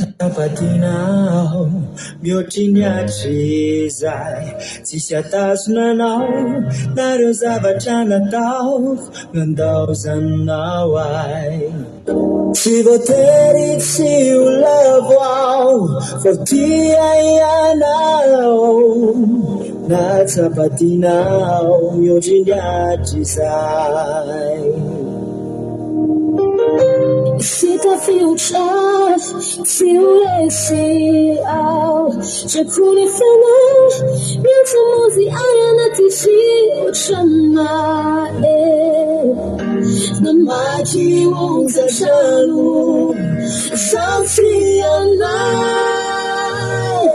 tsapa-tianao mihoatry ny hatrizay. Tsisy hatazona anao na ireo zavatra nataoko nandaozanao ahy. Tsy voatery tsy ho lavo aho fa tia ianao na tsapa-tianao mihoatry ny hatrizay. Tsy tafiotra, tsy ho resy aho. Trako ny fanahy, miantso Monjy ahy anaty tsiotra mahery. Namaky onjan-trano, sampy anay.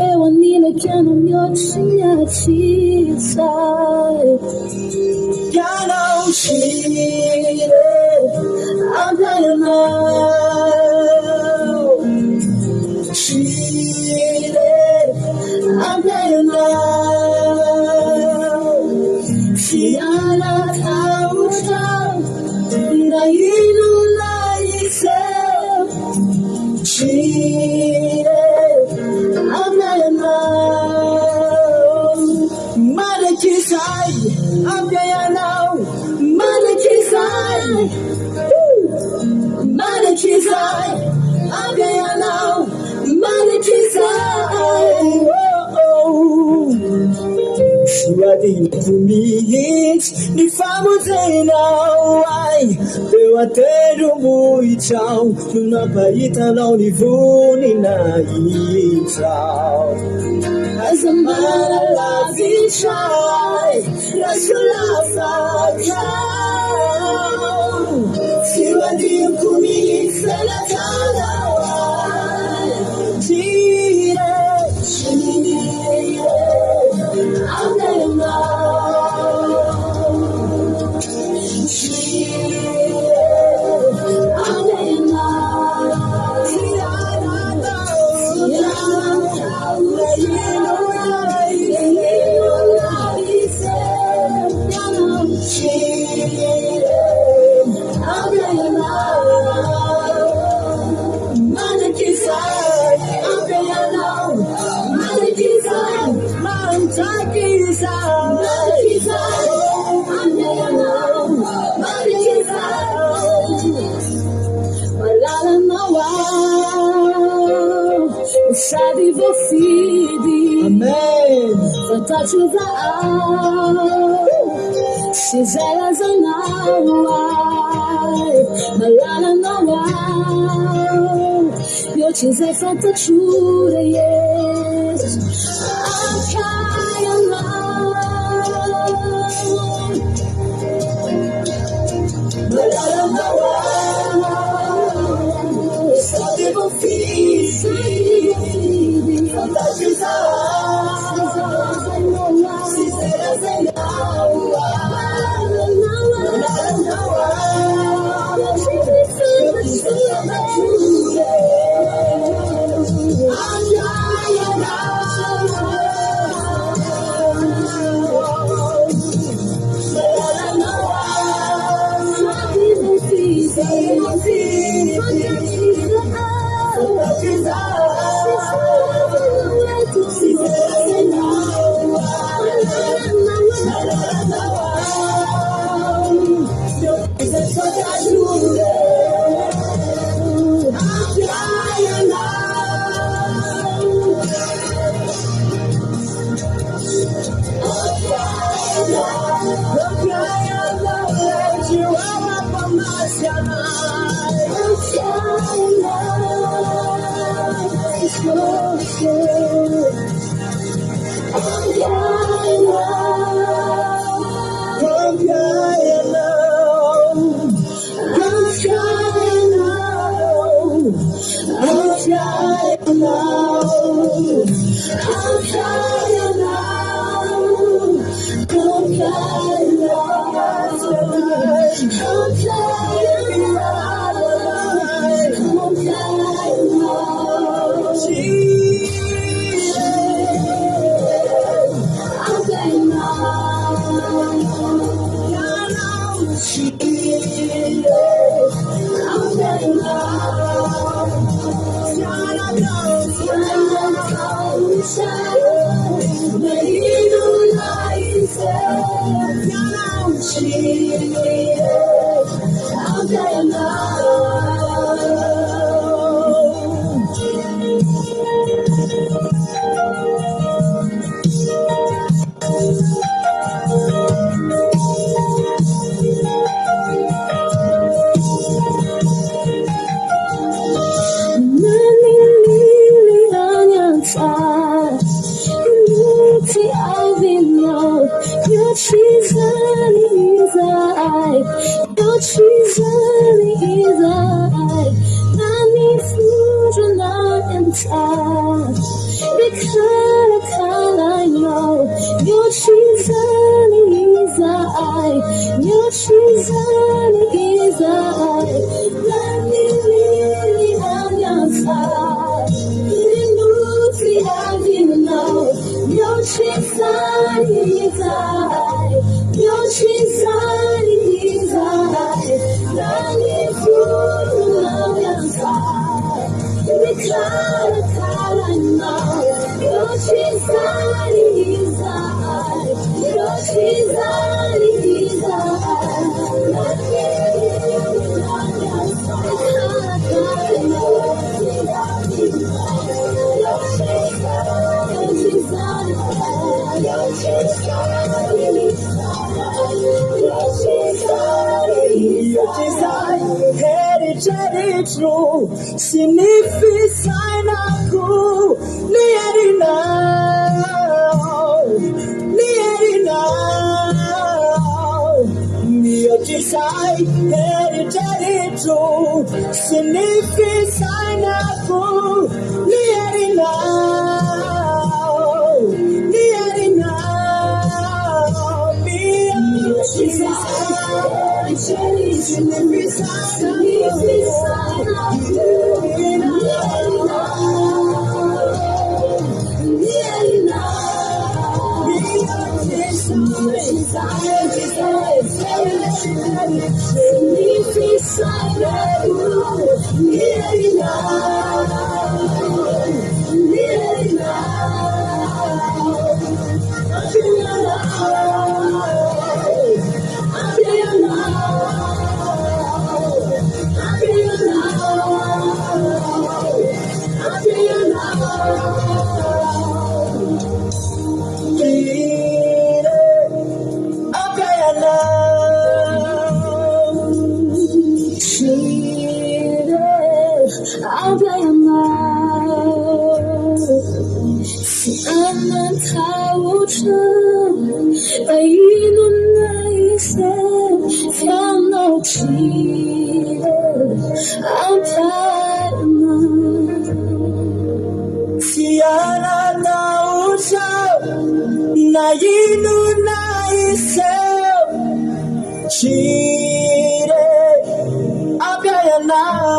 Eo anilako ianao mihoatry ny hatrizay. Ianao Jireh, Ampiainanao Jireh, Ampiainanao Tsy hanatahotra na inona hiseho Jireh, Ampiainanao Mandrakizay ampiainanao Mandrakizay Mandrakizay ampiainanao Mandrakizay oh. Tsy adinoko mihitsy ny famonjenao ahy Teo an-tendrombohitrao no nampahitanao ny voninahitrao. Aza manalavitra ahy raha tsy ho lafatra aho. Tsy ho adinoko mihitsy izay nataonao ahy. Jireh, Jireh, Ampiainanao. Jireh, ampiainanao. Tsy Malalanao aho sady voafidy. Amen. Fantatro fa aho sy izay lazainao ahy. Malalanao aho mihoatr'izay fantatro rehetra. Ampy anao. Malalanao aho sady voafidy. Fantatro izaho sy izay lazainao ahy. Malalanao aho mihoatr'izay fantatro rehetra. Ampy anao. Malalanao aho sady voafidy. Fantatro izaho sy izay lazainao ahy. Malalanao aho mihoatr'izay fantatro rehetra. Ampy anao. Sy ny fisainako, ny herinao, ny herinao. Mihoatra izay eritreritro sy ny fisainako, ny herinao, ny herinao. Mihoatra izay eritreritro sy ny fisainako, ny Tsy hanatahotra na inona hiseho, Jireh ampy ahy anao.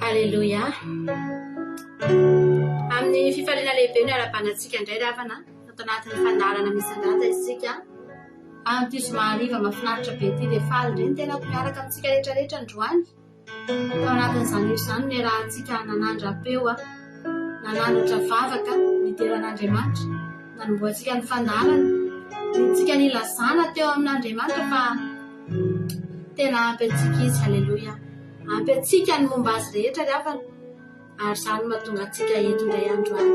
Haleloia. Amin'ny fifaliana lehibe no iarahabana antsika indray ry havana. Tato anatin'ny fandaharana misandrata isika. Amin'ity zoma hariva mahafinaritra be ity dia faly indray ny tenako miaraka amintsika rehetra rehetra androany. Tao anatin'izany rehetra izany no niarahantsika nanandra-peo, nanandratra vavaka, nidera an'Andriamanitra. Nanombohantsika ny fandaharana, nentintsika nilazana teo amin'Andriamanitra fa Tena ampy antsika Izy, Haleloia. Ampy antsika ny momba Azy rehetra ry havana, ary izany no mahatonga antsika eto indray androany.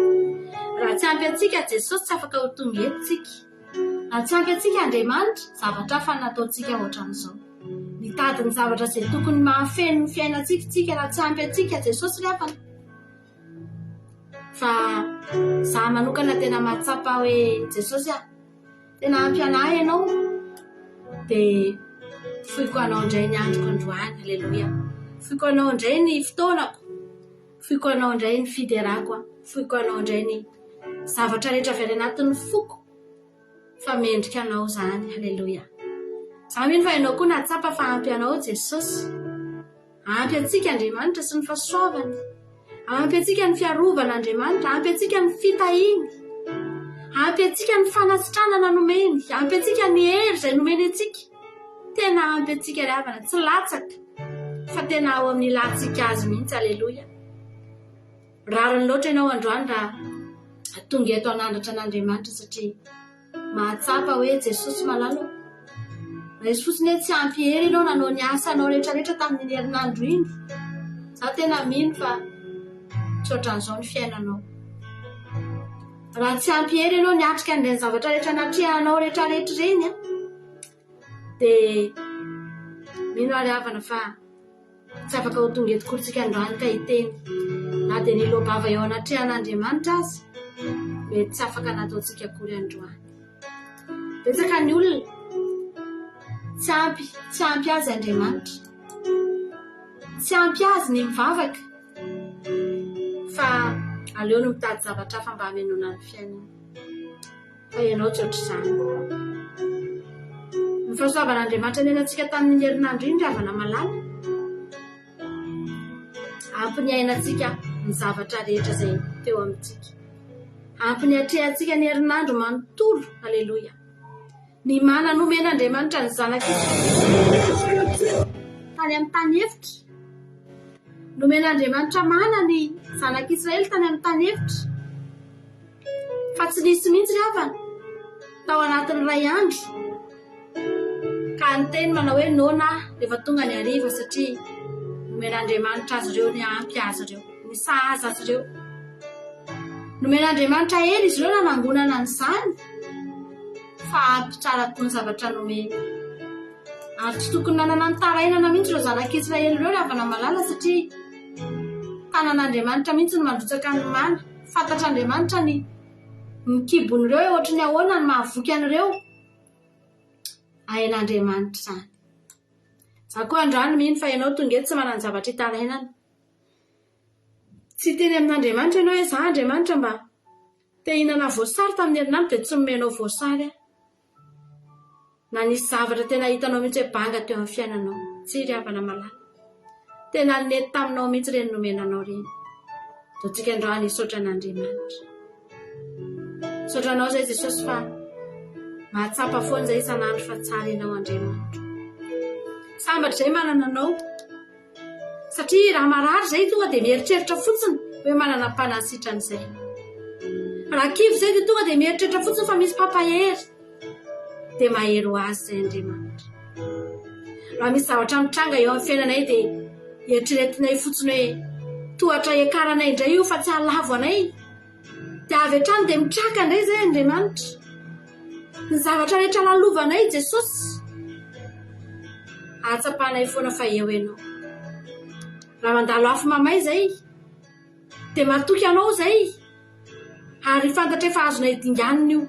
Raha tsy ampy antsika Jesosy, tsy afaka ho tonga eto tsika. Raha tsy ampy antsika Andriamanitra, zavatra hafa no nataontsika ohatran'izao. Nitady ny zavatra izay tokony mahafeno ny fiainantsika tsika, raha tsy ampy antsika Jesosy ry havana. Fa za manokana tena mahatsapa hoe Jesosy ah, Tena ampy anah ianao dia foiko anao indray ny androko androany, aleloia. Foiko anao indray ny fotoanako, foiko anao indray ny fiderako, foiko anao indray ny zavatra rehetra avy any anatin'ny foko fa mendrika anao izany, aleloia. Za mino fa ianao koa nahatsapa fa ampy anao Jesosy. Ampy antsika Andriamanitra sy ny fahasoavany. Ampy antsika ny fiarovan'Andriamanitra, ampy antsika ny fitahiany. Ampy antsika ny fanasitranana nomeny, ampy antsika ny hery izay nomeny antsika. Tena ampy antsika ry havana, tsy latsaka fa tena ao amin'ny ilantsika azy mihitsy. Aleloia. Rariny loatra ianao androany raha tonga eto hanandratra an'Andriamanitra satria mahatsapa hoe Jesosy malala ô. Raiso fotsiny hoe tsy ampy hery ianao nanao ny asanao rehetrarehetra tamin'iny herinandro iny. Za tena mino fa tsy ohatran'izao ny fiainanao. Raha tsy ampy hery ianao niatrika an'ireny zavatra rehetra natrehanao rehetrarehetra ireny an, dia mino aho ry havana fa Tsy afaka ho tonga eto akory tsika androany ka hiteny. Na dia niloa-bava eo anatrehan'Andriamanitra aza, mety tsy afaka nataontsika akory androany. Betsaka ny olona tsy ampy, tsy ampy azy Andriamanitra. Tsy ampy azy ny mivavaka fa aleony mitady zavatra hafa mba hamenoana ny fiainany. Fa ianao tsy ohatr'izany. Ny fahasoavan'Andriamanitra niainantsika tamin'iny herinandro iny ry havana malala, ampy niainantsika ny zavatra rehetra izay teo amintsika. Ampy niatrehantsika ny herinandro manontolo. Aleloia. Ny mana nomen'Andriamanitra ny zanak'Israely tany amin'ny tany efitra. Nomen'Andriamanitra mana ny zanak'Israely tany amin'ny tany efitra. Fa tsy nisy mihitsy ry havana tao anatin'ny iray andro ka niteny manao hoe noana aho rehefa tonga ny hariva satria nomen'Andriamanitra azy ireo ny ampy azy ireo, ny sahaza azy ireo. Nomen'Andriamanitra hery izy ireo nanangonana an'izany fa ampy tsara koa ny zavatra nomeny. Ary tsy tokony nanana nitarainana mihitsy ireo zanak'Israely ireo ry havana malala satria tanan'Andriamanitra mihitsy no mandrotsaka ny mana. Fantatr'Andriamanitra ny ny kibon'ireo hoe ohatry ny ahoana ny mahavoky an'ireo. Hain'Andriamanitra izany. Za koa androany mino fa ianao tonga eto tsy manan-javatra hitarainana. Tsy hiteny amin'Andriamanitra ianao hoe za Andriamanitra mba te hihinana voasary tamin'ny herinandro dia tsy nomenao voasary aho. Na nisy zavatra tena hitanao mihitsy hoe banga teo amin'ny fiainanao. Tsia ry havana malala. Tena nety taminao mihitsy ireny nomena anao ireny. Ataontsika androany hisaotra an'Andriamanitra. Misaotra anao izay Jesosy fa mahatsapa foana izay isan'andro fa tsara ianao Andriamanitra. Sambatra izay manana anao. Satria raha marary izay tonga dia mieritreritra fotsiny hoe manana mpanasitrana izay. Raha kivy izay dia tonga dia mieritreritra fotsiny fa misy mpampahery. Dia mahery ho azy izay Andriamanitra. Raha misy zavatra mitranga eo amin'ny fiainanay dia eritreretinay fotsiny hoe tohatra hiakaranay indray io fa tsy hahalavo anay. Dia avy hatrany dia mitraka indray izay Andriamanitra. Ny zavatra rehetra lalovanay Jesosy, ahatsapanay foana fa eo Ianao. Raha mandalo afo mamay izay, dia matoky Anao izay, ary fantatray fa azonay dinganina io,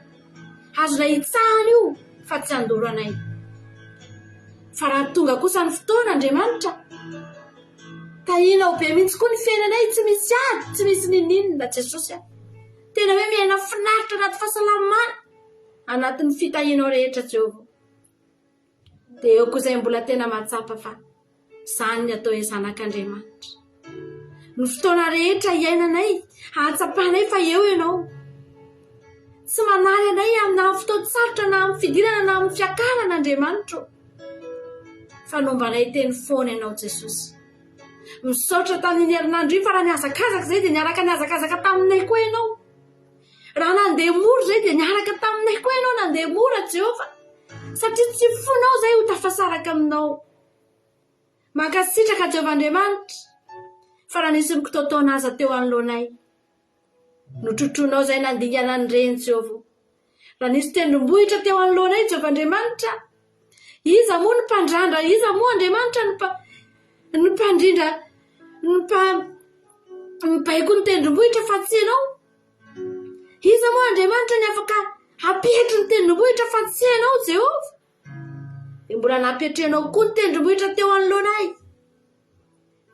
azonay itsahana io fa tsy handoro anay. Fa raha tonga kosa ny fotoana Andriamanitra, Tahinao be mihitsy koa ny fiainanay, tsy misy ady, tsy misy ninoninona Jesosy a. Tena hoe miaina finaritra anaty fahasalamana, anatin'ny fitahianao rehetra Jehovah. Dia eo koa izay mbola tena mahatsapa fa izany ny atao hoe zanak'Andriamanitra. Ny fotoana rehetra iainanay, ahatsapanay fa eo ianao. Tsy manary anay amina fotoan-tsarotra na amin'ny fidirana na amin'ny fiakarana Andriamanitro. Fa nombanay teny foana ianao Jesosy. Misaotra tamin'iny herinandro iny fa raha nihazakazaka izay dia niaraka nihazakazaka taminay koa ianao. Raha nandeha mora izay dia niaraka taminay koa ianao nandeha mora Jehovah. Satria tsy fonao izay ho tafasaraka aminao. Mankasitraka Jehovah Andriamanitra fa raha nisy nikitaotaona aza teo anoloanay. Notrotroinao izay nandingana an'ireny, Jehovah. Raha nisy tendrombohitra teo anoloanay, Jehovah Andriamanitra, iza moa no mpandrandra, iza moa Andriamanitra no mpa, no mpandrindra, no mpa, mibaiko ny tendrombohitra fa tsy ianao? Iza moa Andriamanitra ny afaka hampietry ny tendrombohitra fa tsy ianao, Jehovah? Dia mbola nampietrenao koa ny tendrombohitra teo anoloanay.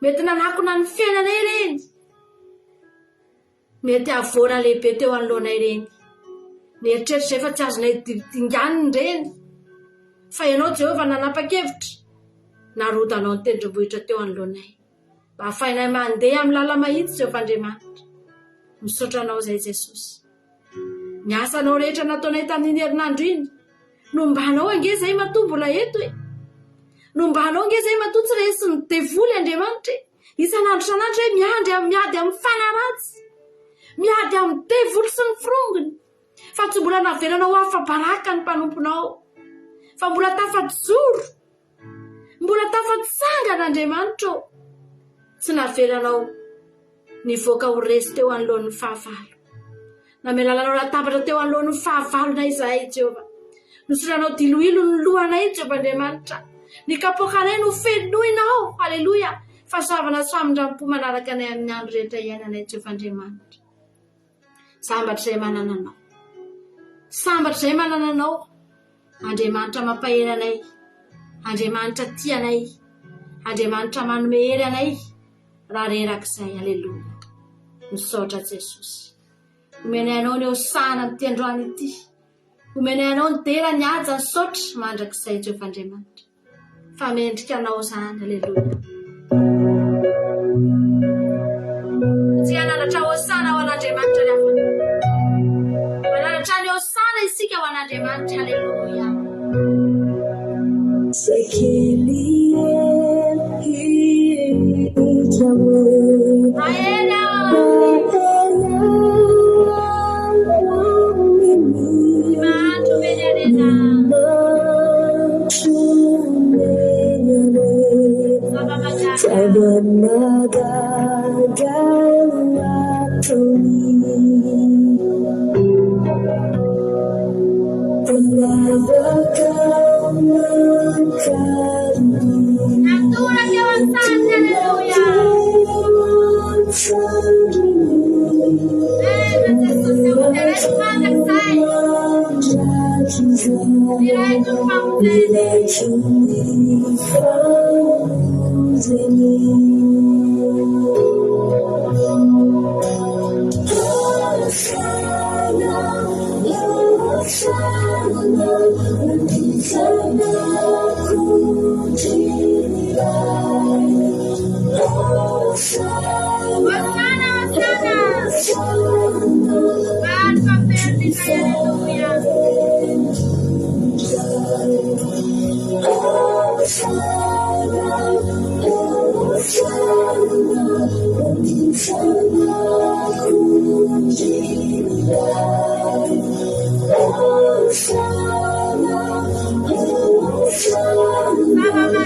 Mety nanakona ny fiainanay ireny. Mety havoana lehibe teo anoloanay ireny. Nieritreritra izay fa tsy azonay dinganina ireny. Fa ianao Jehovah nanapa-kevitra, narodanao ny tendrombohitra teo anoloanay. Mba hahafahinay mandeha amin'ny lala-mahitsy Jehovah Andriamanitra. Misaotra anao izay Jesosy. Ny asanao rehetra nataonay tamin'iny herinandro iny, nombanao ange izay matoa mbola eto e. Nombanao ange izay matoa tsy resin'ny devoly Andriamanitra e. Isan'andro isan'andro izay miandry amin'ny miady amin'ny fanahy ratsy, miady amin'ny devoly sy ny forongony. Fa tsy mbola navelanao ho afa-baraka ny mpanomponao, fa mbola tafajoro, mbola tafatsangana Andriamanitra ô. Tsy navelanao nivoaka ho resy teo anoloan'ny fahavalo. Namelanao latabatra teo anoloan'ny fahavalonay izahay, Jehovah. Nosoranao diloilo ny lohanay, Jehovah Andriamanitra. Ny kapoakanay no fenoinao. Haleloia! Fahasoavana sy famindram-po manaraka anay amin'ny andro rehetra iainanay, Jehovah Andriamanitra. Sambatra izay manana anao. Sambatra izay manana anao. Andriamanitra mampahery anay. Andriamanitra tia anay. Andriamanitra manome hery anay raha reraka izay. Aleloia. Misaotra Jesosy. Omenay anao ny hosana amin'ity androany ity. Omenay anao ny dera, ny haja, ny saotra mandrakizay Jehovah Andriamanitra. Fa mendrika anao izany. Aleloia. Tsy hananatra hosana ho an'Andriamanitra ny havana. Mananatra ny hosana isika ho an'Andriamanitra. Aleloia. Zay kely hita hoe Mahery aho. Ny mahantra omeny harena. Zava-mahagaga. Natoraka eo an-tany, aleloia. Velona Jesosy, ho deraiko mandrakizay. Deraiko ny famonjeny. Hosana, hosana. Barba perdida, aleluia.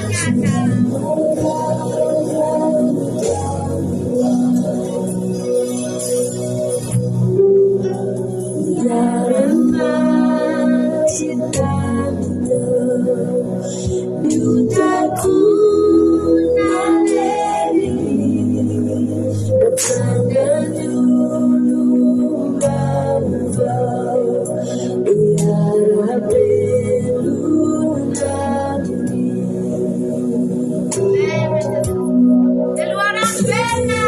Zava-mahagaga. Loharano velona.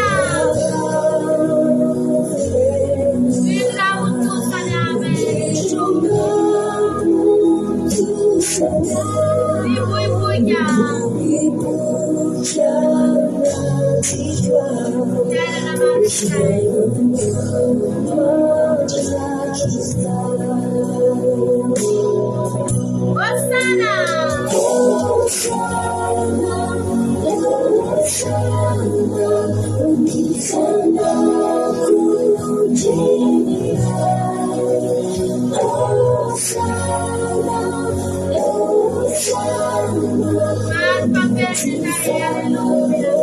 Velona ho tosany amen. Mivoivoika. Fiainana mandrakizay. Hosana. Barba perdida, aleluia.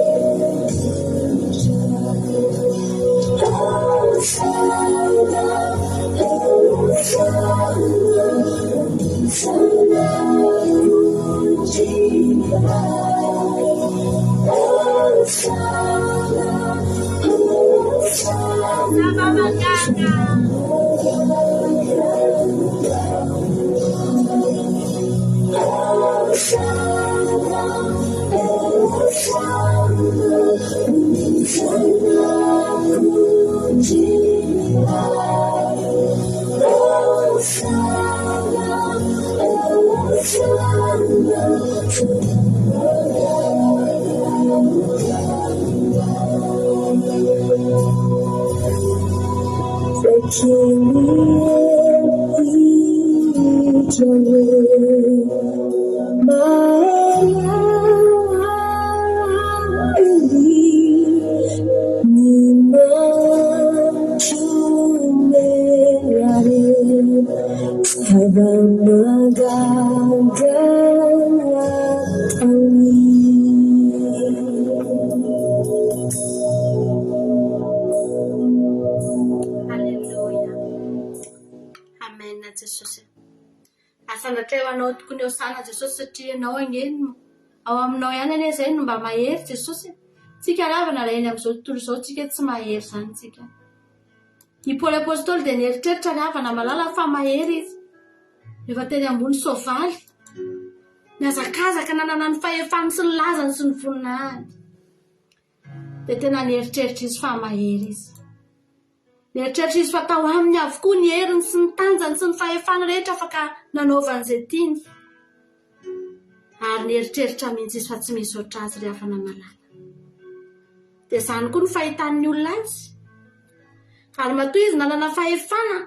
Zava-mahagaga. Aleloia. Amen Jesosy. Asandratra eo anao tokoa ny Hosana Jesosy satria ianao ange no ao aminao ihany anie izay no mba mahery Jesosy. Tsika ravana raha eny amin'izao tontolo izao tsika tsy mahery izany tsika. I Paoly Apostoly dia nieritreritra ry havana malala fa mahery izy. Rehefa teny ambony soavaly, nihazakazaka nanana ny fahefany sy ny lazany sy ny voninahiny. Dia tena nieritreritra izy fa mahery izy. Nieritreritra izy fa tao aminy avokoa ny heriny sy ny tanjany sy ny fahefany rehetra afaka nanaovany izay tiany. Ary nieritreritra mihitsy izy fa tsy misy ohatr'azy ry havana malala. Dia izany koa ny fahitan'ny olona azy. Ary matoa izy nanana fahefana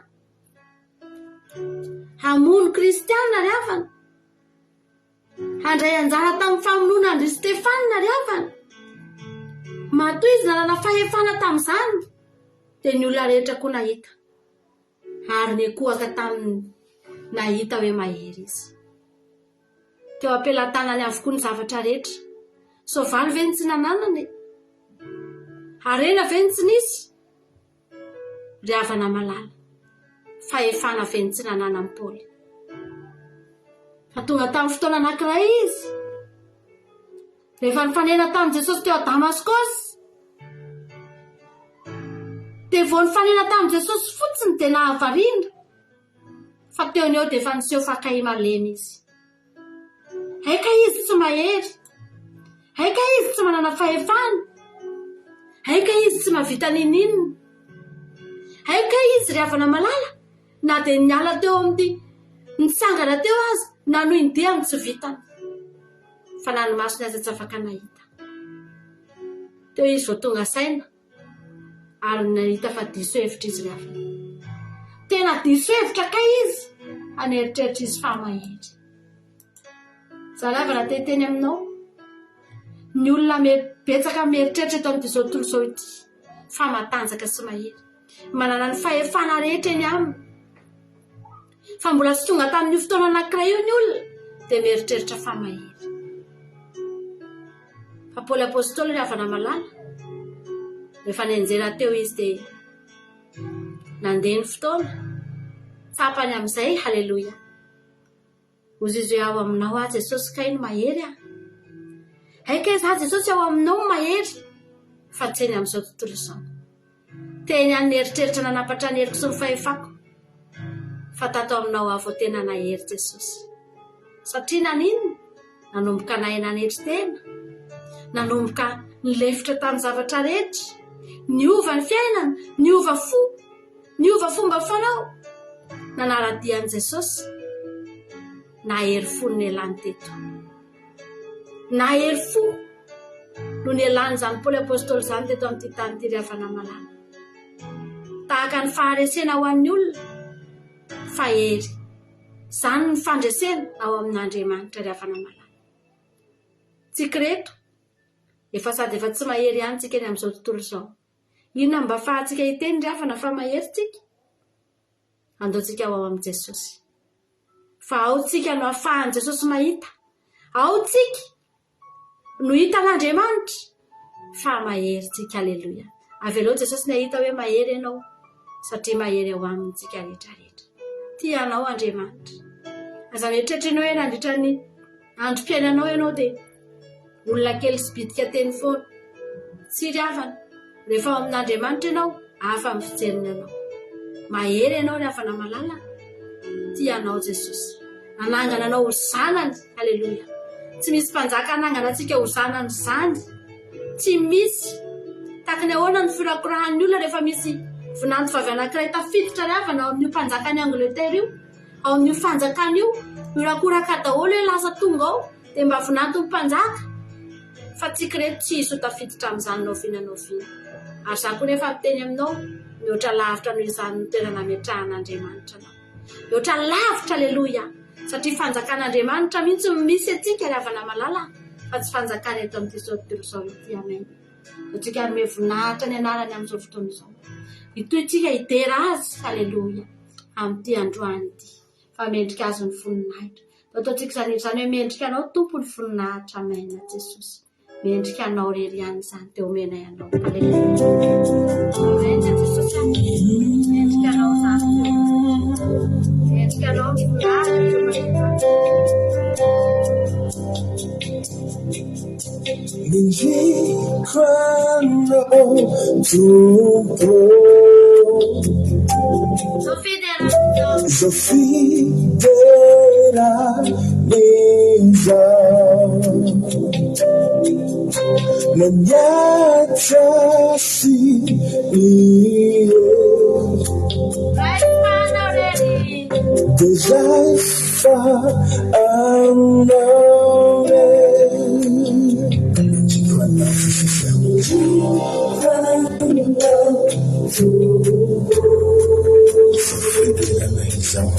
hamono kristiana ry havana, handray anjara tamin'ny famonoana an-dry Stefana ry havana, matoa izy nanana fahefana tamin'izany, dia ny olona rehetra koa nahita. Ary nikohaka taminy nahita hoe mahery izy. Teo am-pelatanany avokoa ny zavatra rehetra. Soavaly ve no tsy nananany e? Harena ve no tsy nisy? Ry havana malala, fahefana ve no tsy nananan'i Paoly? Fa tonga tamin'ny fotoana anankiray izy, rehefa nifanena tamin'i Jesosy teo Damaskosy, dia vao nifanena tamin'i Jesosy fotsiny dia nahavariana fa teo no eo dia efa niseho fa kay malemy izy. Hay kay izy tsy mahery. Hay kay izy tsy manana fahefana. Hay kay izy tsy mahavita n'inon'inona. Hay kay izy ry havana malala na dia niala teo amin'ny nitsangana teo aza nanohy ny diany tsy vitany. Fa na ny masony aza tsy afaka nahita. Teo izy vao tonga saina ary nahita fa diso hevitra izy ry havana. Tena diso hevitra kay izy an'eritreritra izy fa mahery. Za ry havana te hiteny aminao, ny olona betsaka mieritreritra eto amin'izao tontolo izao ity fa matanjaka sy mahery. Manana ny fahefana rehetra eny aminy. Fa mbola tsy tonga tamin'io fotoana anankiray io ny olona dia mieritreritra fa mahery. Fa Paoly Apostoly ry havana malala, rehefa nianjera teo izy dia nandeha ny fotoana, tsapany amin'izay, haleloia. Hozy izy hoe ao aminao aho Jesosy kay no mahery ah. Hay kay za Jesosy ao aminao no mahery fa tsy eny amin'izao tontolo izao. Teny any nieritreritra nanapatra ny heriko sy ny fahefako fa tato aminao aho vao tena nahery Jesosy. Satria naninona? Nanomboka nahay nanetry tena, nanomboka nilefitra tamin'ny zavatra rehetra, niova ny fiainana, niova fo, niova fomba fanao, nanara-dia an'i Jesosy, nahery fo no nialany teto. Nahery fo no nialan'izany Paoly Apostoly izany teto amin'ity tany ity ry havana malala. Tahaka ny faharesena ho an'ny olona fa hery. Izany ny fandresena ao amin'Andriamanitra ry havana malala. Tsika ireto, efa sady efa tsy mahery ihany tsika eny amin'izao tontolo izao. Inona no mba afahantsika hiteny ry havana fa mahery tsika? Andao tsika ho ao amin'i Jesosy. Fa ao tsika no afahan'i Jesosy mahita. Ao tsika no hitan'Andriamanitra fa mahery tsika. Aleloia. Avelao Jesosy ny hahita hoe mahery ianao satria mahery ao aminy tsika rehetra rehetra. Tia anao Andriamanitra. Aza mieritreritra ianao hoe nandritra ny androm-piainanao ianao dia olona kely sy bitika teny foana. Tsia ry havana, rehefa ao amin'Andriamanitra ianao, hafa ny fijeriny anao. Mahery ianao ry havana malala, tia anao Jesosy. Nanangana anao ho zanany, aleloia. Tsy misy mpanjaka hanangana antsika ho zanany izany. Tsy misy. Tahaka ny ahoana ny firakorahan'ny olona rehefa misy vinanto vavy anankiray tafiditra ry havana ao amin'io mpanjakan'i Angleterre io, ao amin'io fanjakana io, miorakoraka daholo hoe lasa tonga ao. Dia mba vinanto ny mpanjaka fa tsika ireto tsy hisy ho tafiditra amin'izany na oviana na oviana. Ary izaho koa nefa miteny aminao, mihoatra lavitra noho izany ny toerana ametrahan'Andriamanitra anao. Mihoatra lavitra, aleloia! Satria fanjakan'Andriamanitra mihitsy no misy antsika ry havana malala fa tsy fanjakana eto amin'ity izao tontolo izao ity. Amen. Antsika hanome voninahitra ny anarany amin'izao fotoana izao. Hitohy tsika hidera azy. Aleloia. Amin'ity androany ity. Fa mendrika azy ny voninahitra. Ataontsika izany hira izany hoe mendrika anao Tompo ny voninahitra. Amen Jesosy. Mendrika anao rery ihany izany dia omenay anao. Aleloia. Amen Jesosy. Mendrika anao izany. Mendrika anao ny voninahitra. Mendrika anao Tompo. Zao fiderana izao. Na niatra sy eo. Dia fa anao e. Fiderana izao.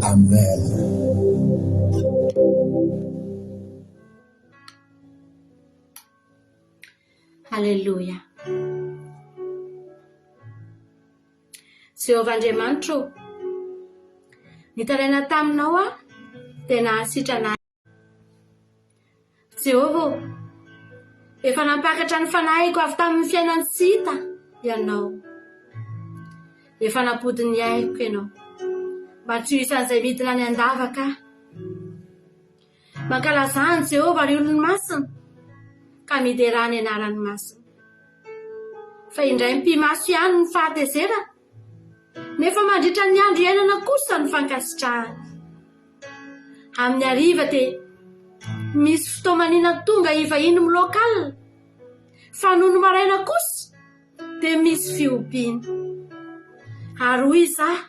Amen. Haleloia. Jehovah Andriamanitro ô, nitaraina taminao aho dia nahasitrana ahy. Jehovah ô, efa nampakatra ny fanahiko avy tamin'ny fiainan-tsy hita Ianao. Efa nampody ny aiko Ianao, mba tsy ho isan'izay midina any an-davaka aho. Mankalazà an'i Jehovah, ry olony masina, ka miderà ny anarany masina. Fa indray mipi-maso ihany ny fahatezerana, nefa mandritra ny andro iainana kosa ny fankasitrahana. Amin'ny hariva dia misy fotoamanina tonga hivahiny miloaka alina, fa nony maraina kosa dia misy fihobiana. Ary hoy izaho,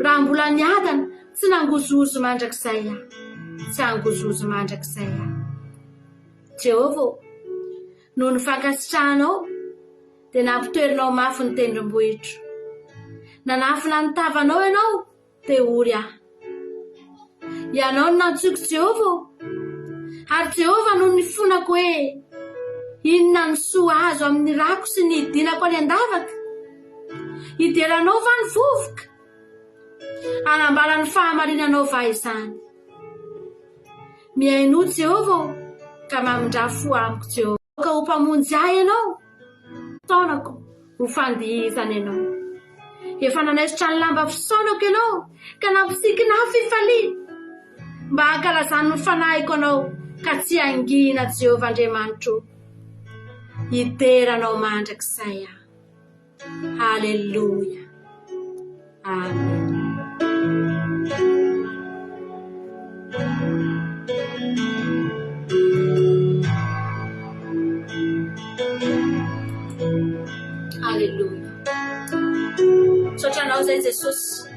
Raha mbola niadana, tsy nangozohozo mandrakizay aho, tsy hangozohozo mandrakizay aho. Jehovah ô, noho ny fankasitrahanao, dia nampitoerinao mafy ny tendrombohitro. Nanafina ny tavanao ianao, dia ory aho. Ianao no nantsoiko Jehovah ô, ary Jehovah no nifonako hoe, Inona no soa azo amin'ny rako sy ny hidinako any an-davaka? Hidera anao va ny vovoka? Hanambara ny fahamarinanao va izany? Mihainoa Jehovah ô, ka mamindrà fo amiko Jehovah. Aoka ho mpamonjy ahy ianao, taonako ho fandihizana ianao. Efa nanaisotra ny lamba fisaonako ianao ka nampisikina ahy fifaliana, mba hankalazan'ny fanahiko anao ka tsy hangina Jehovah Andriamanitro. Hidera anao mandrakizay aho. Haleloia. Amen. Haleloia. Misaotra anao izay Jesosy.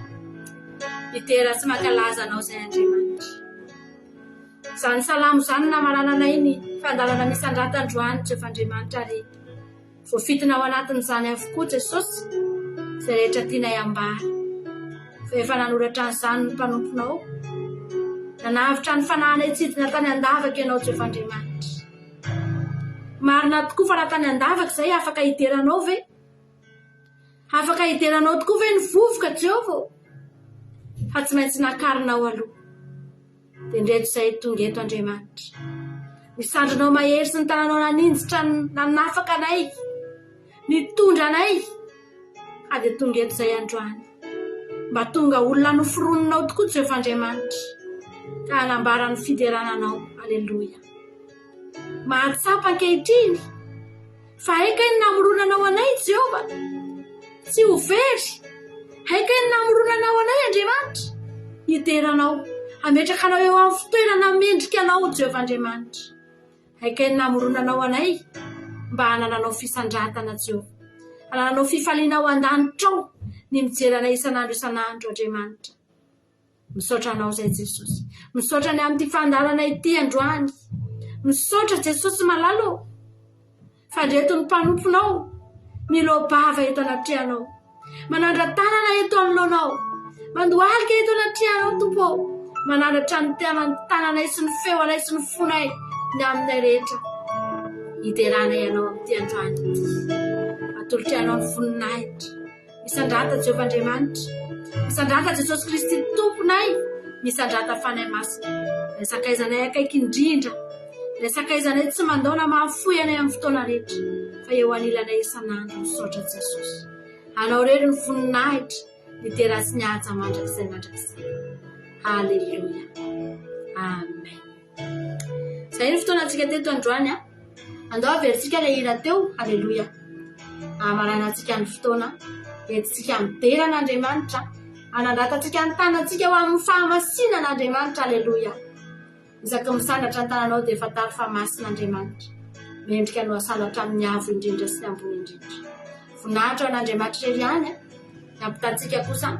Midera sy mankalaza Anao izay Andriamanitra. Izany salamo izany no namarananay ny fandaharana misandrata androany Jehovah Andriamanitra ary voafintina ao anatin'izany avokoa Jesosy izay rehetra tianay ambara. Fa efa nanoratra an'izany ny mpanomponao. Nanavotra ny fanahinay tsy hidina tany an-davaka Ianao Jehovah Andriamanitra. Marina tokoa fa raha tany an-davaka izay afaka hidera Anao ve? Afaka hidera anao tokoa ve ny vovoka, Jehovah ô? Fa tsy maintsy nakarinao aloha. Dia indreto izay tonga eto, Andriamanitra. Ny sandrinao mahery sy ny tananao naninjitra nanafaka anay, nitondra anay, ka dia tonga eto izay androany. Mba tonga olona noforoninao tokoa, Jehovah Andriamanitra, ka hanambara ny fiderana anao. Aleloia. Mahatsapa ankehitriny Fa hay kay ny namoronanao anay, Jehovah! Tsy ho very! Hay kay ny namoronanao anay, Andriamanitra! Hidera Anao, hametraka Anao eo amin'ny fitoerana mendrika Anao, Jehovah Andriamanitra! Hay kay ny namoronanao anay mba hanananao fisandratana, Jehovah! Hanananao fifaliana ao an-danitra ao ny mijery anay isan'andro isan'andro, Andriamanitra! Misaotra Anao izay Jesosy. Misaotra ny amin'ity fandaharana ity androany. Misaotra Jesosy malala ô. Fa ndreto ny mpanomponao miloa-bava eto anatrehanao. Manandra-tanana eto anoloanao. Mandohalika eto anatrehanao Tompo ô. Manandratra ny tananay sy ny feonay sy ny fonay ny aminay rehetra. Hideranay Anao amin'ity androany ity. Atolotray Anao ny voninahitra. Misandrata Jehovah Andriamanitra. Misandrata Jesosy Kristy Tomponay. Misandrata Fanahy Masina. Ilay sakaizanay akaiky indrindra. Ilay sakaizanay tsy mandao na mahafoy anay amin'ny fotoana rehetra. Fa eo anilanay isan'andro. Misaotra Jesosy. Anao irery ny voninahitra, ny dera sy ny haja mandrakizay mandrakizay. Aleloia. Amen. Izay ny fotoanantsika teto androany a. Andao averintsika ilay hira teo, Aleloia. Hamaranantsika ny fotoana, entintsika midera an'Andriamanitra, hanandratantsika ny tanantsika ho amin'ny fahamasinana Andriamanitra, Aleloia. Isaky ny misandratra ny tananao dia fantaro fa masina Andriamanitra. Mendrika no hasandratra amin'ny avo indrindra sy ny ambony indrindra. Voninahitra ho an'Andriamanitra irery ihany a. Ny ampitantsika kosa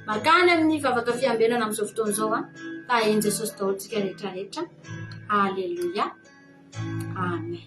mankany amin'ny vavaka fiambenana amin'izao fotoana izao a. Tahin'i Jesosy daholo tsika rehetra rehetra. Aleloia. Amen.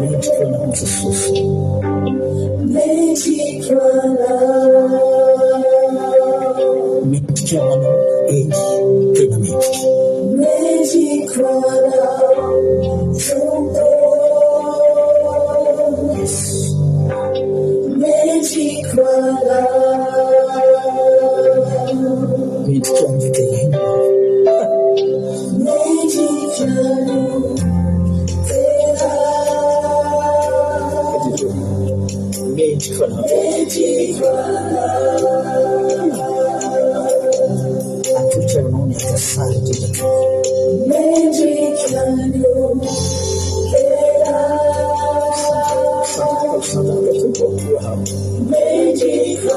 Mendrika anao Jesosy. Mendrika anao, eny, tena mendrika. Mendrika ny deraina Tadidio. Mendrika anao. Atolotra anao ny aka sary indrindra. Santaka santaka Tompo. Wow. Mendrika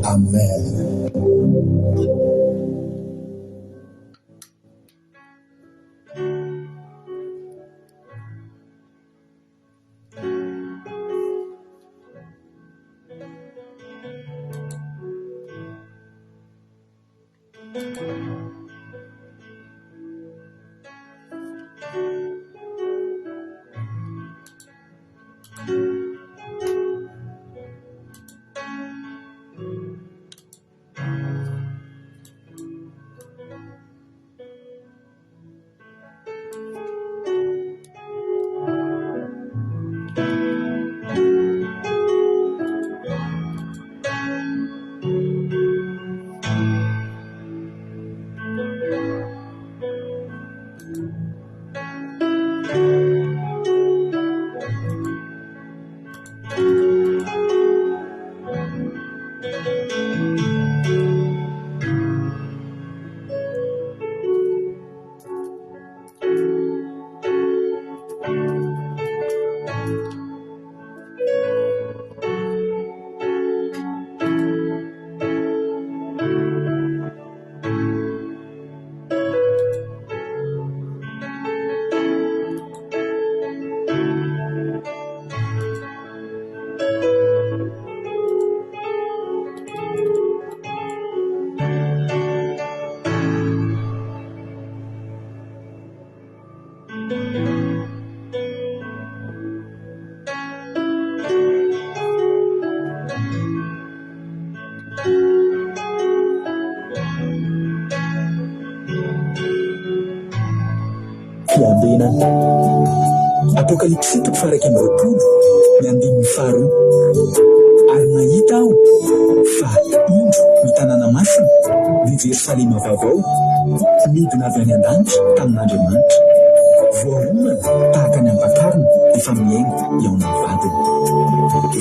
Amen. Fiambenana. Apokalypsy toko faha-21, ny andininy faharoa. Ary nahita aho fa indro ny tanàna masina, dia Jerosalema vaovao, nidina avy any an-danitra tamin'Andriamanitra. Voaomana tahaka ny ampakarina efa mihaino hihaona vadiny.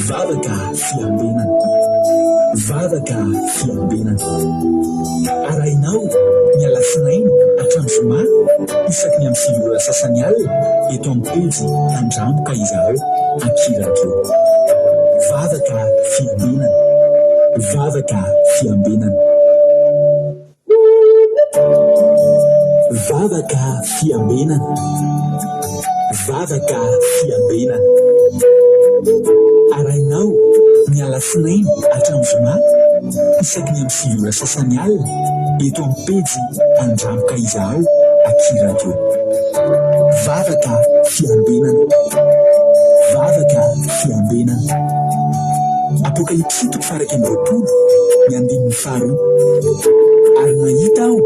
Vavaka fiambenana. Vavaka fiambenana. Arahinao ny alatsinainy hatramin'ny zoma isaky ny amin'ny 9 ora sasany alina eto amin'ny pejy Andramo ka izahao Ankiradio. Vavaka fiambenana. Vavaka fiambenana. Vavaka fiambenana. Vavaka fiambenana. Arahinao ny alatsinainy hatramin'ny zoma isaky ny amin'ny 9 ora sasany alina eto amin'ny pejy Andramo ka izahao aty radio. Vavaka fiambenana. Vavaka fiambenana. Apokalypsy toko faha-21, ny andininy faharoa. Ary nahita aho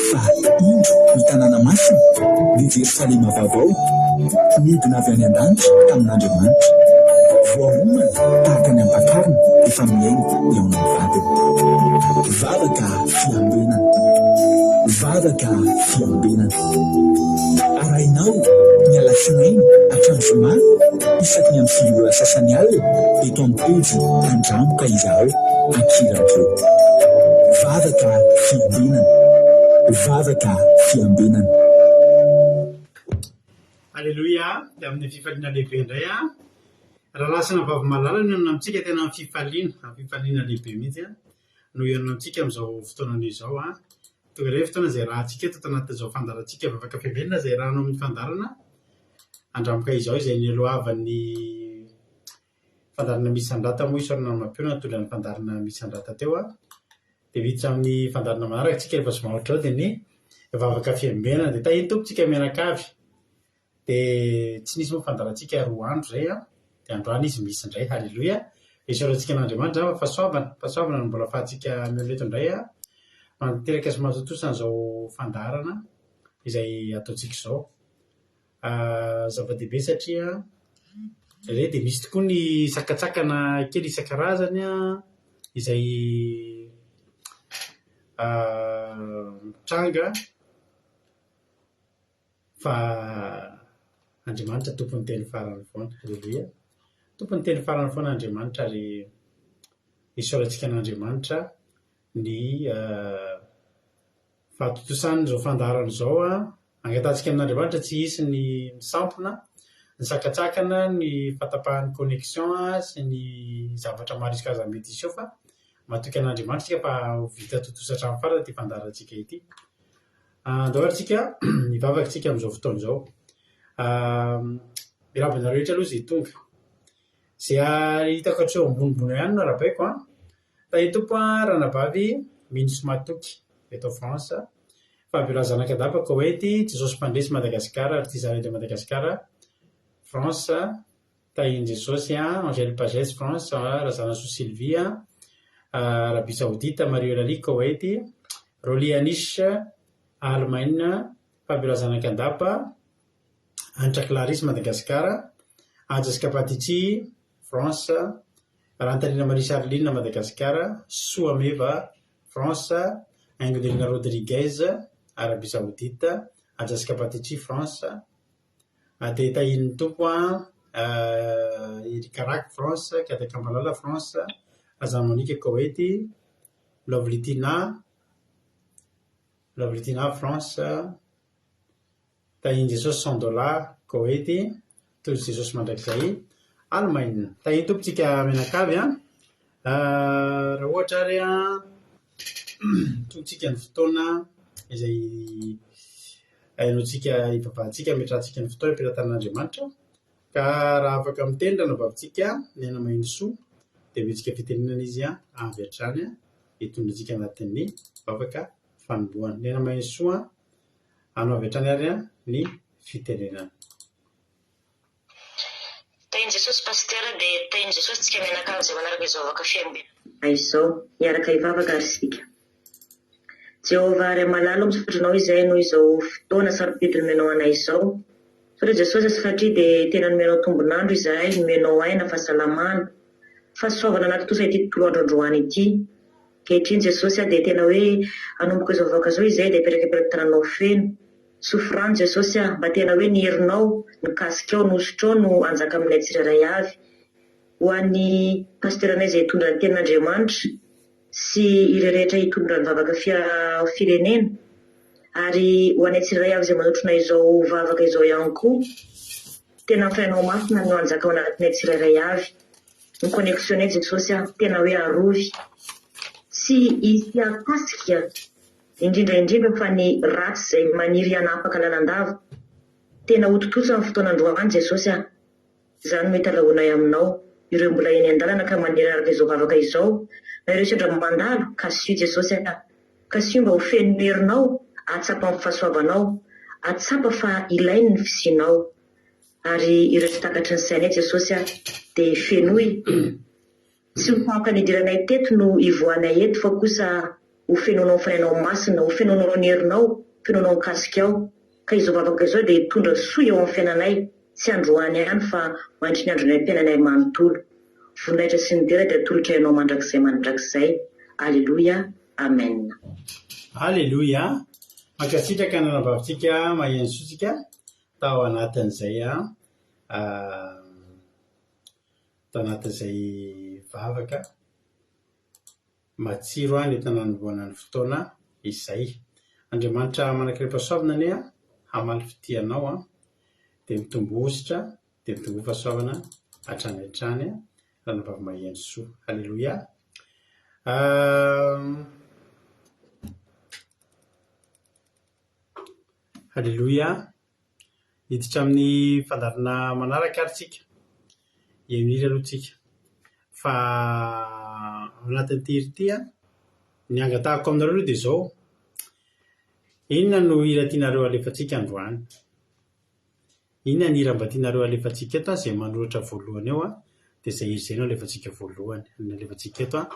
fa indro ny tanàna masina, dia Jerosalema vaovao, nidina avy any an-danitra tamin'Andriamanitra. Voaomana tahaka ny ampakarina efa mihaino eo amin'ny vadiny. Vavaka fiambenana. Vavaka fiambenana. Arahinao ny alatsinainy hatramin'ny zoma isaky ny amin'ny 9 ora sasany alina eto amin'ny pejy Andramo ka izahao Ankiradio. Vavaka fiambenana. Vavaka fiambenana. Aleloia, dia amin'ny fifaliana lehibe indray an. Rahalahy sy anabavy malala no hihaona amintsika tena amin'ny fifaliana, amin'ny fifaliana lehibe mihitsy an. No hihaona amintsika amin'izao fotoana izao an. Tonga indray ny fotoana izay iarahantsika eto ato anatin'izao fandaharantsika Vavaka Fiambenana izay iarahanao amin'ny fandaharana Andramoka izao izay nialohavan'ny fandaharana Misandrata moa isaorana ny Mampiona nitondra ny fandaharana Misandrata teo an. Dia miditra amin'ny fandaharana manaraka isika rehefa zoma ohatr'izao dia ny Vavaka Fiambenana. Dia tahian'ny Tompo tsika mianakavy. Dia tsy nisy moa fandaharantsika roa andro izay an, dia androany izy misy indray, haleloia. Dia isaorantsika an'Andriamanitra izany fa fahasoavana, fahasoavana no mbola ahafahantsika mihaona eto indray an, manatanteraka sy mahatontosa an'izao fandaharana izay ataontsika izao. Zava-dehibe satria indraindray dia misy tokoa ny sakantsakana kely isan-karazany an, izay mitranga. Fa Andriamanitra tompon'ny teny farany foana. Aleloia. Tompon'ny teny farany foana Andriamanitra ary Isaorantsika an'Andriamanitra ny fahatontosan'izao fandaharana izao. Angatahantsika amin'Andriamanitra tsy hisy ny misampona, ny sakantsakana, ny fahatapahan'ny connexion sy ny zavatra maro isan-karazany mety hiseho fa matoky an'Andriamanitra isika fa ho vita tontosa hatramin'ny farany ity fandaharantsika ity. Andao ary tsika hivavaka isika amin'izao fotoana izao. Miarahaba anareo rehetra aloha izay tonga. Izay hitako hatreo ambonimbony eo ihany no arahabaiko an. Tahian'ny Tompo an, ranabavy mino sy matoky eto France. Fabiola Zanakadapa Koety, Jesosy Mpandresy Madagascar, Artisanat de Madagascar, France, Tahian'i Jesosy an, Angèle Pagès France, Razanasoa Sylvie, Arabie Saoudite, Marie Eulalie Koety, Rolly Anish, Allemagne, Fabiola Zanakandapa, Hanitra Clarisse Madagascar, Haja Scapatici, France, Rantanina Marie Charline Madagascar, Soa Meva, France, Haingonirina Rodriguez, Arabie Saoudite, Haja Scapatici, France, Dia tahian'ny Tompo an, Eric Rack, France, Kada Kambalala, France, Razana Monica, Koety, Lovely Tina, Lovely Tina, France, Tahian'i Jesosy 100 dollars, Koety, Tojo Jesosy Mandrakizay, Alemaina. Tahian'ny Tompo tsika mianakavy an. Raha ohatra ary an, tontsika ny fotoana izay hainoantsika hivavahantsika, hametrahantsika ny fotoana am-pelatanan'Andriamanitra. Ka raha afaka miteny ranabavintsika Niaina Mahinisoa dia ometsika fitenenana izy avy hatrany hitondra antsika anatin'ny vavaka fanombohana. Niaina Mahinisoa an. Anao avy hatrany ary ny fitenenana. Tahin'i Jesosy Pasitera dia tahin'i Jesosy tsika mianakavy izay manaraka izao vavaka fiambenana. Izao, hiaraka hivavaka ary isika. Jehovah Ray malala o misaotra anao izahay noho izao fotoana sarobidy nomenao anay izao. Misaotra Jesosy satria dia tena nomenao tombon'andro izahay, nomenao aina, fahasalamana, fahasoavana anaty ity tontolo andro androany ity. Ankehitriny Jesosy a dia tena hoe hanomboka izao vavaka izao izay dia apetraka am-pelatananao feno. Tsofy rano Jesosy a, mba tena hoe ny herinao, ny kasikao, ny hosotrao no hanjaka aminay tsirairay avy. Ho an'ny Pasteur-nay izay hitondra ny tenin'Andriamanitra sy ireo rehetra hitondra ny vavaka firenena ary ho anay tsirairay avy izay manotrona izao vavaka izao ihany koa. Tena ny Fanahinao Masina no hanjaka ao anatinay tsirairay avy. Mi-connectionner Jesosy ah, tena hoe arovy. Tsy hisy hahakasika, indrindra indrindra fa ny ratsy izay maniry hanapaka lalandava. Tena ho tontosa ny fotoana androany Jesosy ah. Izany no italahoanay aminao. Ireo mbola eny an-dalana ka maniry araka izao vavaka izao, na ireo sendra mandalo, kasio Jesosy ah. Kasio mba ho feno ny herinao, ahatsapa ny fahasoavanao, ahatsapa fa ilainy ny fisianao. Ary ireo tsy takatry ny sainay Jesosy a, dia fenoy. Tsy ho tahaka ny nidiranay teto no hivoahanay eto fa kosa ho fenoinao ny Fanahinao Masina, ho fenoinao ny herinao, fenoinao ny kasikao. Ka izao vavaka izao dia hitondra soa eo amin'ny fiainanay, tsy androany ihany fa mandritry ny androm-piainanay manontolo. Voninahitra sy ny dera dia atolotray Anao mandrakizay mandrakizay. Aleloia. Amen. Aleloia! Mankasitraka ny anabavintsika maheno soa tsika. Tao anatin'izay tao anatin'izay vavaka matsiro nentina nanombohana ny fotoana izay. Andriamanitra manan-karem-pahasoavana anie hamaly fitia anao dia mitomboa hosotra dia mitomboa fahasoavana hatrany hatrany ranabavy maheno soa. Aleloia. Aleloia! Hiditra amin'ny fandaharana manaraka ary tsika. Hihaino hira aloha tsika. Fa ao anatin'ity hira ity an, ny angatahako aminareo aloha dia izao, inona no hira tianareo alefantsika androany? Inona ny hira mba tianareo alefantsika eto an, izay manoratra voalohany eo an, dia izay hira izay no alefantsika voalohany. Ny alefantsika eto an,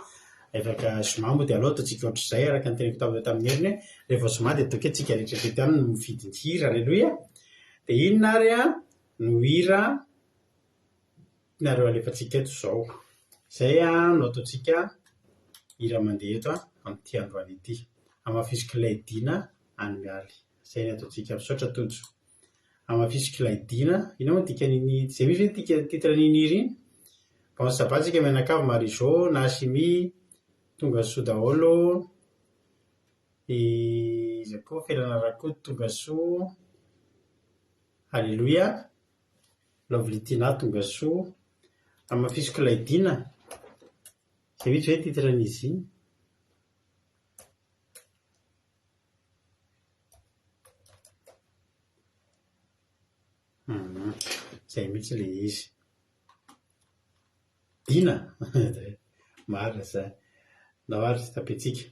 afaka zoma moa dia aleo ataontsika ohatr'izay araka ny teneniko taminareo tamin'ny heriny hoe rehefa zoma dia ataoko hoe tsika rehetra rehetra eto ihany no mifidy ny hira, aleloia! Dia inona ary an no hira tianareo alefantsika eto izao? Izay an no ataontsika hira mandeha eto an amin'ity androany ity. Hamafisiko ilay dina any Mialy. Izay ny ataontsika. Misaotra Tojo. Hamafisiko ilay dina. Inona moa ny dikan'iny, izay mihitsy ve ny dikan'ny titre-n'iny hira iny? Bon sabbat tsika mianakavy Marie Jo, Nashimi, tonga soa daholo. Iza koa Felana Rakoto tonga soa. Alléluia. Lovely Tina tonga soa. Hamafisiko ilay Dina. Izay mihitsy ve ny titre-n'izy iny? Izay mihitsy ilay izy. Dina? Marina izany. Ndao ary tapentsika.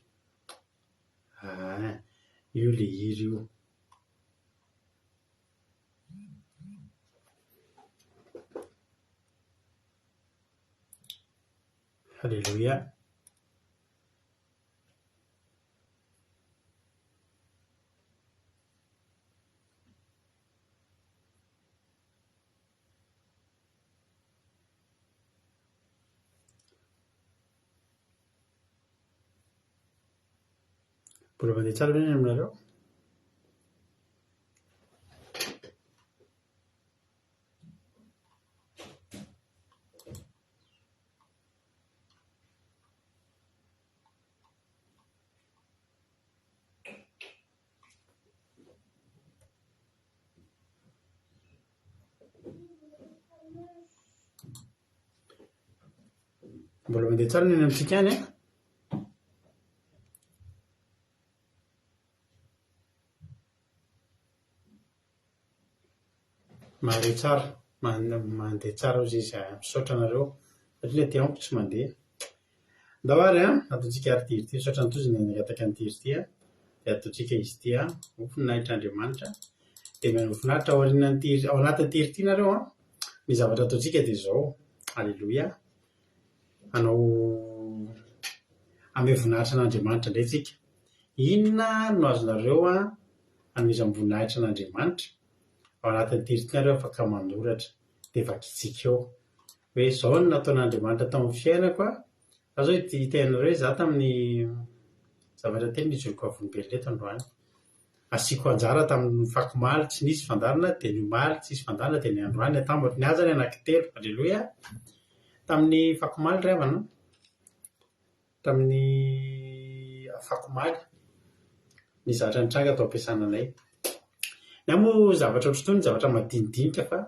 Aa, io ilay hira io. Haleloia. Mbola mandeha tsara ve ny any aminareo? Mbola mandeha tsara ny any amintsika any an? Mahare tsara, mandeha tsara hozy izy, misaotra anareo satria ilay aty amiko tsy mandeha. Ndao ary an, ataontsika ary ity hira ity, misaotra an'i Tojo nangataka an'ity hira ity an, dia ataontsika izy ity an, ho voninahitr'Andriamanitra. Dia mihaino finaritra aorianan'ity ao anatin'ity hira ity nareo an, ny zavatra ataontsika dia izao, Aleloia, hanao hanome voninahitra an'Andriamanitra indray tsika. Inona no azonareo hanomezam-boninahitra an'Andriamanitra? Ao anatin'ity hira ity nareo afaka manoratra dia vakintsika eo. Hoe izao no nataon'Andriamanitra tao amin'ny fiainako an, za zao hita ianareo hoe za tamin'ny zavatra teny nijoroako vavolombelona eto androany. Asiako anjara tamin'ny fakomaly tsy nisy fandaharana dia ny omaly tsisy fandaharana dia ny androany atambatro. Ny ahy zany anankitelo. Aleloia! Tamin'ny fakomaly ry havana an, tamin'ny afakomaly ny zavatra nitranga tao am-piasana anay. Ny ahy moa zavatra ohatr'itony zavatra madinidinika fa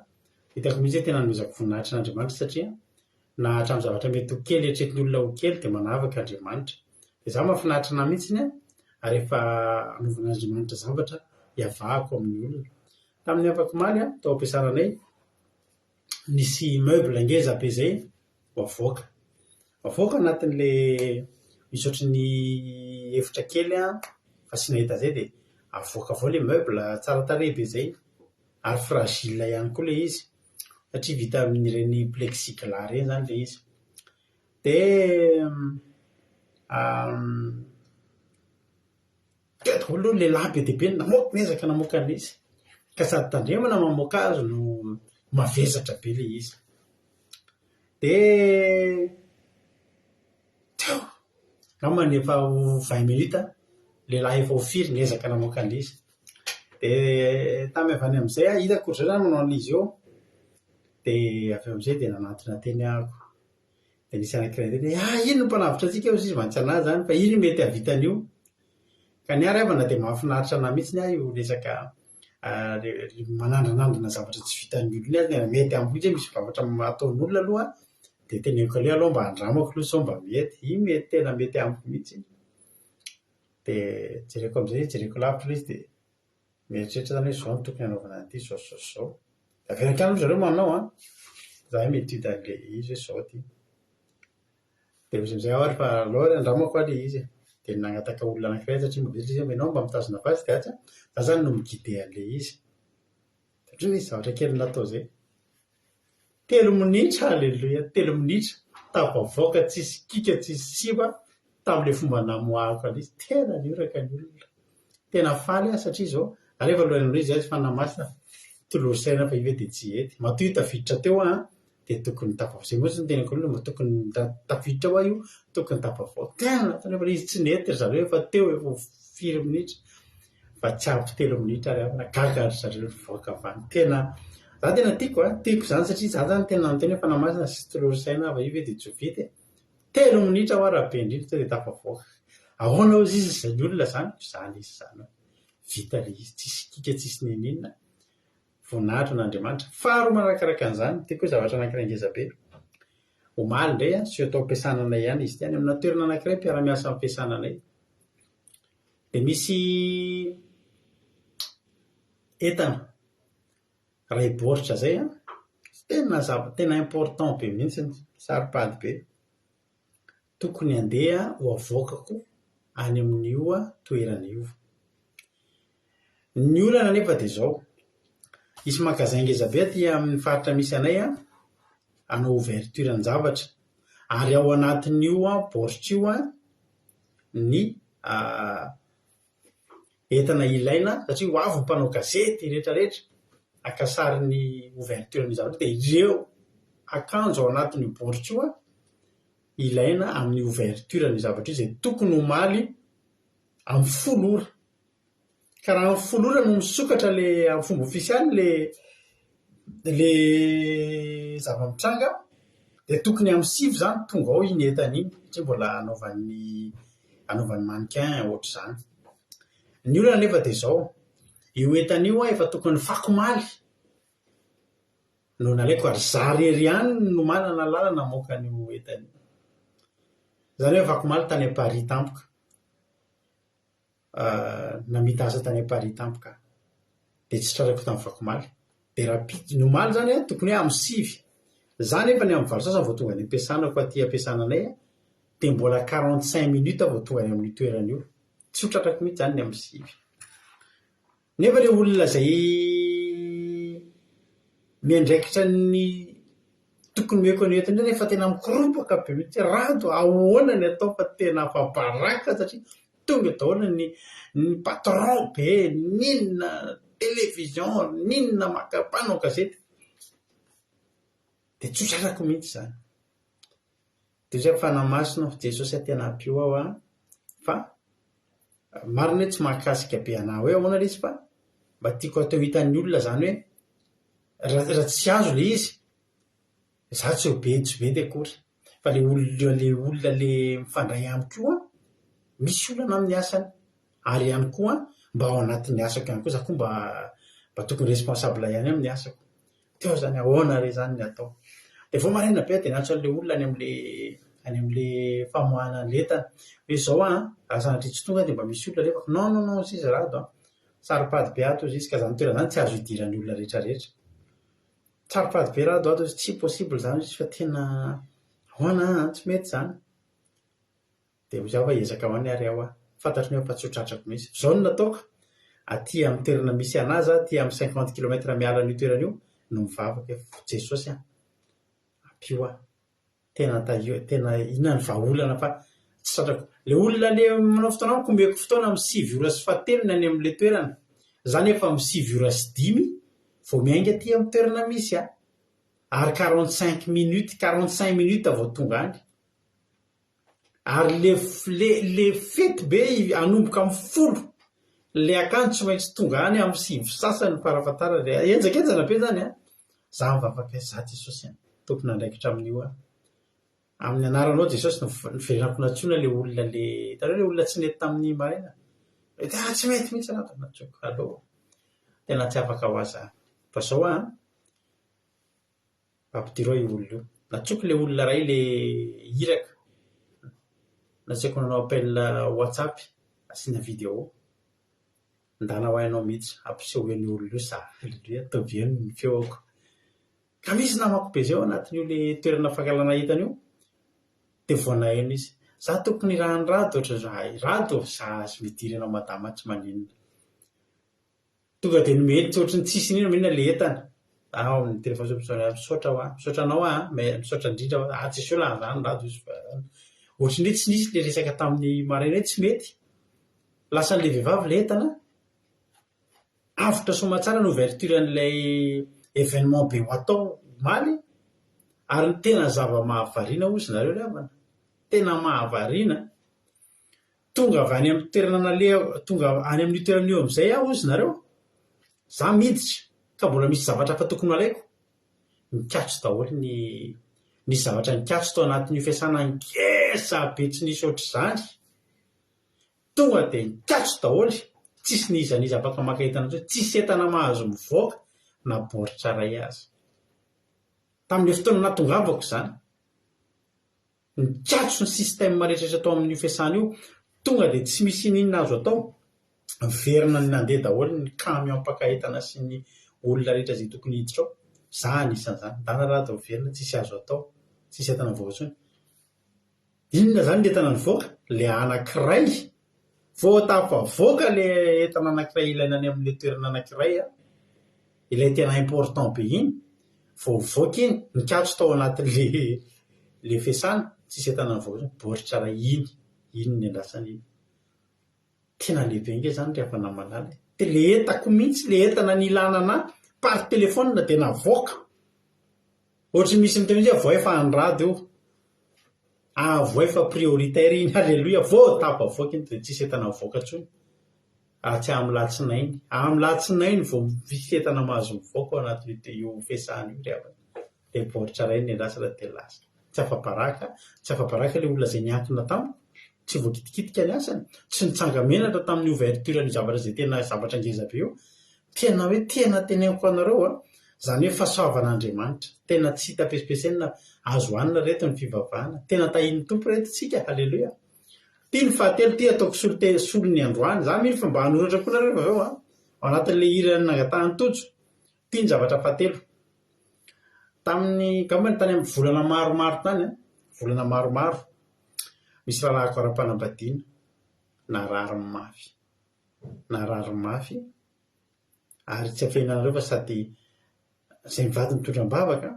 hitako mihitsy hoe tena anomezako voninahitra an'Andriamanitra satria na hatramin'ny zavatra mety ho kely eritreretin'ny olona ho kely dia manavaka Andriamanitra. Dia izaho mahafinaritra an'ahy mihitsy an, ary efa anaovan'Andriamanitra zavatra hiavahako amin'ny olona. Tamin'ny afakomaly an, tao am-piasana anay, nisy meuble ngeza be izay ho avoaka. Avoaka anatin'ilay misy ohatry ny efitra kely an, fasiana entana izay dia avoaka avy ao ilay meuble tsara tarehy be izay ary fragile ihany koa ilay izy satria vita amin'ireny plexiglas ireny izany ilay izy. Dia teo daholo aloha ny lehilahy be dia be namoaka, niezaka namoaka an'ilay izy. Ka sady tandremana mamoaka azy no mavesatra be ilay izy. Dia teo, angambany efa ho vingt minutes, lehilahy efa ho firy niezaka namoaka an'ilay izy. Dia tamy avy any amin'izay aho, hitako ry zareo izany manao an'ilay izy eo, dia avy eo amin'izay dia nanantona teny aho. Dia nisy anankiray niteny hoe, ah iny no mpanavotra antsika hozy izy, mantsy an'ahy izany fa iny mety hahavita an'io. Ka ny ahy ry havana dia mahafinaritra an'ahy mihitsy ahy io resaka manandranandrana zavatra tsy vitan'ny olona iny ary tena mety amiko mihitsy hoe misy zavatra ataon'olona aloha dia teneniko aleo aloha mba andramako aloha sao mba mety. Iny mety tena mety amiko mihitsy iny. Dia jereko amin'izay, jereko lavitra ilay izy dia mieritreritra izany hoe izao no tokony hanaovana an'ity, izao sy izao sy izao. Dia averiko ihany aloha zareo manao an, za hoe mi-étude an'ilay izy hoe izao ity. Dia hoy izy amin'izay aho ary fa aleo ary andramako ary ilay izy e. Dia nangataka olona anankiray aho satria mavesatra izy hoe ianao mba mitazona azy dia atsy an, za izany no mi-guider an'ilay izy. Satria nisy zavatra kely natao izay. Telo minitra, aleloia, telo minitra, tafavoaka tsisy kika tsisy sipa tamin'ilay fomba namoahako an'izy, tena nihoraka ny olona. Tena faly aho satria izao, ary efa alohan'ny izy azy Fanahy Masina, tolory saina fa io ve dia tsy hety. Matoa io tafiditra teo an, dia tokony tafavoaka. Izay mihitsy no teneniko olona, mba tokony tafiditra ao aho io, tokony tafavoaka. Tena nataony fa izy tsy nety ry zareo efa teo efa ho firy minitra. Fa tsy ampy telo minitra ary aho, gaga ry zareo nivoaka avy any. Tena Za tena tiako a, tiako izany satria za zany tena niteny hoe Fanahy Masina sy tolory saina aho fa io ve dia tsy ho vita e. Telo minitra hoa raha be indrindra tonga dia tafavoaka. Ahoana hozy izy izany olona izany? Izany izy izany hoe vita ilay izy, tsisy kiaka tsisy n'inon'inona. Voninahitra an'Andriamanitra. Faharoa manarakaraka an'izany, ity koa zavatra anankiray ngeza be. Omaly indray an, seho tao am-piasana anay ihany izy ity, any amina toerana anankiray mpiara-miasa amin'ny fiasana anay. Dia misy entana iray baoritra izay an, tena zava- tena important be mihitsy, saro-pady be. Tokony handeha ho avoakako any amin'io toerana io. Ny olana anefa dia izao, hisy magasin ngeza be aty amin'ny faritra misy anay an, hanao ouverture-n-javatra ary ao anatin'io baoritra io ny entana ilaina satria ho avy ny mpanao gazety rehetra rehetra haka sary ny ouverture-n'io zavatra io dia ireo akanjo ao anatin'io baoritra io an, ilaina amin'ny ouverture-n'io zavatra io izay tokony omaly amin'ny folo ora. Ka raha amin'ny folo ora no misokatra ilay amin'ny fomba ofisialy ilay ilay zava-mitranga dia tokony amin'ny sivy izany tonga ao iny entana iny satria mbola hanaovan'ny hanaovan'ny mannequin ohatr'izany. Ny olana anefa dia izao, io entana io efa tokony afakomaly no nalaiko ary za irery ihany no manana lalana hamoaka an'io entana io. Izany hoe afakomaly tany Paris tampoka. Namita asa tany Paris tampoka aho. Dia tsy tratrako tamin'ny afakomaly. Dia rahampitso, ny omaly izany an, tokony hoe amin'ny sivy. Izaho nefa ny amin'ny valo sasany vao tonga any am-piasana koa aty am-piasana anay an, dia mbola quarante cinq minutes aho vao tonga any amin'io toerana io. Tsy ho tratrako mihitsy izany ny amin'ny sivy. Nefa ilay olona izay miandraikitra ny tokony omeko an'io entana io nefa tena mikoropaka be mihitsy hoe Rado ahoana ny atao fa tena afa-baraka satria tonga daholo ny ny patron be, n'inona télévision, n'inona maka mpanao gazety. Dia tsy ho tratrako mihitsy izany. Dia hoy aho Fanahy Masina ô, Jesosy a tena ampio aho an, fa marina hoe tsy mahakasika be anah hoe ahoana ilay izy fa mba tiako atao hitan'ny olona izany hoe raha raha tsy azo ilay izy, za tsy ho be tsy ho mety akory fa ilay olona ilay olona ilay mifandray amiko io an, misy olana amin'ny asany ary ihany koa mba ao anatin'ny asako ihany koa, za koa mba mba tokony responsable ihany amin'ny asako. Teo izany ahoana re izany ny atao. Dia vao maraina be aho dia niantso an'ilay olona any amin'ilay any amin'ilay famoahana an'ilay entana. Hoe izao an, raha sanatria tsy tonga dia mba misy olona alefako. Non non non hozy izy Rado an, saro-pady be ato hozy izy ka izany toerana izany tsy azo idiran'ny olona rehetra rehetra. Saro-pady be Rado ato hozy izy, tsy possible izany hozy izy fa tena ahoana an, tsy mety izany. Dia hoy zaho fa hiezaka ho any ary aho an! Fantatro nefa fa tsy ho tratrako mihitsy. Izao no nataoko, aty amin'ny toerana misy anà za, aty amin'ny cinquante kilomètre miala an'io toerana io, no mivavaka hoe Jesosy an! Ampio aho. Tena tahio, tena inona ny vahaolana fa tsy tratrako. Ilay olona le manao fotoana amiko omeko fotoana amin'ny sivy ora sy fahatelony any amin'ilay toerana. Za nefa amin'ny sivy ora sy dimy vao miainga aty amin'ny toerana misy ahy. Ary quarante cinq minutes, quarante cinq minutes vao tonga any. Ary le le le fety be hanomboka amin'ny folo, le akanjo tsy maintsy tonga any amin'ny sivy sasany farafahatarany, henjakenjana be zany an! Za mivavaka hoe za Jesosy an, tompon'andraikitra amin'io aho, amin'ny anaranao Jesosy no niverenako nantsoina le olona le, hitanareo le olona tsy nety tamin'ny maraina? Hoe tena tsy mety mihitsy ianao, dia nantsoiko, allo, tena tsy afaka ho ahy zany, fa zao aho an, Ampidiro aho io olona io. Nantsoiko ilay olona iray ilay iraka. Nasaiko nanao appel WhatsApp, asiana vidéo. Ndana ho ahy ianao mihitsy, ampisehoy an'io olona io za. Alléluia, ataovy heno ny feoko. Ka misy namako be izay ao anatin'io ilay toerana fangalana entana io, dia vao naheno izy. Za tokony hirahan'i Rado ohatran'izao. Hay Rado, za sy midira ianao madama tsy maninona. Tonga dia nomeny tsy ohatran'ny tsisy n'inona n'inona ilay entana. Ao amin'ny téléphone zao misaotra misaotra hoa, misaotra anao aho an, mais misaotra indrindra hoa, ah tsisy olana izany Rado izy fa ohatran'ny hoe tsy nisy ilay resaka tamin'ny maraina hoe tsy mety. Lasan'ilay vehivavy ilay entana, avotra soamatsara ny ouverture an'ilay événement be ho atao omaly, ary ny tena zava-mahavariana hozy nareo ry havana, tena mahavariana, Tonga avy any amin'ny toerana nalehako, tonga any amin'io toerana io amin'izay aho hozy nareo, za miditra. Ka mbola misy zavatra hafa tokony ho alaiko? Nikatso daholo ny, nisy zavatra nikatso tao anatin'io fiasana ngeza be tsy nisy ohatr'izany. Tonga dia nikatso daholo, tsisy n'iza n'iza afaka maka entana intsony, tsisy entana mahazo mivoaka na baoritra iray aza. Tamin'ilay fotoana nahatongavako izany. Nikatso ny système rehetra tao amin'io fiasana io, tonga dia tsy misy ininona azo atao, miverina nandeha daholo ny camion mpaka entana sy ny olona rehetra izay tokony hiditra ao, za anisan'izany, ndana raha dia miverina tsisy azo atao, tsisy entana mivoaka intsony. Inona izany ny entana nivoaka? Ilay anankiray, vao tafavoaka ilay entana anankiray ilaina any amin'ilay toerana anankiray an, ilay tena important be iny, vao mivoaka iny, nikatso tao anatin'ilay ilay fiasana, tsisy entana nivoaka intsony, baoritra iray iny, iny nendrasana iny. Tena lehibe ange izany ry havana malala e! Dia ilay entako mihitsy, ilay entana nilana anà par téléphone dia navoaka. Ohatry ny misy miteny mihitsy hoe avoay fa andrado io. Avoay fa prioritaire iny, alléluia, vao tafavoaka iny dia tsisy entana mivoaka intsony. Raha tsy amin'ny latsinainy. Amin'ny latsinainy vao misy entana mahazo mivoaka ao anatin'io io fiasana io ry havana. Dia baoritra iray ny andrasana dia lasa. Tsy afa-baraka, tsy afa-baraka ilay olona izay niankina tamiko, tsy voakitikitika ny asany, tsy nitsanga-menatra tamin'ny ouverture an'io zavatra izay tena zavatra ngeza be io. Tena hoe tena teneniko anareo an, izany hoe fahasoavan'Andriamanitra, tena tsy hita pesipesenina, azo hanina ry reto ny fivavahana, tena tahian'ny Tompo ry reto tsika, haleloia. Ity ny fahatelo ity ataoko solote solony androany, za mino fa mba hanoratra koa nareo rehefa avy eo an, ao anatin'ilay hira nangatahan'i Tojo, ity ny zavatra fahatelo. Tamin'ny, angambany tany amin'ny volana maromaro tany an, volana maromaro, misy rahalahiko ara-panambadiana narary mafy. narary mafy ary tsy afenanareo fa sady izay mivady mitondra am-bavaka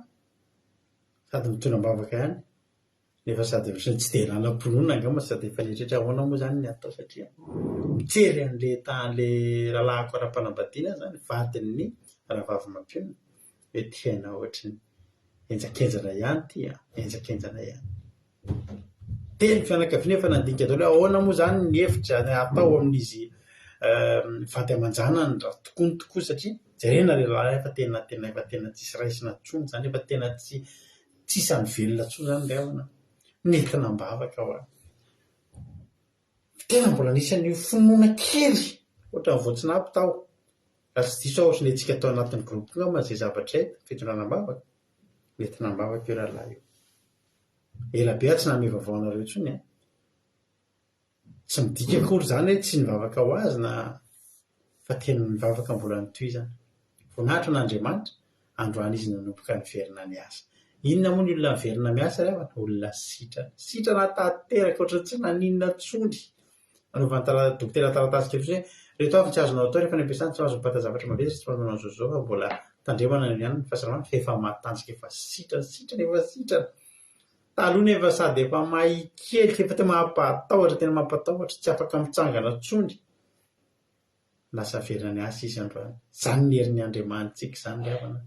sady mitondra am-bavaka ihany nefa sady ohatran'ny tsy dia nanam-pinoana angamba sady efa nieritreritra ahoana moa izany ny atao satria mijery an'ilay tahan'ilay rahalahiko ara-panambadiana aho izany vadin'ny rahavavy mampionona hoe tena ohatran'ny henjakenjana ihany ity an, henjakenjana ihany. Teny ny fianakaviana efa nandinika daholo hoe ahoana moa izany ny hevitra atao amin'izy vady aman-janany raha tokony tokoa satria jerena ilay raharaha efa tena tena efa tena tsisy raisina intsony izany, efa tena tsy tsisy any velona intsony izany ry havana. Nentina am-bavaka ho'a. Tena mbola nisy an'io finoana kely ohatran'ny voatsinapy tao. Raha tsy diso aho ohatran'ny antsika tao anatin'ny groupe angamba izay zavatra izay, fitondrana am-bavaka. Nentina am-bavaka io rahalahy io. Ela be aho tsy nanome vaovao anareo intsony an! Tsy midika akory izany hoe tsy nivavaka ho azy na fa tena nivavaka mbola notohizana. Voninahitra ho an'Andriamanitra, androany izy nanomboka niverina niasa. Inona moa ny olona miverina miasa ry havana? Olona sitrana. Sitrana tanteraka ohatran'ny tsy naninona intsony. Nanaovan'ny tara- dokotera taratasy kely fotsiny hoe ireto avy ny tsy azonao atao rehefa any am-piasana, tsy mahazo mipata zavatra mavesatra, tsy mahazo manao an'izao sy izao fa mbola tandremana ihany ny fahasalamana fa efa matanjaka, efa sitrana, sitrana, efa sitrana. Taloha nefa sady efa may kely, efa tena mampatahotra, tena mampatahotra, tsy afaka mitsangana intsony. Lasa velona niasa izy androany. Izany ny herin'ny Andriamanitsika izany ry havana.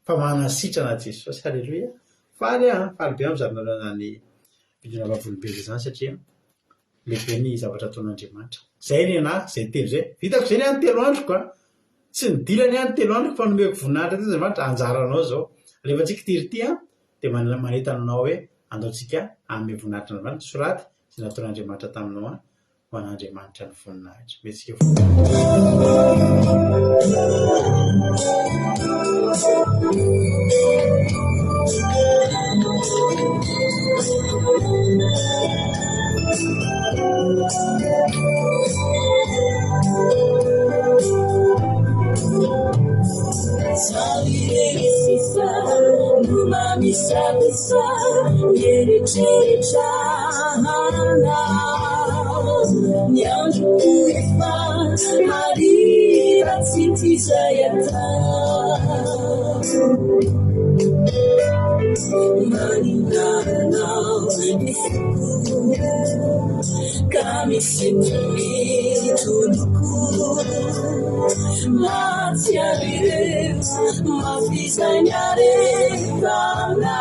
Fa manasitrana Jesosy. Haleloia. Faly aho, faly be aho mizara anareo an'izany vondrona vavolombelona izany satria lehibe ny zavatra ataon'Andriamanitra. Izay ny anah, izay telo izay. Vitako izay ny ahy ny telo androko a. Tsy nidilany ahy ny telo androko fa nomeko voninahitra teto Andriamanitra, anjaranao izao. Alefantsika ity ry ity an, dia manentana anao hoe andao tsika hanome voninahitra an'Andriamanitra. Soraty izay nataon'Andriamanitra taminao an. ho an'Andriamanitra ny voninahitra. Mihetsika Ny andro efa hariva tsy tia izay atao Manina anao ny foko ka misento ny toloko Mahatsiaro ireo mafy izay niaretana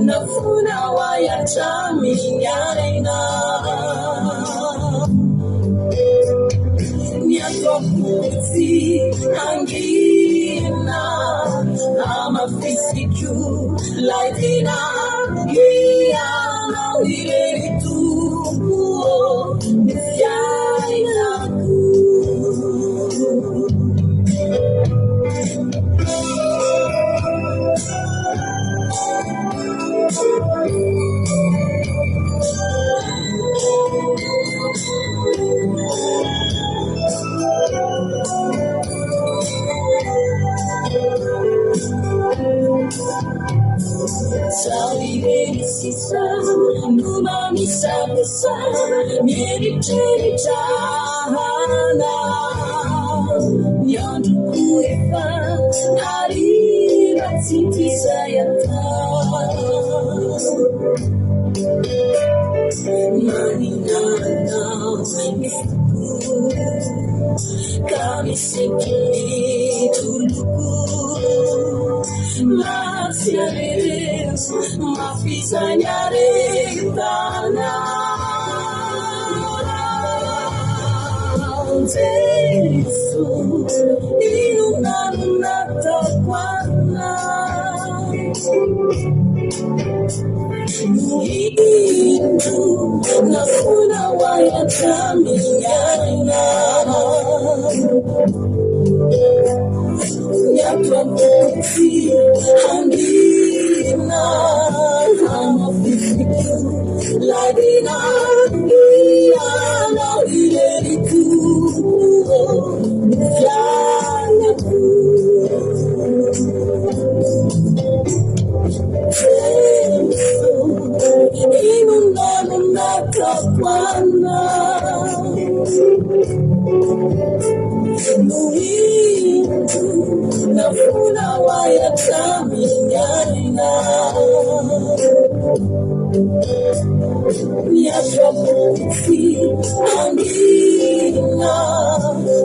Nafoinao ahy hatramin'ny aina. Ny ato am-poko tsy hangina, hamafisiko 'lay tiana. Ianao irery Tompo ô, ny fiainako. Zaho irery sisa no mamisavisa mieritreritra anao. Ny androko efa hariva tsy izay atao. Manina anao ny foko ka misento ny toloko. Mahatsiaro mafy izany aretana. Jeso, inona no nataoko anao? No indro nafoinao ahy hatramin'ny aina. Ny ato am-poko tsy hangina, hamafisiko 'lay dina. Ianao irery Tompo no fiainako. Jeso, inona no nataoko anao? No indro nafoinao ahy hatramin'ny aina. Ny ato am-poko tsy hangina,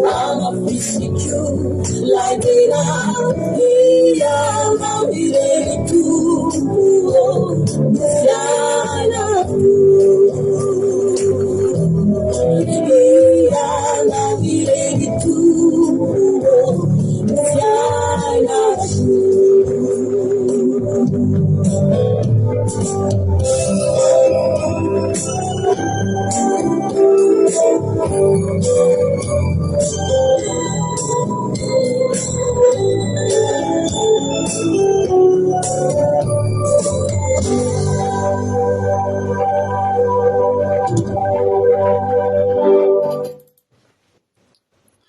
hamafisiko 'lay dina. Ianao irery Tompo ô, no fiainako. Ianao irery Tompo ô, no fiainako.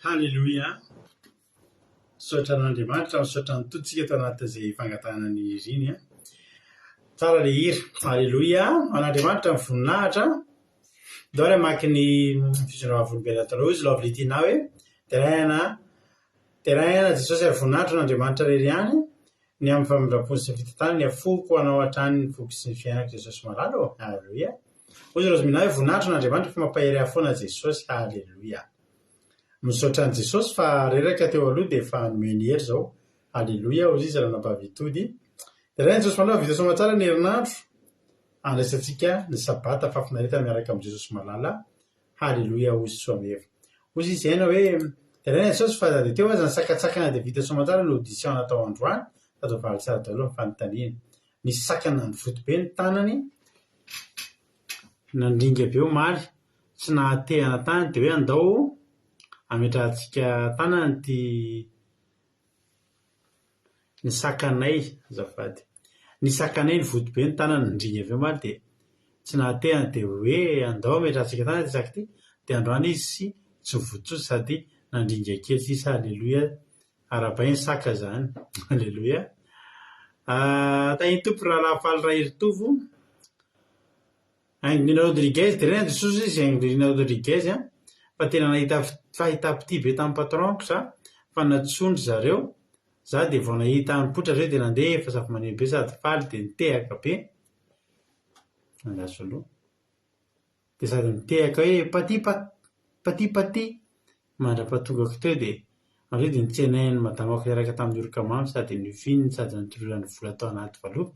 Haleloia! Misaotra an'Andriamanitra, misaotra ny Tompo tsika tao anatin'izay fangatahana ny iriny an. Tsara ilay hira. Aleloia! Ho an'Andriamanitra ny voninahitra. Ndao ary hamaky ny fizarana vavolombelona taloha izy Lovely Tina hoe, Deraina, deraina Jesosy ary voninahitra ho an'Andriamanitra irery ihany, ny amin'ny famindram-pony sy ny fitantanany, ny afoko ho anao hatrany ny foko sy ny fiainako Jesosy malala ô! Aleloia! Hoy izy Rosemina hoe, Voninahitra ho an'Andriamanitra fa mampahery ahy foana Jesosy. Aleloia! Misaotra an'i Jesosy fa reraka teo aloha dia efa nomeny hery izao. Aleloia hozy izy ranabavy Itody. Deraina Jesosy malala vita soamatsara ny herinandro andraisantsika ny sabata fahafinaretana miaraka amin'i Jesosy malala. Haleloia hozy Soameva. Hozy izy aina hoe deraina Jesosy fa na dia teo aza ny sakantsakana dia vita soamatsara ny audition natao androany sady voavaly tsara daholo ny fanontaniana. Nisy sakana nivoto be ny tanany nandringa be omaly tsy nahatehana tany dia hoe andao hametrahantsika tanana ity ny sakanay azafady, ny sakanay nivoto be ny tanany nandringa avy eo omaly dia tsy nahatehana dia hoe andao hametrahantsika tanana ity saka ity dia androany izy tsy nivoto intsony sady nandringa kely sisa aleloia arahabaina ny saka izany aleloia tahin'ny Tompo rahalahy Faly Raheritovo. Haingonina Rodriguez, jerena Jesosy izy Haingonina Rodriguez an, fa tena nahita fahitam-pitia be tamin'ny patron-ko za, fa nantsoin-dry zareo, za dia vao nahita nipoitra zareo dia nandeha efa zava-maneno be sady faly dia nitehaka be, andraso aloha, dia sady nitehaka hoe pati pati pati, Mandra-pahatongako teo dia avy eo dia notsenain'ny madamako niaraka tamin'ny oroka mamy sady nofininy sady notolorany vola tao anaty valopy.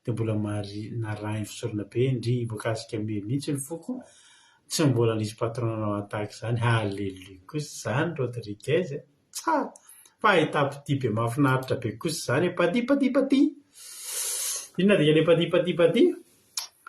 Dia mbola mari narahiny fisaorana be ndry voakasika be mihitsy ny foko, tsy mbola nisy patron nanao ahy tahaka izany, haleloia kosa izany Rodriguez e! Tsara! Fahitam-pitia be mahafinaritra be kosa izany e! Pati pati pati! Inona dikan'ilay pati pati pati?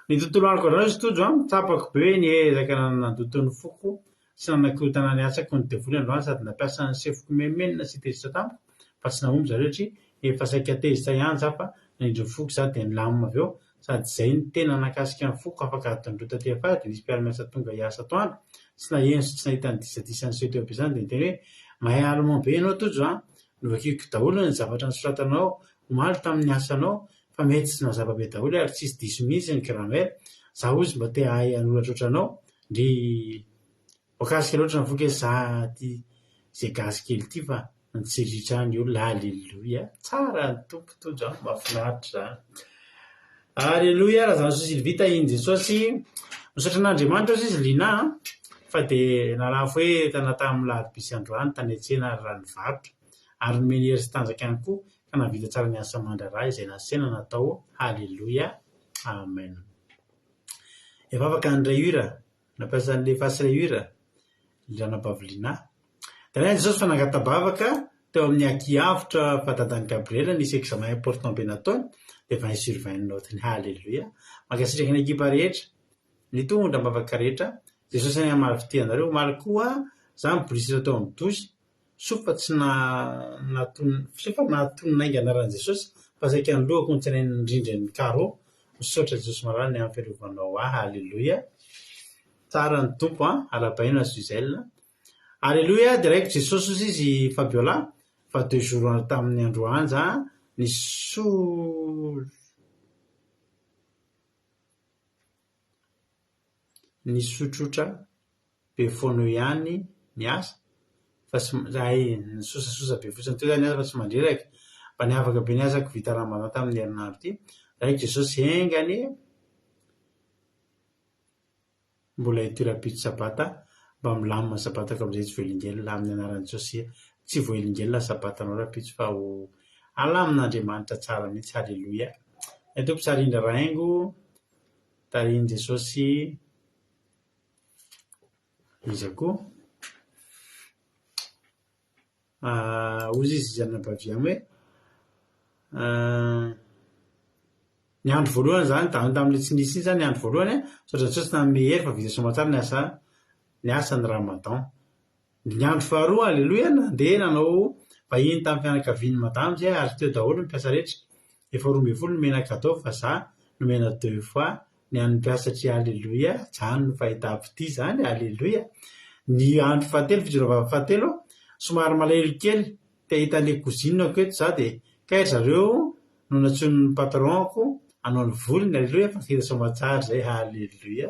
Ny tontolo androko androany ry Tojo an, tsapako be hoe niezaka nandoto ny foko sy nanakorontana ny asako ny devoly androany sady nampiasa ny sefoko menomenona sy tezitra tamiko fa tsy nahomby zareo satria efa saika tezitra ihany za fa nanindry ny foko za dia nilamina avy eo sady izay no tena nakasika ny foko afaka adiny roa taty afara dia nisy mpiara-miasa tonga hiasa atoandro tsy naheno sy tsy nahita ny disadisa niseho teo am-piasana dia niteny hoe mahay allemand be ianao Tojo a! novakiako daholo ny zavatra nosoratanao omaly tamin'ny asanao fa mety sy mazava be daholo ary tsisy diso mihitsy ny grammaire, za ozy mba te hahay hanoratra ohatranao, ndry voakasika loatra ny voky hoe za ty ze gasy kely ty fa nitsiritra ny olona, aleloia, tsara ny Tompo Tojo an, mahafinaritra zany. Aleloia, Razanasoa Sylvie tahian'i Jesosy, misaotra an'Andriamanitra ozy izy Lina an, fa dia nalafo entana tamin'ny larobia sy androany tany an-tsena ary raha nivarotra, ary nomeny hery sy tanjaka ihany koa ka nahavita tsara ny asa aman-draharaha izay nasaina natao Haleloia Amen Efa afaka ny rayure nampiasa an'ilay face rayure ny ranabavy Lina Deraina Jesosy fa nangata-bavaka teo amin'ny Aky Avotra fa dadan'i Gabriel nisy examen important be nataony dia 20 sur 20 ny naotiny Haleloia Mankasitraka ny ekipa rehetra nitondra am-bavaka rehetra Jesosy anie hamaly fitia anareo Omaly koa za nibolisatra teo amin'ny douche Soa fa tsy soa fa nahatonina haingana anaran'i Jesosy fa saika ny lohako no tsenain'ny rindrin'ny carreau. Misaotra Jesosy malala ny amin'ny fiarovanao ahy. Aleloia. Tsara ny Tompo an. Arahabaina Gisèle. Aleloia, deraiko Jesosy hozy izy Fabiola fa deux jours tamin'ny androany za niso nisotrotra be foana eo ihany ny asa fa tsy hay nisosasosa be fotsiny teo zany ny asa fa tsy mandreraka. Mba niavaka be ny asako vita ramadan tamin'ny herinandro ity. Raiko Jesosy enga anie mbola hitohy rahampitso sabata mba milamina ny sabatako amin'izay tsy voahelingelina amin'ny anaran'i Jesosy tsy voahelingelina ny sabatanao rahampitso fa ho alamin'Andriamanitra tsara mihitsy haleloia. Ny Tompo tsara indrindra Rahaingo tarihin'i Jesosy Iza koa? Hozy izy izy anabavy ihany hoe, ny andro voalohany izany, tamin'ilay tsy nisy iny izany ny andro voalohany an, misaotra an'i Jesosy nanome hery fa vita soamantsara ny asa ny asan'ny Ramadan. Ny andro faharoa, aleloia, nandeha nanao vahiny tamin'ny fianakavian'i madama izahay ary teo daholo ny mpiasa rehetra. Efa 12 nomena cadeau fa za nomena deux fois ny an'ny mpiasa satria aleloia, zany no fahitam-pitia zany, aleloia. Ny andro fahatelo, fijoroam-bava fahatelo, somary malahelo kely te hahita an'ilay cousine-ko eto za dia kay ry zareo no nantsoin'ny patron-ko hanao ny volony, aleloia, fa hita soamantsara izay, aleloia.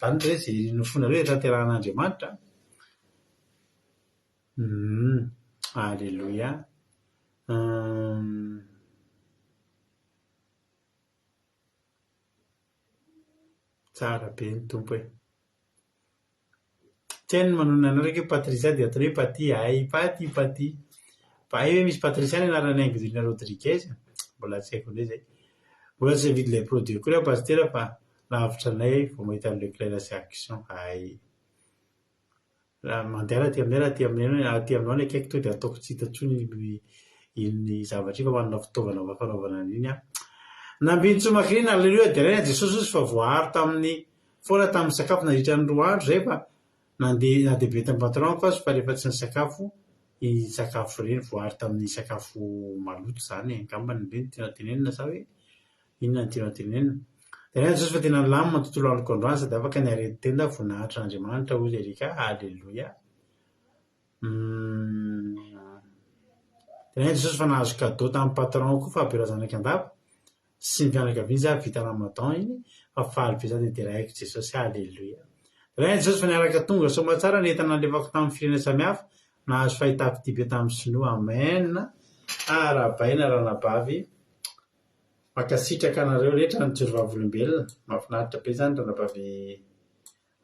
Zany re izay irin'ny fonareo dia tanterahan'Andriamanitra an. Humm, aleloia. Humm. Tsara be ny Tompo e. Tsy hainy ny manonona anaraka hoe Patricia dia ataony hoe Paty, hay Paty Paty. Fa hay ve misy Patricia ny anaran'i Angelina Rodriguez? Mbola tsy haiko indray izay. Mbola tsy nividy ilay produit akory aho Pasitera fa lavitra anay vao mahita an'i Leclerc sy Action. Hay. Raha mandehana aty aminay raha aty aminay aty aminao ny akaiky tonga dia ataoko tsy hita intsony iny iny zavatra iny fa manana fitaovana fanaovana an'iny aho. Nambinintsoa Macrina, Aleloia, deraina Jesosy hozy fa voaaro tamin'ny foana tamin'ny sakafo nandritra ny roa andro izay fa nandeha na dia be tamin'ny patron-ko aza fa rehefa tsy nisakafo iny sakafo ireny voaaro tamin'ny sakafo maloto izany angambany ve no tianao tenenina sa hoe Inona no tianao tenenina? Deraina Jesosy fa tena nilamina ny tontolo androko androany sady afaka ny aretin-tenda voninahitr' Andriamanitra hoy Erika Aleloia Humm Deraina Jesosy fa nahazo cadeau tamin'ny patron ko Fabiola Zanakandava sy ny fianakaviany za vita ramadan iny fa faly be za dia deraiko Jesosy Aleloia Deraina Jesosy fa niaraka tonga soamatsara ny entana nalefako tamin'ny firenena samihafa nahazo fahitam-pitia be tamin'ny sinoa Amen Arahabaina ranabavy Mankasitraka anareo rehetra nijoro vavolombelona. Mahafinaritra be izany ranabavy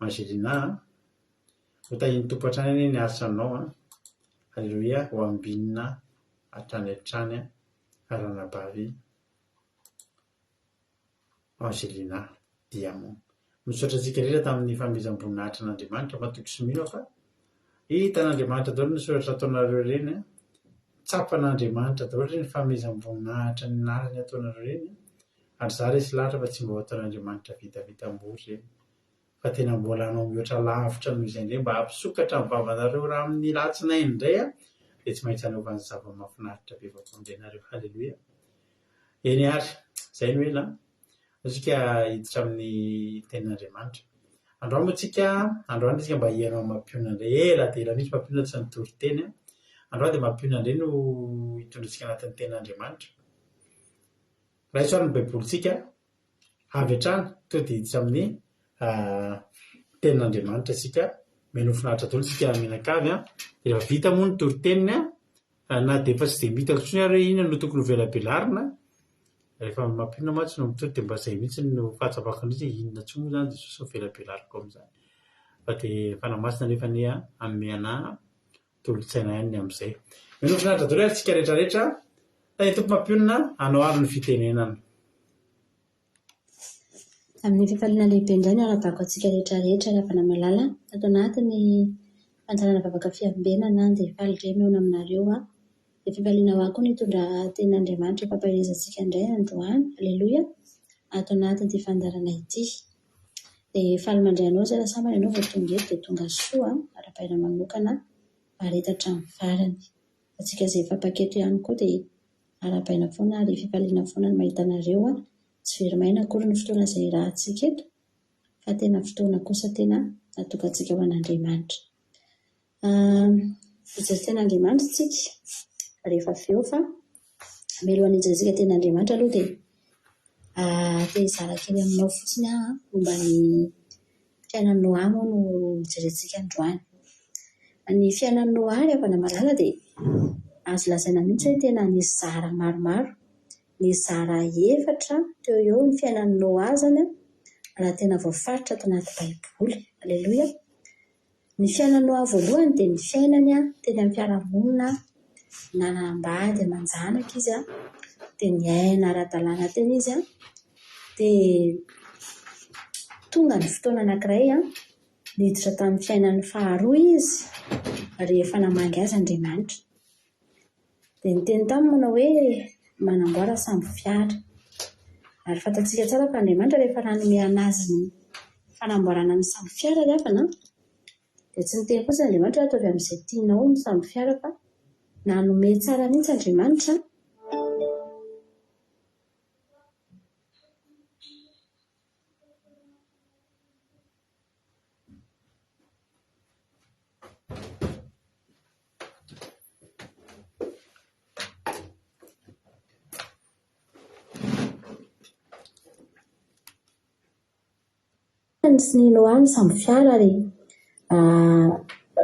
Angelina a. Ho tahian'ny Tompo hatrany anie ny asanao a. Aleloia, ho ambinina hatrany hatrany ranabavy. Angelina Diamond. Misaotra antsika rehetra tamin'ny fanomezam-boninahitra an'Andriamanitra. Matoky sy mino aho fa hitan'Andriamanitra daholo ny soratra ataonareo ireny an. Tsapan'Andriamanitra daholo ireny fanomezam-boninahitra ny anarany ataonareo ireny an. Ary izaho resy lahatra fa tsy mba ho ataon'Andriamanitra vitavitam-bory ireny. Fa tena mbola hanao mihoatra lavitra noho izay indray mba hampisokatra ny vavanareo raha amin'ny alatsinainy indray an, dia tsy maintsy hanaovany zava-mahafinaritra be vaovao indray nareo. Haleloia. Eny ary, izay no ela an. Andao isika hiditra amin'ny tenin'Andriamanitra. Androany moa tsika, androany isika mba hihaino an'i Mampionona indray. Ela dia ela mihitsy Mampionona tsy nitory teny an. Androany dia Mampionona indray no hitondra antsika anatin'ny tenin'Andriamanitra. Raiso ary ny Baibolintsika avy hatrany, tonga dia hiditra amin'ny tenin'Andriamanitra isika. Mino ho finaritra daholo isika mianakavy an. Rehefa vita moa ny toriteniny an, na dia efa tsy dia hitako intsony ary hoe inona no tokony ho velabelarina, rehefa mampionona mantsy no mitory dia mba izay mihitsy no fahatsapako an'izy hoe inona intsony moa izany Jesosy no velabelariko amin'izany. Fa dia ny Fanahy Masina anefa anie hanome anà tolo-tsaina ihany ny amin'izay. Mino ho finaritra daholo ary isika rehetra rehetra. Tahin'ny Tompo mampionona anao ary ny fitenenana. Amin'ny fifaliana lehibe indray no iarahabako antsika rehetra rehetra ry havana malala. Ato anatin'ny fandaharana vavaka fiambenana dia faly indray mihaona aminareo aho. Dia fifaliana ho ahy koa ny hitondra tenin'Andriamanitra fampaherezantsika indray androany. Aleloia! Ato anatin'ity fandaharana ity. Dia faly mandray anao izay raha sambany ianao vao tonga eto dia tonga soa, arahabaina manokana, mahareta hatramin'ny farany. Antsika izay efa mpaketo ihany koa dia arahabaina foana ary fifaliana foana ny mahita anareo an! Tsy very maina akory ny fotoana izay iarahantsika eto fa tena fotoana kosa tena natokantsika ho an'Andriamanitra. Hijery tenin'Andriamanitra isika rehefa avy eo fa mialohan'ny hijerentsika tenin'Andriamanitra aloha dia te hizara kely aminao fotsiny aho momba ny fiainan'i Noa moa no jerentsika androany. Ny fiainan'i Noa ry havana malala dia azo lazaina mihitsy hoe tena nizara maromaro, nizara efatra teo ho eo ny fiainan'i Noa izany raha tena voafaritra ato anaty Baiboly. Aleloia! Ny fiainan'i Noa voalohany dia ny fiainany teny amin'ny fiarahamonina, nanambady aman-janaka izy dia niaina ara-dalàna teny izy dia tonga ny fotoana anankiray niditra tamin'ny fiainany faharoa izy rehefa namangy azy Andriamanitra. Dia niteny taminy manao hoe, Manamboara sambo fiara. Ary fantatsika tsara fa Andriamanitra rehefa nanome an'azy ny fanamboarana ny sambo fiara ry havana an, dia tsy niteny fotsiny Andriamanitra hoe ataovy amin'izay tianao ny sambo fiara fa nanome tsara mihitsy Andriamanitra. Sy ny Noa ny sambo fiara ary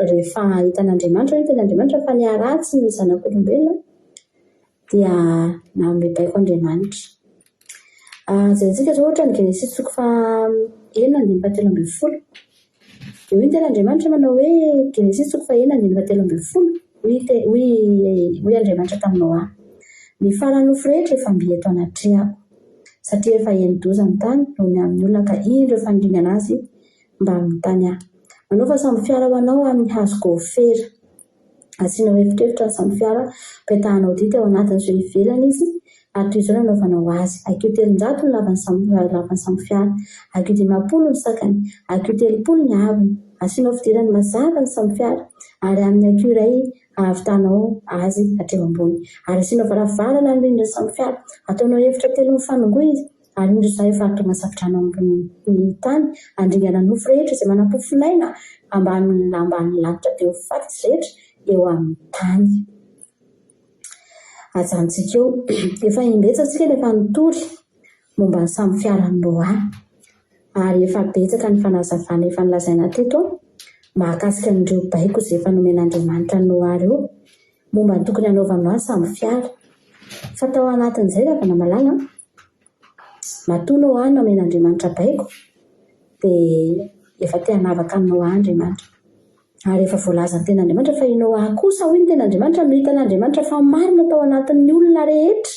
rehefa hitan'Andriamanitra hoe hitan'Andriamanitra fa niharatsy ny zanak'olombelona dia nanome baiko Andriamanitra. Jerentsika izao ohatra ny Genesisy toko faha enina andininy fahatelo ambin'ny folo. Dia hoy ny tenin'Andriamanitra manao hoe, Genesisy toko fahenina andininy fahatelo ambin'ny folo, hoy hoy hoy Andriamanitra tamin'i Noa, Ny faran'ny nofo rehetra efa mby eto anatrehako, satria efa heni-doza ny tany noho ny amin'ny olona ka indro efa niringana azy mbamin'ny tany aho. Manaova sambo fiara ho anao amin'ny hazo gôfera. Asianao efitrefitra ny sambo fiara, petahanao dity ao anatiny sy eo ivelany izy, ary toy izao no anaovanao azy, hakiho 300 ny lavan'ny sambo lavan'ny sambo fiara, hakiho 50 ny sakany, hakiho 30 ny haavony. Asianao fidirany mazava ny sambo fiara, ary amin'ny hakiho iray ahavitanao azy hatreo ambony. Ary asianao varavarana ny rindrin'ny sambo fiara, ataonao efitra telo mifanongoa izy, Ary indro izaho efa tonga safodrano ambonin'ny tany, handringana ny nofo rehetra izay manam-pofonaina ambanin'ny ambanin'ny lanitra dia ho faty izy rehetra eo amin'ny tany. Ajanontsika eo. Efa imbetsaka isika no efa nitory momba ny sambo fiaran'i Noa. Ary efa betsaka ny fanazavana efa nolazaina teto mahakasika an'ireo baiko izay efa nomen'Andriamanitra an'i Noa ireo. Momba ny tokony hanaovanao ahy sambo fiara. Fa tao anatin'izay ry havana malala an, matoa Noa nomen'Andriamanitra baiko dia efa te hanavaka an'i Noa Andriamanitra. Ary efa voalazan'ny tenin'Andriamanitra fa i Noa kosa hoy ny tenin'Andriamanitra no hitan'Andriamanitra fa marina tao anatin'ny olona rehetra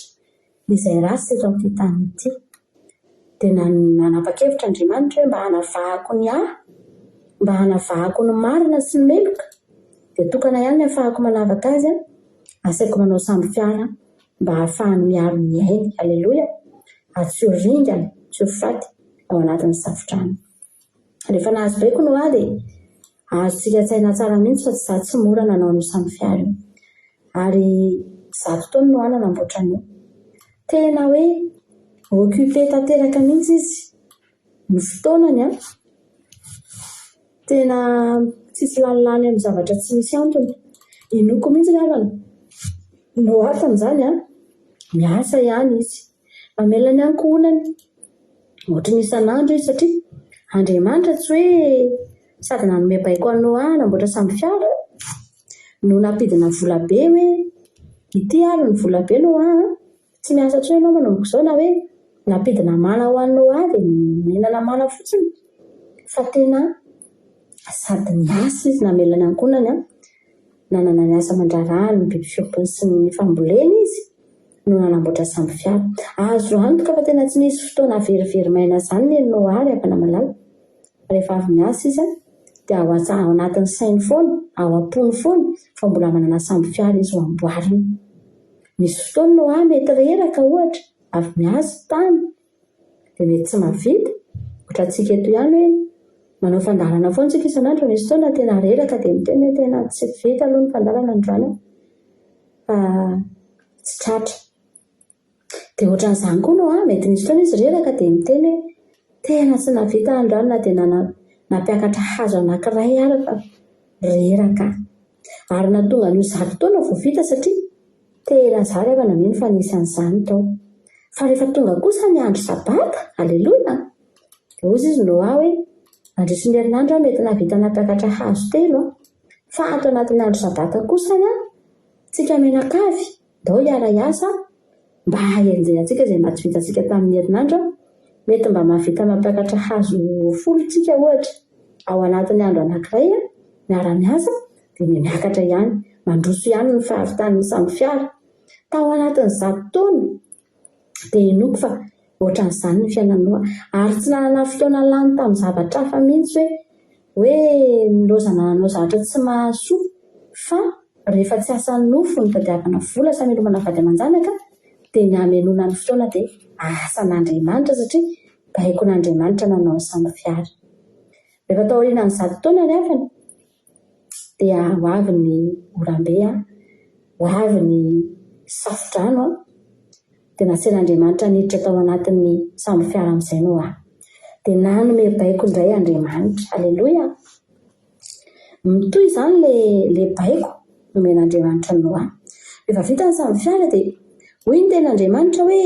izay ratsy teto amin'ity tany ity. Dia nanapa-kevitra Andriamanitra hoe mba hanavahako ny ahy, mba hanavahako ny marina sy ny meloka, dia tokana ihany ny ahafahako manavaka azy, asaiko manao sambo fiara mba hahafahany miaro ny ainy. Aleloia! Ary tsy ho ringana, tsy ho faty ao anatin'ny safodrano. Rehefa nahazo baiko Noa dia azontsika an-tsaina tsara mihitsy fa tsy tsy mora nanao an'io sambo fiara io. Ary zato taona Noa nanamboatra an'io. Tena hoe occupé tanteraka mihitsy izy. Ny fotoanany an, tena tsisy lanilany amin'ny zavatra tsy misy antony. Inoako mihitsy ry havana, Noa tamin'izany an, miasa ihany izy. Mamelona ny ankohonany ohatry ny isan'andro izy satria Andriamanitra tsy hoe sady nanome baiko an'i Noa hanamboatra sambo fiara no nampidina vola be hoe ity ary ny vola be Noa a, tsy miasa intsony ianao manomboka izao na hoe nampidina mana ho an'i Noa dia nihinana mana fotsiny fa tena sady niasa izy namelona ny ankohonany an, nanana ny asa aman-draharahany, ny biby fiompiny sy ny famboleny izy no nanamboatra sambo fiara. Azo antoka fa tena tsy nisy fotoana verivery maina izany ny an'i Noa ry havana malala. Rehefa avy miasa izy dia ao ao anatin'ny sainy foana, ao am-pony foana fa mbola manana sambo fiara izy ho amboarina. Misy fotoana Noa mety reraka ohatra, avy miasa tany, dia mety tsy mahavita, ohatrantsika eto ihany hoe manao fandaharana foana isika isan'andro fa misy fotoana tena reraka dia miteny hoe tena tsy vita aloha ny fandaharana androany an, fa tsy tratra. Dia ohatran'izany koa Noa, mety nisy fotoana izy reraka dia miteny hoe tena tsy nahavita androany na dia nampiakatra hazo anankiray ary fa reraka aho. Ary nahatonga an'io zato taona vao vita satria tena za ry havana mino fa nisy an'izany tao. Fa rehefa tonga kosa ny andro sabata, aleloia, dia hozy izy Noa hoe, nandritry ny herinandro aho mety nahavita nampiakatra hazo telo an, fa ato anatin'ny andro sabata kosany an, tsika mianakavy, ndao hiara-hiasa mba hahenjehantsika izay mba tsy vitantsika tamin'ny herinandro, mety mba mahavita mampiakatra hazo folo tsika ohatra ao anatin'ny andro anankiray miara-miasa dia miakatra ihany, mandroso ihany ny fahavitan'ny sambo fiara. Tao anatin'ny zato taona dia inoako fa ohatran'izany ny fiainan'i Noa ary tsy nanana fotoana lany tamin'ny zavatra hafa mihitsy hoe hoe nilaozana nanao zavatra tsy mahasoa fa rehefa tsy asan'ny nofo ny tadiavana vola sy hamelomana vady aman-janaka dia ny hamenoana ny fotoana dia asan'Andriamanitra satria baikon'Andriamanitra nanao ny sambo fiara. Rehefa taorianan'ny zato taona ry havana dia ho avy ny oram-be, ho avy ny safo-drano, dia nasain'Andriamanitra niditra tao anatin'ny sambo fiara amin'izay Noa. Dia nanome baiko indray Andriamanitra. Aleloia! Mitohy izany ilay ilay baiko nomen'Andriamanitra an'i Noa. Rehefa vita ny sambo fiara dia hoy ny tenin'Andriamanitra hoe,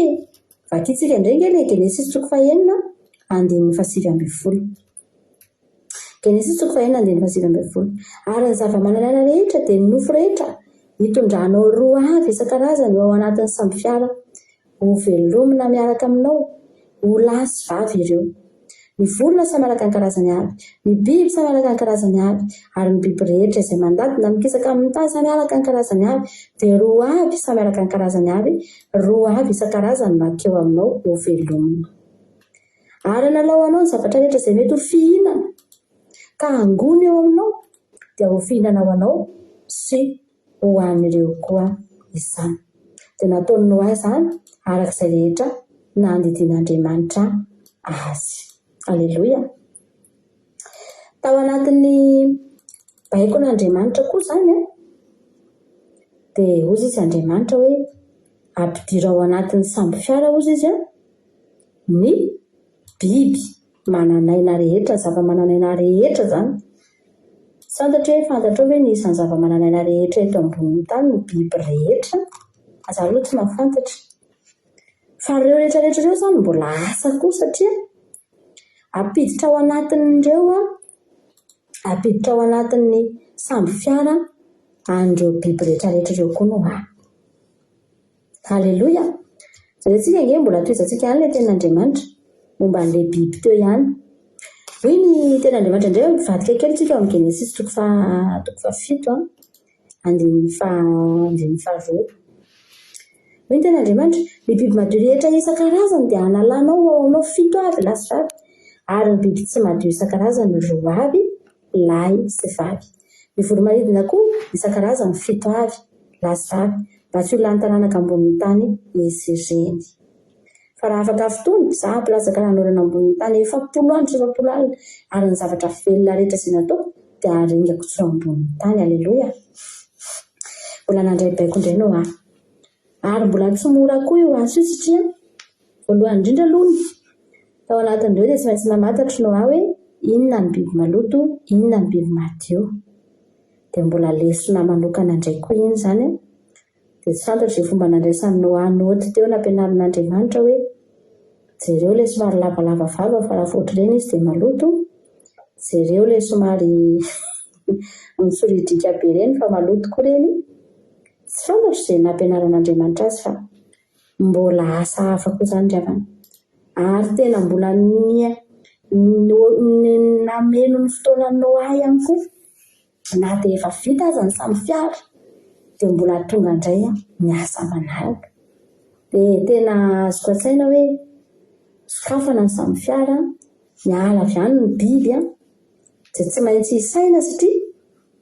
vakintsika indray ange ilay Genesisy toko fahenina andininy fahasivy ambin'ny folo. Genesisy toko fahenina andininy fahasivy ambin'ny folo. Ary ny zava-manan'aina rehetra dia ny nofo rehetra hitondranao roa avy isan-karazany ho ao anatin'ny sambo fiara ho velomina miaraka aminao, ho lahy sy vavy ireo. Ny vorona samy araka ny karazany avy, ny biby samy araka ny karazany avy, ary ny biby rehetra izay mandady na mikisaka amin'ny tany samy araka ny karazany avy, dia roa avy samy araka ny karazany avy, roa avy isan-karazany mankeo aminao ho velomina. Ary hanalao anao ny zavatra rehetra izay mety ho fihinana, ka hangony eo aminao, dia ho fihinana ho anao sy ho an'ireo koa izany. Dia nataon'i Noa izany araka izay rehetra nandidian'Andriamanitra azy. Aleloia! Tao anatin'ny baikon'Andriamanitra koa izany an, dia hozy izy Andriamanitra hoe ampidiro ao anatin'ny sambo fiara hozy izy an, ny biby manan'aina rehetra, zava-manan'aina rehetra izany. Tsy fantatro hoe fantatrao ve ny isan'ny zava-manan'aina rehetra eto ambonin'ny tany, ny biby rehetra? Za aloha tsy mahafantatra. Fa ireo rehetra rehetra ireo izany mbola asa koa satria ampiditra ao anatin'ireo an, ampiditra ao anatin'ny sambo fiara an'ireo biby rehetra rehetra ireo koa no ahy. Aleloia! Jerentsika ange mbola tohizantsika ihany ilay tenin'Andriamanitra momba an'ilay biby teo ihany. Hoy ny tenin'Andriamanitra indray hoe mivadika kely tsika ao amin'ny Genesisy toko faha toko fahafito an, andininy faha andininy faharoa. Hoy ny tenin'Andriamanitra, Ny biby madio rehetra isan-karazany dia hanalanao ho ao aminao fito avy, lahy sy vavy, ary ny biby tsy madio isan-karazany roa avy, lahy sy vavy. Ny voro-manidina koa isan-karazany fito avy, lahy sy vavy, mba tsy ho lany taranaka ambonin'ny tany izy ireny. Fa raha afaka fotoana, izaho hampilatsaka ranonorana ambonin'ny tany 40 andro sy 40 alina, ary ny zavatra velona rehetra izay nataoko dia haringako tsy ho ambonin'ny tany. Aleloia! Mbola nandray baiko indray Noa. Ary mbola tsy mora koa io asa io satria voalohany indrindra aloha tao anatin'ireo dia tsy maintsy namantatry Noa hoe inona ny biby maloto, inona ny biby madio. Dia mbola lesona manokana indray koa iny izany an. Dia tsy fantatro izay fomba nandraisan'i Noa naoty teo nampianarin'Andriamanitra hoe jereo ilay somary lavalava vava fa raha vao ohatr'ireny izy dia maloto, jereo ilay somary mitsoridrika be ireny fa maloto koa ireny. Tsy fantatro izay nampianaran'Andriamanitra azy fa mbola asa hafa koa izany ry havana. Ary tena mbola nameno ny fotoanan'i Noa ihany koa. Na dia efa vita aza ny samy fiara dia mbola tonga indray ny asa manaraka. Dia tena azoko an-tsaina hoe sokafana ny samy fiara, miala avy any ny biby dia tsy maintsy isaina satria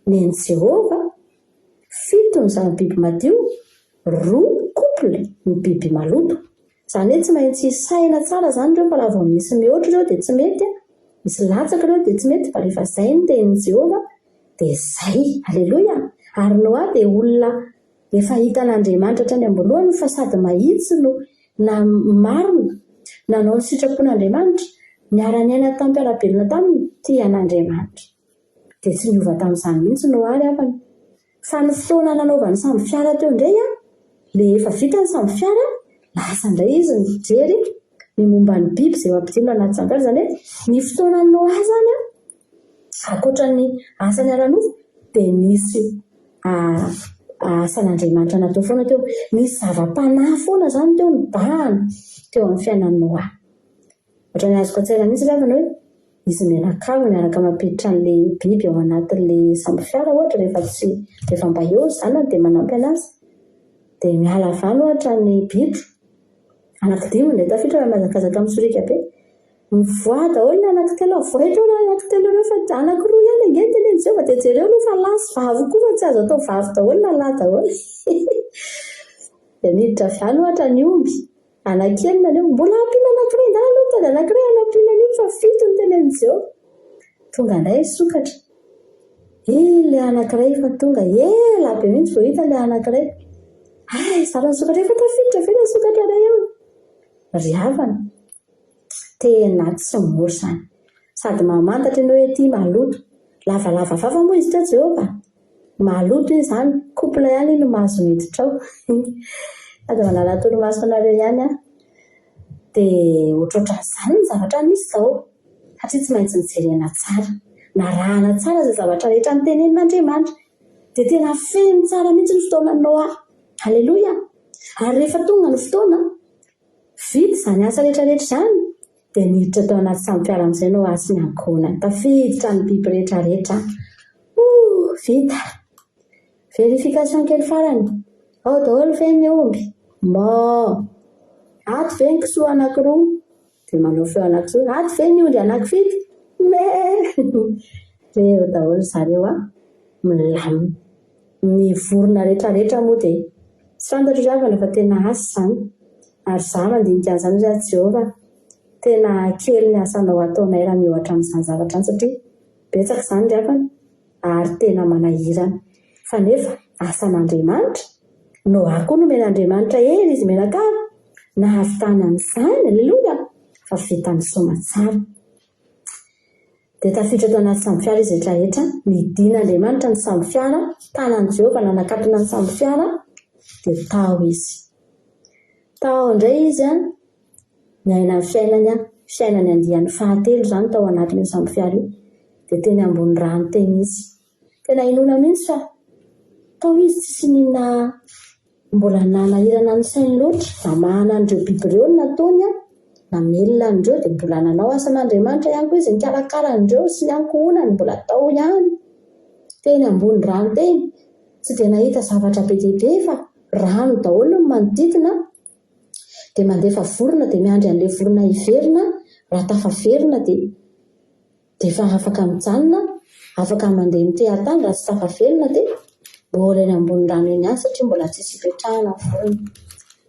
nen'i Jehovah Fito ny zana-biby madio, roa, couple, ny biby maloto. Izany hoe tsy maintsy isaina tsara izany ireo fa raha vao misy mihoatra ireo dia tsy mety, misy latsaka ireo dia tsy mety fa rehefa izay ny tenin'i Jehovah dia izay. Aleloia! Ary Noa dia olona efa hitan'Andriamanitra hatrany am-boalohany fa sady mahitsy no na marina, nanao ny sitrapon'Andriamanitra, niara-niaina tamim-piara-belona taminy, tia an'Andriamanitra. Dia tsy niova tamin'izany mihitsy Noa ry havana. Fa ny fotoana nanaovany sambo fiara teo indray an, ilay efa vita ny sambo fiara, lasa indray izy nijery ny momba ny biby izay ho ampidirina anaty sambo fiara. Izany hoe ny fotoanan'i Noa izany an, ankoatra ny asany ara-nofo dia nisy asan'Andriamanitra natao foana teo. Nisy zava-panahy foana izany teo nibahana teo amin'ny fiainan'i Noa. Ohatran'ny azoko an-tsaina mihitsy ry havana hoe izy mianakavy miaraka mampiditra an'ilay biby ao anatin'ilay sambo fiara ohatra rehefa tsy rehefa mba eo ny zanany dia manampy anazy. Dia miala avy any ohatra ny bitro, anankidimy indray tafiditra fa mihazakazaka mitsoriaka be. Mivoaha daholo ny anankitelo, avohay daholo ny anankitelo ireo fa anankiroa ihany ange no tenenin'i Jehovah dia jereo aloha fa lahy sy vavy koa fa tsy azo atao vavy daholo na lahy daholo. Dia miditra avy any ohatra ny omby. Anankienina anio. Mbola ampiana anankiray indray aloha mitady anankiray hanampiana an'io fa fito no tenenin'i Jehovah. Tonga indray ny sokatra. Iny ilay anankiray efa tonga. Ela be mihitsy vao hita ilay anankiray. Hay, zara ny sokatra efa tafiditra ve ilay sokatra iray eo? Ry havana, tena tsy mora izany. Sady mamantatra ianao hoe ity maloto. Lavalava vava moa izy teo Jehovah. Maloto iny izany, couple ihany iny no mahazo miditra ao. Sady manala torimaso anareo ihany aho. Dia ohatrohatran'izany ny zavatra nisy tao. Satria tsy maintsy nojerena tsara. Narahana tsara izay zavatra rehetra notenenin'Andriamanitra. Dia tena feno tsara mihitsy ny fotoanan'i Noa. Aleloia! Ary rehefa tonga ny fotoana, vita izany asa rehetra rehetra izany, Dia niditra tao anaty sambo-fiara amin'izay Noa sy ny ankohonany. Tafiditra ny biby rehetra rehetra. Ouh! Vita! Vérification kely farany. Ao daholo ve ny omby? Moo! Ato ve ny kisoa anankiroa? Dia manao feo anankiroa. Ato ve ny ondry anankifito? Mee! Reo daholo zareo a! Milamina. Ny vorona rehetra rehetra moa dia tsy fantatro ry havana fa tena asa izany. Ary izaho mandinika an'izany hoe ry Jehovah, tena kely ny asanao ataonay raha miohatra amin'izany zavatra izany satria betsaka izany ry havana ary tena manahirana. Fa nefa asan'Andriamanitra, Noa koa nomen'Andriamanitra hery izy mianakavy nahavitany an'izany, aleloia, fa vitany soamatsara. Dia tafiditra tao anaty sambofiara izy rehetra rehetra, nidin'Andriamanitra ny sambofiara, tanan'i Jehovah nanakatona ny sambofiara, dia tao izy. Tao indray izy an, niaina ny fiainany an, fiainany andiany fahatelo izany tao anatin'io sambofiara io, dia teny ambony rano teny izy. Tena inoana mihitsy fa tao izy tsisy n'inona Mbola nanahirana ny sainy loatra, namahana an'ireo biby ireo ny nataony, namelona an'ireo, dia mbola nanao asan'Andriamanitra ihany koa izy, nikarakara an'ireo sy ny ankohonany, mbola tao ihany, teny ambony rano teny. Tsy dia nahita zavatra be dia be fa. Rano daholo ny manodidina, dia mandefa vorona dia miandry an'ilay vorona hiverina, raha tafaverina dia dia efa afaka mijanona, afaka mandeha miteha-tany, raha tsy tafaverina dia mbola eny ambony rano eny ihany satria mbola tsisy ipetrahana ny vorona.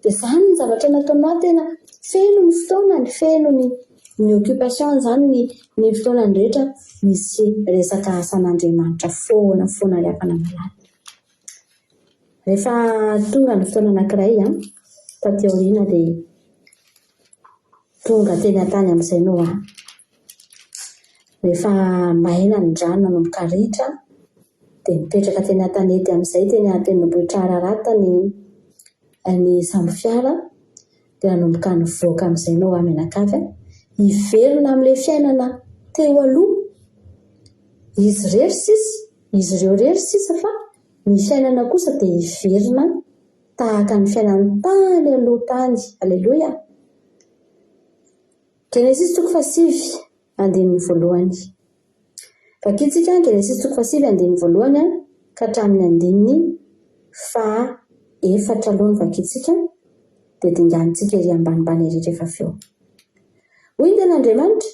Dia izany ny zavatra nataon'i Noa tena feno ny fotoanany, feno ny ny occupation-ny izany, ny ny fotoanany rehetra misy resaka asan'Andriamanitra foana foana ry havana malala. Rehefa tonga ny fotoana anankiray an, taty aoriana dia tonga teny an-tany amin'izay Noa. Rehefa maina ny rano nanomboka ritra dia nipetraka teny an-tanety amin'izay teny an-tendrombohitra Ararata ny ny sambo fiara dia nanomboka nivoaka amin'izay Noa mianakavy hiverina amin'ilay fiainana teo aloha. Izy irery sisa, izy ireo irery sisa fa ny fiainana kosa dia hiverina tahaka ny fiainany tany aloha tany. Aleloia! Genesisy toko fahasivy, andininy voalohany. Vakintsika Genesisy toko fahasivy andininy voalohany ka hatramin'ny andininy faha efatra aloha no vakintsika dia dinganintsika ery ambanimbany ery rehefa avy eo. Hoy ny tenin'Andriamanitra,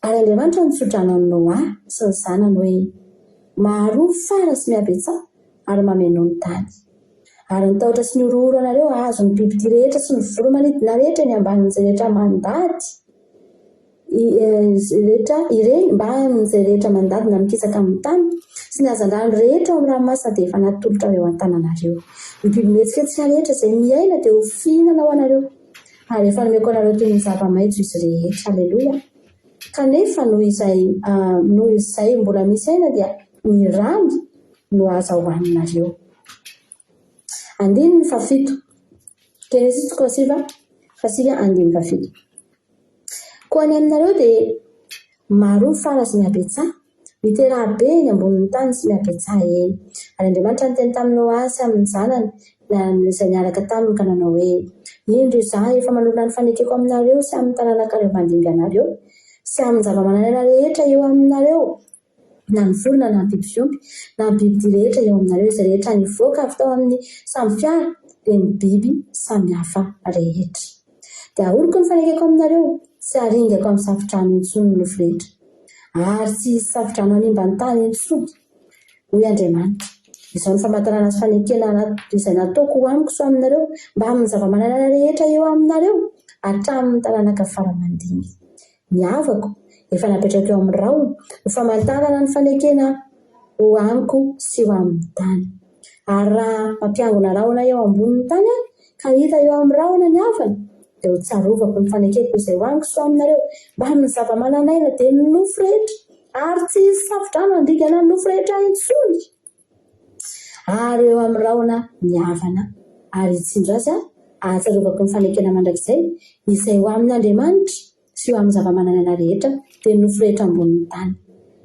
Ary Andriamanitra nitso-drano an'i Noa sy ny zanany hoe, Maharoa fara sy mihabetsaha ary mamenoa ny tany. Ary ny tahotra sy ny horohoro anareo hahazo ny bibidia rehetra sy ny voro-manidina rehetra eny ambanin'izay rehetra mandady, rehetra ireny, mbamin'izay rehetra mandady na mikisaka amin'ny tany, sy ny hazandrano rehetra ao amin'ny ranomasina dia efa natolotra ho eo an-tananareo. Ny biby mihetsiketsika rehetra izay miaina dia ho fihinana ho anareo. Ary efa nomeko anareo toy ny zava-maitso izy rehetra. Aleloia! Kanefa noho izay, noho izay mbola misy aina dia ny rany no aza hohaninareo. Andininy fahafito. Genesisy toko fahasivy, fahasivy andininy fahafito. Koa ny aminareo dia maroa fara sy mihabetsaha, Miteraha be eny ambonin'ny tany sy mihabetsaha eny. Ary Andriamanitra niteny tamin'i Noa sy amin'ny zanany, na izay niaraka taminy, ka nanao hoe, Indro, Izaho efa manorina ny fanekeko aminareo sy amin'ny taranakareo mandimby anareo, sy amin'ny zava-manan'aina rehetra eo aminareo, na ny vorona na ny biby fiompy, na ny bibidia rehetra eo aminareo, izay rehetra nivoaka avy tao amin'ny sambo fiara, dia ny biby samihafa rehetra. Dia ahoriko ny fanekeko aminareo, tsy haringako amin'ny safodrano intsony ny nofo rehetra, ary tsy hisy safodrano hanimba ny tany intsony, hoy Andriamanitra. Izao no famantarana sy fanekena izay nataoko ho amiko sy ho aminareo, mbamin'ny zava-manan'aina rehetra eo aminareo, hatramin'ny taranaka fara aman-dimby. Ny havako, efa napetrako eo amin'ny rahona, ho famantarana ny fanekena ho amiko sy ho amin'ny tany. Ary raha mampiangona rahona eo ambonin'ny tany aho, ka hita eo amin'ny rahona ny havana, dia ho tsarovako ny fanekeko izay ho amiko sy ho aminareo, mbamin'ny zava-manan'aina, dia ny nofo rehetra, ary tsy hisy safodrano handringana ny nofo rehetra intsony. Ary eo amin'ny rahona ny havana, ary hitsinjo azy aho, hahatsarovako ny fanekena mandrakizay, izay ho amin'Andriamanitra sy ho amin'ny zava-manan'aina rehetra, dia ny nofo rehetra ambonin'ny tany.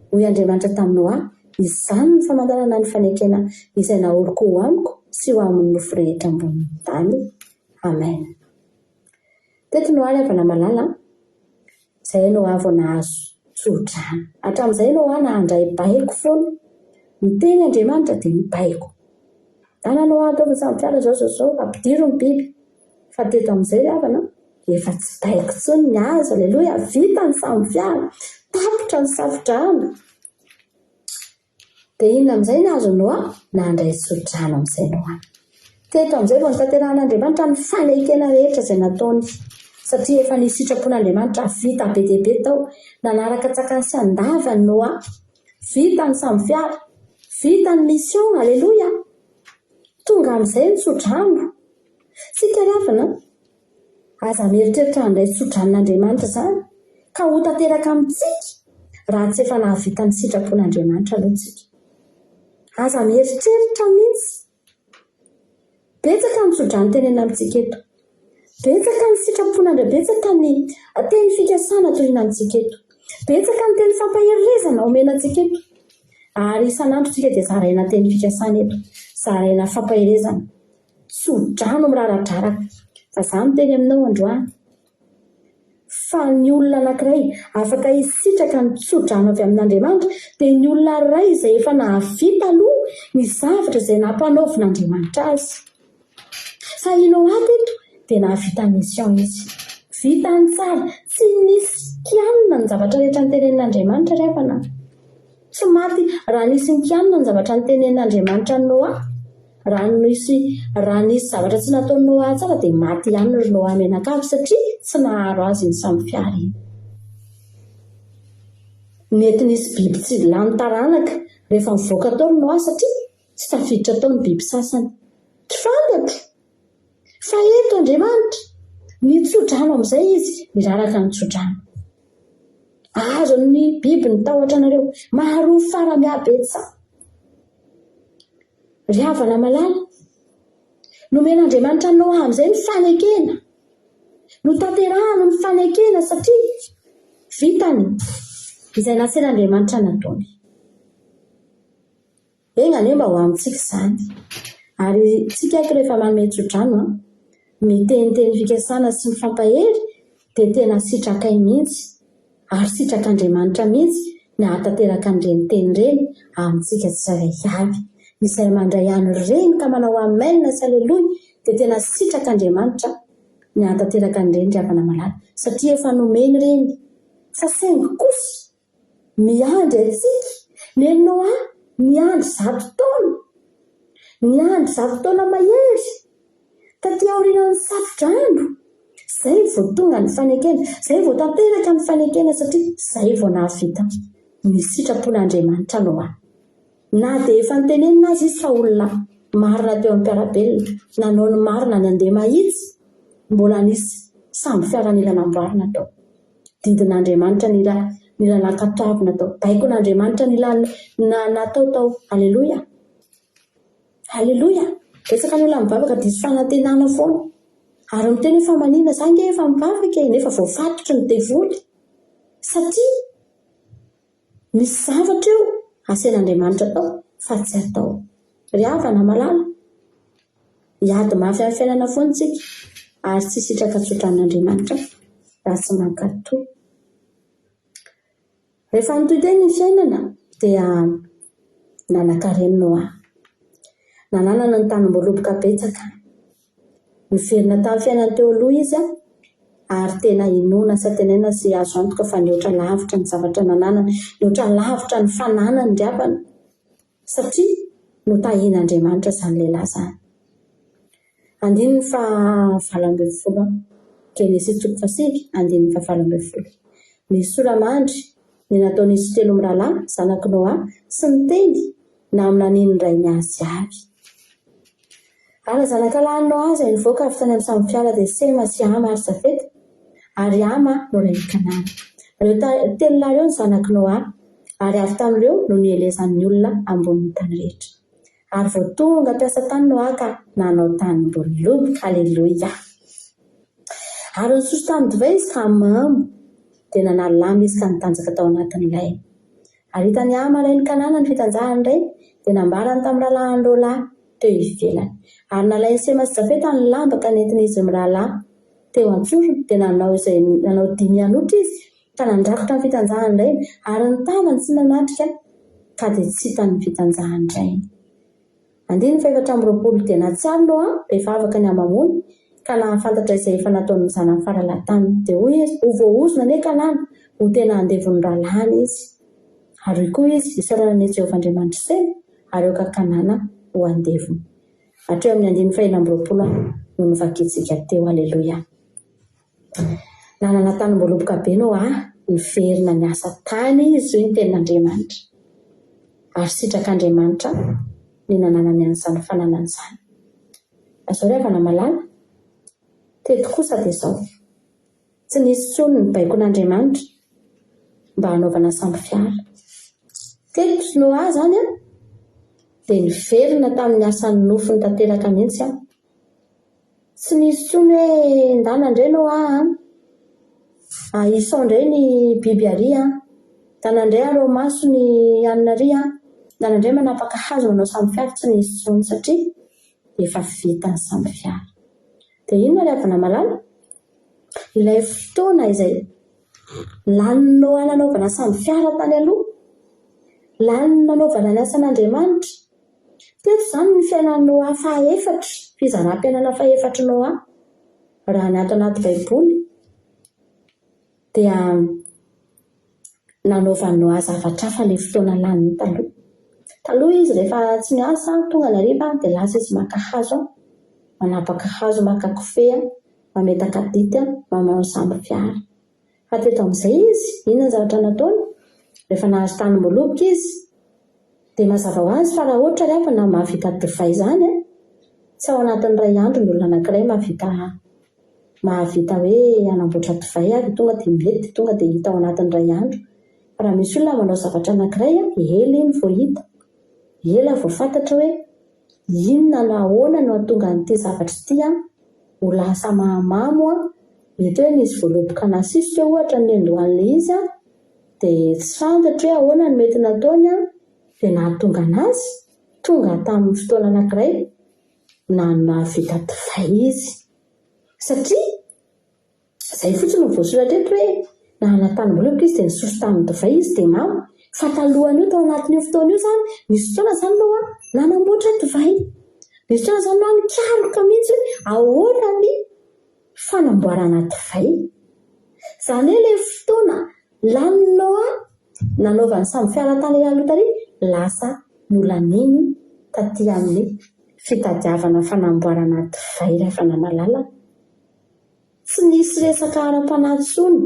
Hoy Andriamanitra tamin'i Noa, Izany no famantarana ny fanekena izay naoriko ho amiko sy ho amin'ny nofo rehetra ambonin'ny tany. Amen. Teto Noa ry havana malala a! Izay Noa vao nahazo tso-drano. Hatramin'izay Noa nahandray baiko foana. Niteny Andriamanitra dia nibaiko. Dana Noa ataovy ny sambo-fiara izao izao izao, ampidiro ny biby. Fa teto amin'izay ry havana, efa tsy baiko intsony ny azy. Aleloia, vita ny sambo-fiara, tapitra ny safo-drano. Dia inona amin'izay no azon'i Noa? Nandray tso-drano amin'izay Noa. Teto amin'izay vao notanterahin'Andriamanitra ny fanekena rehetra izay nataony, satria efa nisy sitrapon'Andriamanitra vita be dia be tao. Nanaraka an-tsakany sy an-davany Noa. Vita ny sambo fiara. Vita ny mission. Aleloia! Tonga amin'izay ny tso-drano. Tsika ry havana, Aza mieritreritra handray tso-dranon'Andriamanitra izany ka ho tanteraka amintsika raha tsy efa nahavita ny sitrapon'Andriamanitra aloha tsika. Aza mieritreritra mihitsy. Betsaka ny tso-drano tenenina amintsika eto. Betsaka ny sitrapon'Andriamanitra, betsaka ny teny fikasana torina amintsika eto. Betsaka ny teny fampaherezana omena antsika eto. Ary isan'andro tsika dia zaraina teny fikasana eto, zaraina fampaherezana. Tso-drano miraradraraka. Fa za miteny aminao androany fa ny olona anankiray afaka hisitraka ny tso-drano avy amin'Andriamanitra dia ny olona iray izay efa nahavita aloha ny zavatra izay nampanaovin'Andriamanitra azy. Fa i Noa teto dia nahavita mission izy. Vitany tsara, tsy nisy kianina ny zavatra rehetra notenenin'Andriamanitra ry havana a. Tsy maty, raha nisy nikianina ny zavatra notenenin'Andriamanitra an'i Noa, raha nisy raha nisy zavatra tsy nataon'i Noa tsara dia maty ihany ry Noa mianakavy satria tsy naharo azy iny sambo fiara iny. Mety nisy biby tsy lany taranaka rehefa nivoaka tao ry Noa satria tsy tafiditra tao ny biby sasany. Tsy fantatro! Fa eto Andriamanitra, nitso-drano amin'izay Izy, niraraka ny tso-drano. Azon'ny biby ny tahotra anareo. Maharoa fara mihabetsaha. Ry havana malala, nomen'Andriamanitra an'i Noa amin'izay ny fanekena. Notanterahany ny fanekena satria vitany izay nasain'Andriamanitra nataony. Enga anie mba ho amintsika izany. Ary tsika ato rehefa manome tsodrano an, miteniteny fikasana sy mifampahery dia tena sitrakay mihitsy ary sitrak'Andriamanitra mihitsy ny hahatanteraka an'ireny teny ireny amintsika tsirairay avy. Izay mandray an'ireny ka manao amen sy aleloia dia tena sitrak'Andriamanitra ny hahatanteraka an'ireny ry havana malala satria efa nomeny ireny fa saingy kosa Miandry antsika. Neny Noa niandry zato taona. Niandry zato taona mahery. Taty aorianan'ny safo-drano, izay vao tonga ny fanekena, izay vao tanteraka ny fanekena satria izay vao nahavita ny sitrapon'Andriamanitra Noa. Na dia efa notenenina aza izy fa olona marina teo amin'ny mpiara-belona, nanao ny marina, nandeha mahitsy, mbola nisy sambo fiara nila namboarina tao. Didin'Andriamanitra nila nila nankatoavina tao. Baikon'Andriamanitra nila natao tao. Aleloia! Aleloia! Betsaka ny olona mivavaka diso fanantenana foana. Ary miteny hoe fa manina, za nge efa mivavaka e, nefa voafatotry ny devoly. Satria misy zavatra eo asain'Andriamanitra atao fa tsy atao. Ry havana malala, Hiady mafy amin'ny fiainana foana isika ary tsy hisitraka tsodranon'Andriamanitra raha tsy mankatò. Rehefa nitohy teny ny fiainana dia nanankarena Noa. Nananana ny tanimboaloboka betsaka. Niverina tamin'ny fiainany teo aloha izy ary tena inoana sy antenaina sy azo antoka fa nihoatra lavitra ny zavatra nananany, nihoatra lavitra ny fananany ry havana. Satria notahian'Andriamanitra izany lehilahy izany. Andininy faha 18, Genesisy toko fahasivy, andininy faha 18. Misy sora-mandry ny nataon'izy telo mirahalahy, zanak'i Noa, sy ny teny naminanian'ny rainy azy avy. Ary ny zanakalahin'i Noa izay nivoaka avy tany amin'ny sambofiara dia Sema sy Hama ary Jafeta, ary Hama no rain'i Kanana. Ireo telo lahy ireo no zanak'i Noa, ary avy tamin'ireo no nielezan'ny olona ambonin'ny tany rehetra. Ary vao tonga mpiasa tany Noa ka nanao tanimboaloboka. Aleloia! Ary nisotro tamin'ny divay izy ka mamo, dia nanala lamba izy ka nitanjaka tao anatin'ny lainy. Ary hitan'i Hama rain'i Kanana ny fitanjahan'ny rainy, dia nambarany tamin'ny rahalahiny roa lahy teo ivelany. Ary nalain'i Sema sy Jafeta ny lamba ka nentin'izy mirahalahy teo an-tsorony, dia nanao izay nanao dimy hanotra izy ka nandrakotra ny fitanjahan'ny rainy, ary ny tavany tsy nanatrika ka dia tsy hitany ny fitanjahan'ny rainy. Andininy fahefatra amby 20 Dia nahatsiaro Noa mpivavaka ny hamamoany, ka nahafantatra izay efa nataon'ny zanany faralahy taminy. Dia hoy izy, Ho voaozona anie Kanana, ho tena andevon'ny rahalahiny izy. Ary hoy koa izy, Isaorana anie Jehovah Andriamanitr'i Sema, ary aoka Kanana ho andevony. Hatreo amin'ny andininy fahenina amby 20 no novakintsika teo. Aleloia! Nanana tanimboaloboka be Noa, niverina niasa tany izy, hoy ny tenin'Andriamanitra. Ary sitrak'Andriamanitra ny nananany an'izany fananany izany. Izao ry havana malala, teto kosa dia izao, tsy nisy intsony ny baikon'Andriamanitra mba hanaovana sambo fiara. Teto Noa izany dia niverina tamin'ny asan'ny nofony tanteraka mihitsy aho. Tsy nisy intsony hoe ndana indray Noa an! Ahisao indray ny biby ary an! Ndana indray araho maso ny hanina ary an! Ndana indray manapaka hazo manao sambo fiara, tsy nisy intsony satria efa vita ny sambo fiara. Dia inona ry havana malala? Ilay fotoana izay lanin'i Noa nanaovana sambo fiara tany aloha, laniny nanaovana ny asan'Andriamanitra. Teto izany ny fiainan'i Noa fahaefatra, fizaram-piainana fahefatr'i Noa, raha ny ato anaty Baiboly dia nanaovan'i Noa zavatra hafa ilay fotoana laniny taloha. Taloha izy rehefa tsy miasa, tonga ny hariva dia lasa izy maka hazo, manapaka hazo, maka kofehy, mametaka dity, manao sambo fiara. Fa teto amin'izay izy, inona ny zavatra nataony? Rehefa nahazo tanim-boaloboka izy, dia mazava ho azy fa raha ohatra ry havana mahavita divay izany an, tsy ao anatin'ny iray andro ny olona anankiray mahavita mahavita hoe hanamboatra divay ary tonga dia mety, tonga dia hita ao anatin'ny iray andro. Fa raha misy olona manao zavatra anankiray an, ela iny vao hita, ela vao fantatra hoe Inona na ahoana no hahatonga an'ity zavatra ity ho lasa mahamamo an? Mety hoe nisy voaloboka nasisika ohatra ny niandohan'ilay izy an, dia tsy fantatro hoe ahoana no mety nataony an, dia nahatonga an'azy tonga tamin'ny fotoana anankiray na nahavita divay izy. Satria Izay fotsiny no voasoratra eto hoe nanana tanimboaloboka izy dia nisotro tamin'ny divay izy dia mamo. Fa talohan'io tao anatin'io fotoana io izany, nisy fotoana izany Noa nanamboatra divay. Nisy fotoana izany Noa nikaroka mihitsy hoe ahoana ny fanamboarana divay. Izany hoe ilay fotoana lanin'i Noa nanaovany sambo fiara tany aloha tary, lasa nolaniany taty amin'ny fitadiavana fanamboarana divay rehefa namalala. Tsy nisy resaka ara-panahy intsony.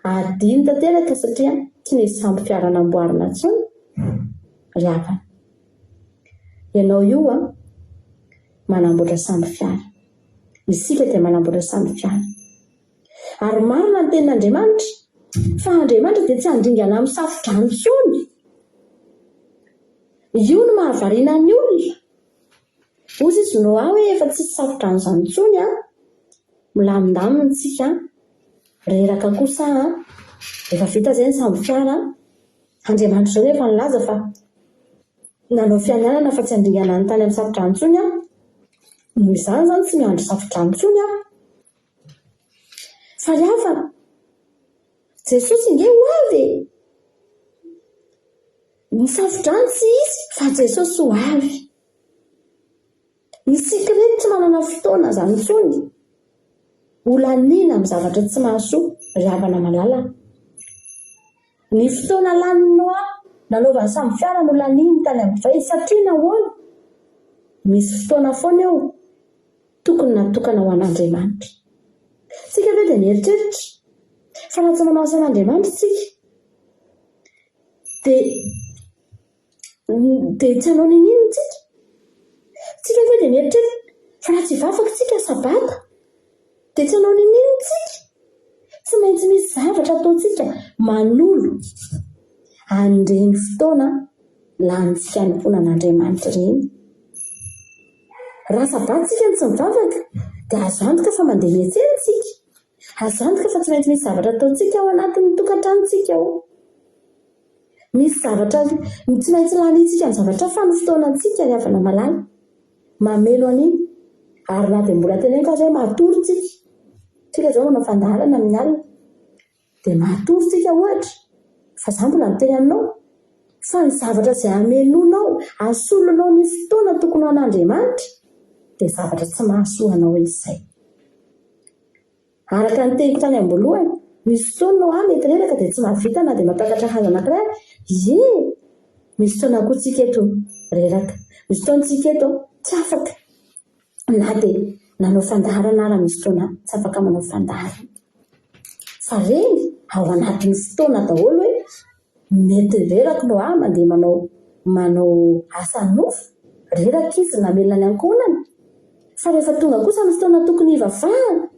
Adino tanteraka satria tsy nisy sambo fiara namboarina intsony ry havana. Ianao io an, manamboatra sambo fiara. Isika dia manamboatra sambo fiara. Ary marina ny tenin'Andriamanitra fa Andriamanitra dia tsy handringana amin'ny safo-drano intsony. Io no mahavariana ny olona. Hozy izy Noah hoe efa tsisy safodrano izany intsony an! Milamindamina tsika an! Reraka kosa an! Efa vita izay ny sambo fiara an! Andriamanitra izao efa nilaza fa nanao fianianana fa tsy handringana ny tany amin'ny safodrano intsony aho. Noho izany izany tsy miandry safodrano intsony aho. Fa ry havana, Jesosy ange ho avy e! Ny safodrano tsy hisy fa Jesosy ho avy. Isika ireto tsy manana fotoana izany intsony ho laniana amin'ny zavatra tsy mahasoa ry havana malala. Ny fotoana lanin'i Noa nanaovany sambo fiara no laniany tany amin'ny divay satria nahoana? Misy fotoana foana eo tokony natokana ho an'Andriamanitra. Isika ve dia mieritreritra fa raha tsy manao asan'Andriamanitra isika Dia dia tsy hanao n'inon'inona tsika? Tsika ve dia mieritreritra fa raha tsy hivavaka tsika sabata dia tsy hanao n'inon'inona tsika? Tsy maintsy misy zavatra ataontsika manolo an'ireny fotoana lanintsika hanompoana an'Andriamanitra ireny. Raha sabata tsika no tsy mivavaka dia azo antoka fa mandeha miantsena tsika. Azo antoka fa tsy maintsy misy zavatra ataontsika ao anatin'ny tokantranontsika ao. Misy zavatra tsy maintsy lanintsika amin'ny zavatra hafa ny fotoanantsika ry havana malala. Mameno an'iny. Ary na dia mbola teneniko aza hoe matory tsika. Tsika izao manao fandaharana amin'ny alina. Dia matory tsika ohatra. Fa za mbola miteny aminao fa ny zavatra izay amenoanao, asolonao ny fotoana tokony ho an'Andriamanitra dia zavatra tsy mahasoa anao izay. Araka ny teniko tany am-boalohany, misy fotoana ho'a mety reraka dia tsy mahavita na dia mampiakatra hazo anankiray ary. Ie! Misy fotoana koa tsika eto reraka. Misy fotoana tsika eto tsy afaka na dia nanao fandaharana ara misy fotoana tsy afaka manao fandaharana. Fa reny ao anatin'ny fotoana daholo hoe Mety reraka no ahy mandeha manao manao asa nofo, reraka izy namelona ny ankohonany. Fa rehefa tonga kosa ny fotoana tokony hivavahana,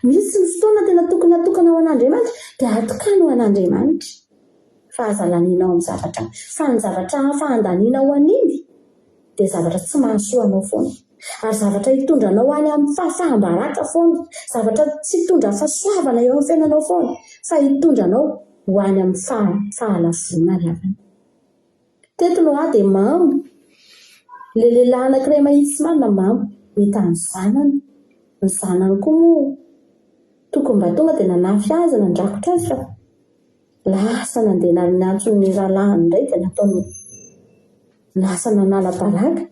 misy ny fotoana tena tokony hatokana ho an'Andriamanitra dia atokano ho an'Andriamanitra. Fa aza laniana ao amin'ny zavatra fa ny zavatra hafa handaniana ho an'iny dia zavatra tsy mahasoa anao foana. Ary zavatra hitondra anao any amin'ny fahafaham-baraka foana, zavatra tsy hitondra fahasoavana eo amin'ny fiainanao foana fa hitondra anao ho any amin'ny fahalavoana ry havana. Teto Noa dia mamo. Ilay lehilahy anankiray mahitsy sy marina mamo. Nita ny zanany. Ny zanany koa moa tokony mba tonga dia nanafy azy, nandrakotra azy fa lasa nandeha niantso ny rahalahiny indray dia nataony. Lasa nanala baraka.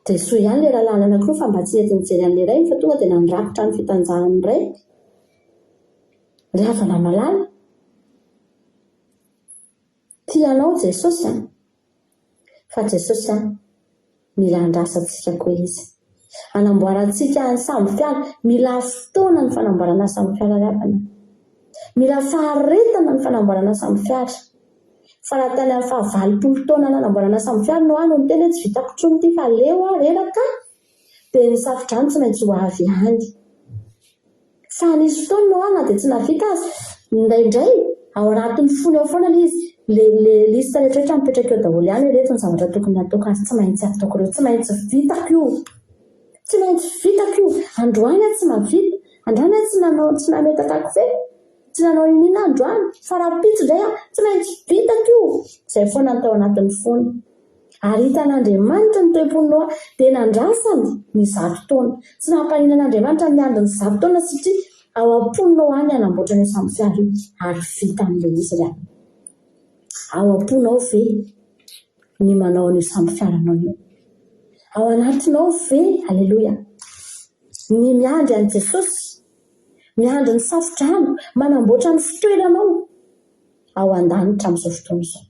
Dia soa ihany ilay rahalahiny anankiroa fa mba tsy nety nijery an'ilay rainy fa tonga dia nandrakotra ny fitanjahan'ny rainy. Ry havana malala, tia anao Jesosy an! Fa Jesosy an, mila andrasantsika koa Izy. Anamboarantsika ny sambo-fiara, mila fotoana ny fanamboarana sambo-fiara ry havana. Mila faharetana ny fanamboarana sambo-fiara. Fa raha tany amin'ny faha 80 taona nanamboarana sambo-fiara no aho no niteny hoe tsy vitako intsony ity fa leo aho, reraka, dia ny safo-drano tsy maintsy ho avy ihany. Fa nisy fotoana Noa na dia tsy nahavita aza, indraindray ao anatin'ny fony ao foana ilay izy, ilay ilay liste rehetra rehetra mipetraka eo daholo ihany hoe ireto ny zavatra tokony hataoko ary tsy maintsy ataoko ireo, tsy maintsy vitako io, tsy maintsy vitako io, androany aho tsy mahavita, androany aho tsy nanao tsy nametaka kofehy, tsy nanao iniana aho androany, fa rahampitso indray aho tsy maintsy vitako io, izay foana ny tao anatin'ny fony. Ary hitan'Andriamanitra ny toe-pon'i Noa, dia nandrasany ny zato taona. Tsy nampaninona an'Andriamanitra ny niandry ny zato taona satria ao am-pon'i Noa ny hanamboatra an'io sambofiara io, ary vitany ilay izy ry havana. Ao am-ponao ve ny manao an'io sambofiaranao io? Ao anatinao ve, aleloia, ny miandry an'i Jesosy, miandry ny safodrano, manamboatra ny fitoeranao ao an-danitra amin'izao fotoana izao?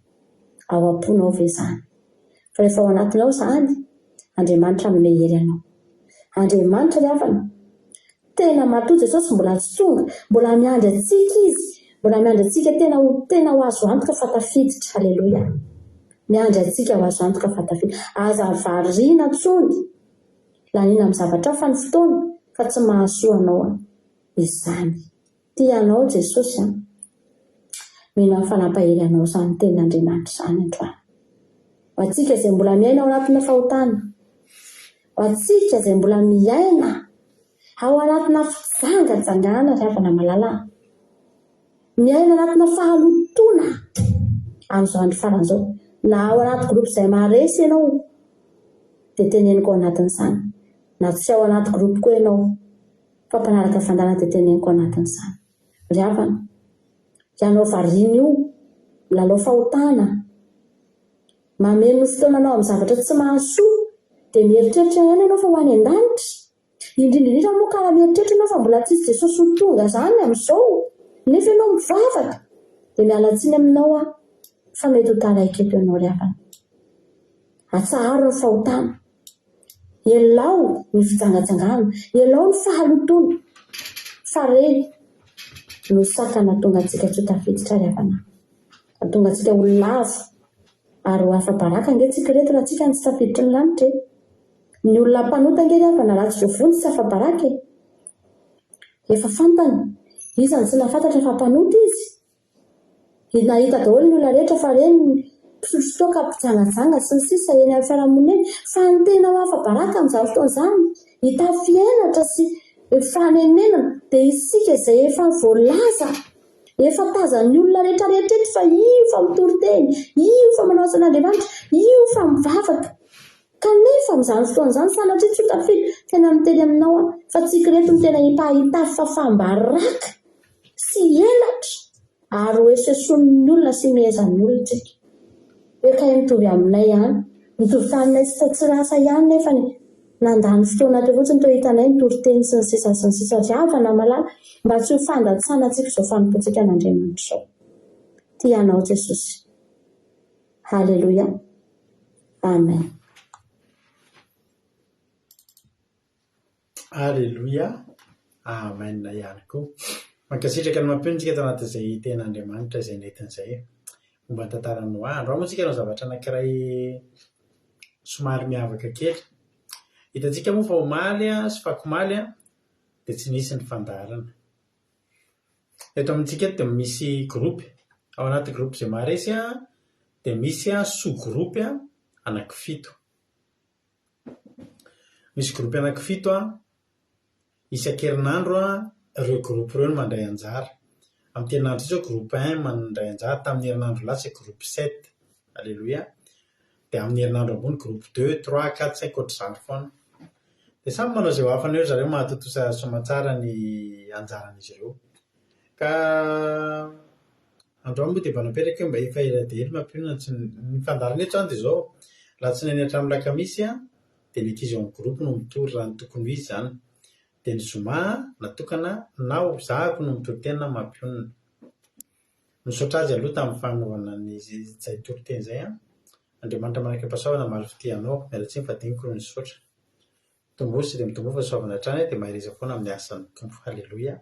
Ao am-ponao ve izany? Fa rehefa ao anatinao izany, Andriamanitra hanome hery anao. Andriamanitra ry havana, tena matoa Jesosy mbola tsy tonga, mbola miandry antsika Izy, mbola miandry antsika tena ho tena ho azo antoka fa tafiditra. Aleloia. Miandry antsika ho azo antoka fa tafiditra. Aza variana intsony, laniana amin'ny zavatra hafa ny fotoana fa tsy mahasoa anao izany. Tia anao Jesosy an! Mino aho fa nampahery anao izany tenin'Andriamanitra izany androany. Ho antsika izay mbola miaina ao anatina fahotana, ho antsika izay mbola miaina ao anatina fijangajangana ry havana malala an! Miaina anatina fahalotoana amin'izao andro farany izao, na ao anaty groupe izay maharesy ianao dia teneniko ao anatin'izany, na tsy ao anaty groupe koa ianao, Fa mpanaraka fandana dia teneniko anatin'izany. Ry havana, ianao variana io, milalao fahotana, mameno ny fotoananao amin'ny zavatra tsy mahasoa, dia mieritreritra ihany ianao fa ho any an-danitra. Indrindra indrindra moa ka raha mieritreritra ianao fa mbola tsisy Jesosy ho tonga izany amin'izao, nefa ianao mivavaka, dia miala tsiny aminao aho fa mety ho taraiky eto ianao ry havana. Atsaharo ny fahotana. Elao ny fijangajangana, elao ny fahalotoana, fa reny no sakana hahatonga antsika tsy ho tafiditra ry havana. Hahatonga antsika ho lavo ary ho afa-baraka ange tsika ireto raha tsika no tsy tafiditry ny lanitra e. Ny olona mpanota ange ry havana raha tsy voavonjy tsy afa-baraka e. Efa fantany, iza no tsy nahafantatra fa mpanota izy? Nahita daholo ny olona rehetra fa reny mpisotro toaka, mpijangajanga sy ny sisa eny amin'ny fiarahamonina eny fa ny tena ho afa-baraka amin'izany fotoana izany, hitafy henatra sy fanenenana dia isika izay efa voalaza, efa tazan'ny olona rehetra rehetra eto fa io fa mitory teny, io fa manao asan'Andriamanitra, io fa mivavaka. Kanefa amin'izany fotoana izany sanatria tsy ho tafiditra, tena miteny aminao aho fa tsika ireto no tena hitafy fafam-baraka. Sy henatra ary ho esoesonin'ny olona sy mihezan'ny olona tsika. Hoe kay mitovy aminay ihany. Mitovy taminay sy tsy lasa ihany nefa ny nandany fotoana teo fotsiny toa hitanay ny toriteny sy ny sisa sy ny sisa Ry havana malala mba tsy ho fandatsana antsika izao fanompoantsika an'Andriamanitra izao. Tia anao Jesosy. Haleloia. Amen. Aleloia, Amen ihany koa. Mankasitraka ny mampino tsika tao anatin'izay tenin'Andriamanitra izay nentiny izay momba ny tantaran'i Noa. Androany moa tsika hanao zavatra anankiray somary miavaka kely. Hitantsika moa fa omaly sy fakomaly dia tsy nisy ny fandaharana. Eto amintsika eto dia misy groupe. Ao anaty groupe izay maharesy dia misy sous groupe anankifito. Misy groupe anankifito an, isan-kerinandro an, ireo groupe ireo no mandray anjara. Amin'ity herinandro ity izao groupe un mandray anjara, tamin'ny herinandro lasa groupe sept, aleloia. Dia amin'ny herinandro ambony groupe deux, trois, quatre, cinq, ohatr'izany foana. Dia samy manao izay ho afany eo ry zareo mahatontosa soamantsara ny anjaran'izy ireo. Ka. Androany moa dia mba napetraka hoe mba efa ela dia ela mampionona tsy ny fandaharana eto izany dia izao, alatsinainy hatramin'ny alakamisy dia ny ankizy ao amin'ny groupe no mitory raha ny tokony ho izy izany. Dia ny zoma natokana na ho zahako no mitory teny na mampionona. Misaotra azy aloha tamin'ny fanaovana an'izay toriteny izay an. Andriamanitra manakam-pahasoavana hamaly fitia anao. Miala tsiny fa adinoko ny nisaotra. Tomboa sy dia mitomboa fahasoavana hatrany dia mahereza foana amin'ny asan'ny Tompo. Haleloia.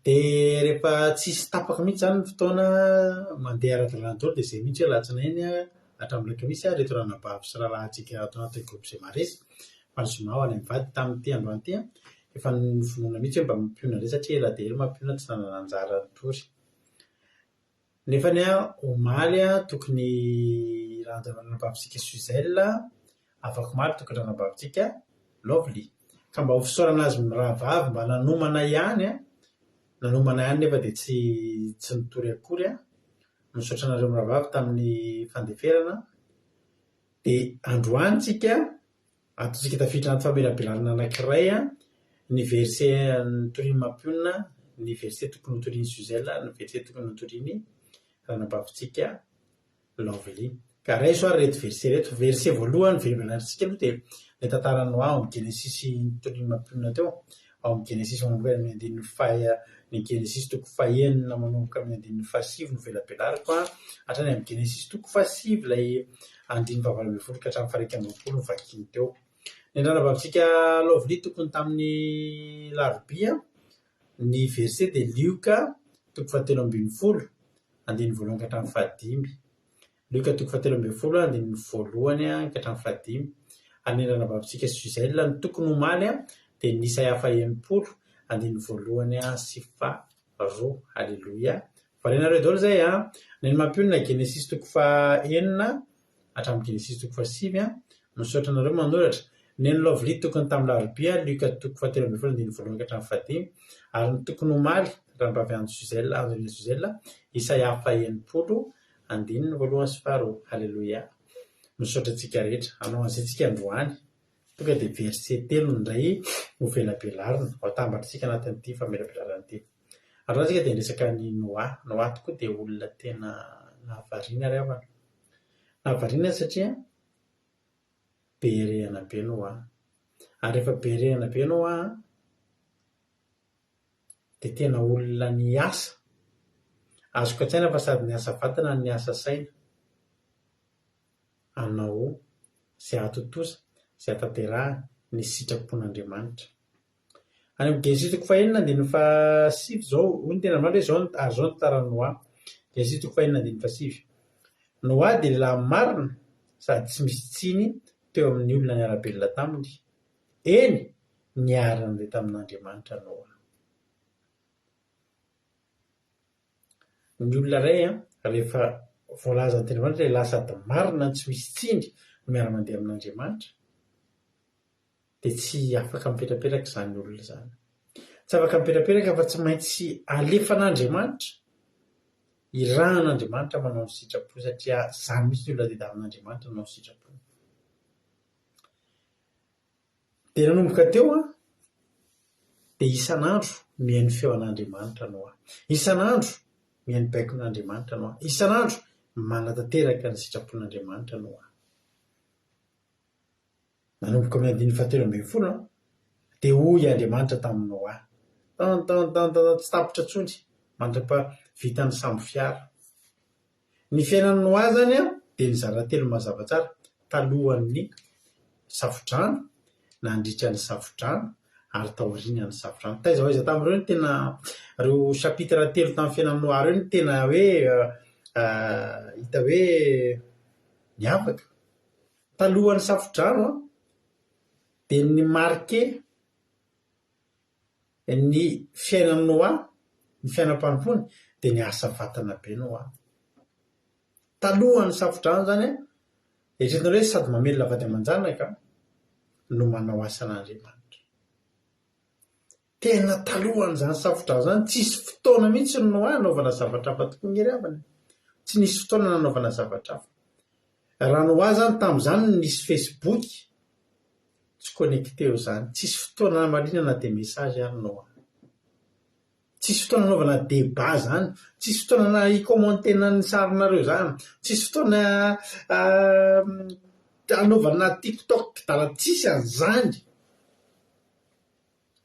Dia rehefa tsisy tapaka mihitsy izany ny fotoana mandeha ara-dalàna daholo dia izay mihitsy hoe alatsinainy hatramin'ny alakamisy ary ireto ranabavy sy rahalahintsika ato anatin'ny groupe izay maharesy fa ny zoma ho any amin'ny vady tamin'ity androany ity an, efa nivonona mihitsy hoe mba mampionona indray satria ela dia ela mampionona tsy nanana anjara nitory. Nefany omaly tokony ranabavintsika Suzelle, afakomaly tokony ranabavintsika Lovely. Ka mba ho fisaorana azy mirahavavy mba nanomana ihany an, nanomana ihany nefa dia tsy tsy nitory akory an. Misaotra anareo mirahavavy tamin'ny fandeferana. Dia androany tsika Ataontsika tafiditra anaty famelabelarana anankiray ny verset notorian'i Mampionona, ny verset tokony hotorian'i Suzelle ary ny verset tokony hotorian'i ranabavintsika Lovely. Ka raiso ary ireto verset ireto. Verset voalohany velabelarintsika aloha dia ilay tantaran'i Noa ao amin'ny Genesisy notorian'i Mampionona teo. Ao amin'ny Genesisy manomboka amin'ny andininy faha, ny Genesisy toko fahenina manomboka amin'ny andininy fahasivy no velabelariko hatrany amin'ny Genesisy toko fahasivy ilay andininy fahavalo ambin'ny folo ka hatramin'ny faha-iraika amby roapolo no vakiany teo. Ny andranabavintsika Lovely tokony tamin'ny larobia, ny verset dia Lioka toko fahatelo ambin'ny folo, andininy voalohany ka hatramin'ny fahadimy. Lioka toko fahatelo ambin'ny folo, andininy voalohany ka hatramin'ny fahadimy. Ary ny andranabavintsika Suzelle ny tokony omaly dia ny Isaia faha-enimpolo, andininy voalohany sy faharoa. Aleloia. Varianareo daholo izay an! Ny an'i Mampionona Genesisy toko faha-enina hatramin'ny Genesisy toko fahasivy an! Misaotra anareo manoratra. Ny an'i Lovely tokony tamin'ny Larobia, Lioka toko fahatelo ambin'ny folo andininy voalohany ka hatramin'ny fahadimy, ary ny tokony omaly, Ranabavy Andry Suzelle, Andrina Suzelle, Isaia faha-enimpolo, andininy voalohany sy faharoa. Haleloia! Misaotra antsika rehetra. Hanao an'izay tsika androany. Tonga dia verset telo indray ho velabelarina, ho atambatr'tsika anatin'ity famelabelarana ity. Androany isika dia niresaka an'i Noa. Noa tokoa dia olona tena nahavariana ry havana. Nahavariana satria be rehana be Noa. Ary rehefa be rehana be Noa dia tena olona niasa. Azoko an-tsaina fa sady niasa vatana no niasa saina. Hanao izay hahatontosa, izay hahatanterahana ny sitrapon'Andriamanitra. Any amin'ny Genesisy toko fahenina andininy fahasivy izao, hoy ny tenin'Andriamanitra hoe izao ary izao ny tantaran'i Noa. Genesisy toko fahenina andininy fahasivy. Noa dia lehilahy marina sady tsy misy tsiny teo amin'ny olona niara-belona taminy. Eny, niara-nandeha tamin'Andriamanitra Noa. Ny olona iray rehefa voalazan'ny tenin'Andriamanitra hoe lehilahy sady marina no tsy misy tsiny no miara-mandeha amin'Andriamanitra, dia tsy afaka mipetrapetraka izany olona izany. Tsy afaka mipetrapetraka fa tsy maintsy alefan'Andriamanitra, irahan'Andriamanitra manao ny sitrapo satria izany mihitsy ny olona tadiavin'Andriamanitra hanao ny sitrapony. Dia nanomboka teo an, dia isan'andro mihaino feo an'Andriamanitra Noa. Isan'andro mihaino baikon'Andriamanitra Noa. Isan'andro manatanteraka ny sitrapon'Andriamanitra Noa. Nanomboka amin'ny andininy fahatelo ambin'ny folo an, dia hoy Andriamanitra tamin'i Noa, Tan tan tan tan tan, tsy tapitra intsony mandra-pahavitan'ny sambo fiara. Ny fiainan'i Noa izany an, dia nizara telo mazava tsara, talohan'ny Safodrano, nandritra ny Safodrano, ary taorian'ny Safodrano. Taiza ho aiza tamin'ireo no tena, ireo chapitre telo tamin'ny fiainan'i Noa ireo no tena hoe hita hoe niavaka? Talohan'ny Safodrano dia ni-marquer ny fiainan'i Noa, ny fiainam-panompoany, dia niasa vatana be Noa. Talohan'ny Safodrano izany, eritreretinareo hoe sady mamelona vady aman-janaka no manao asan'Andriamanitra. Tena talohan'izany safodrano izany, tsisy fotoana mihitsy ny Noa nanaovana zavatra hafa tokoa nge ry havana e. Tsy nisy fotoana nanaovana zavatra hafa. Raha Noa izany tamin'izany no nisy Facebook, tsy connecté eo izany. Tsisy fotoana namaliana na dia message ary Noa. Tsisy fotoana anaovana débat zany, tsisy fotoana hi-commenter-na ny sarinareo zany, tsisy fotoana anaovana tiktok dala, tsisy an'izany.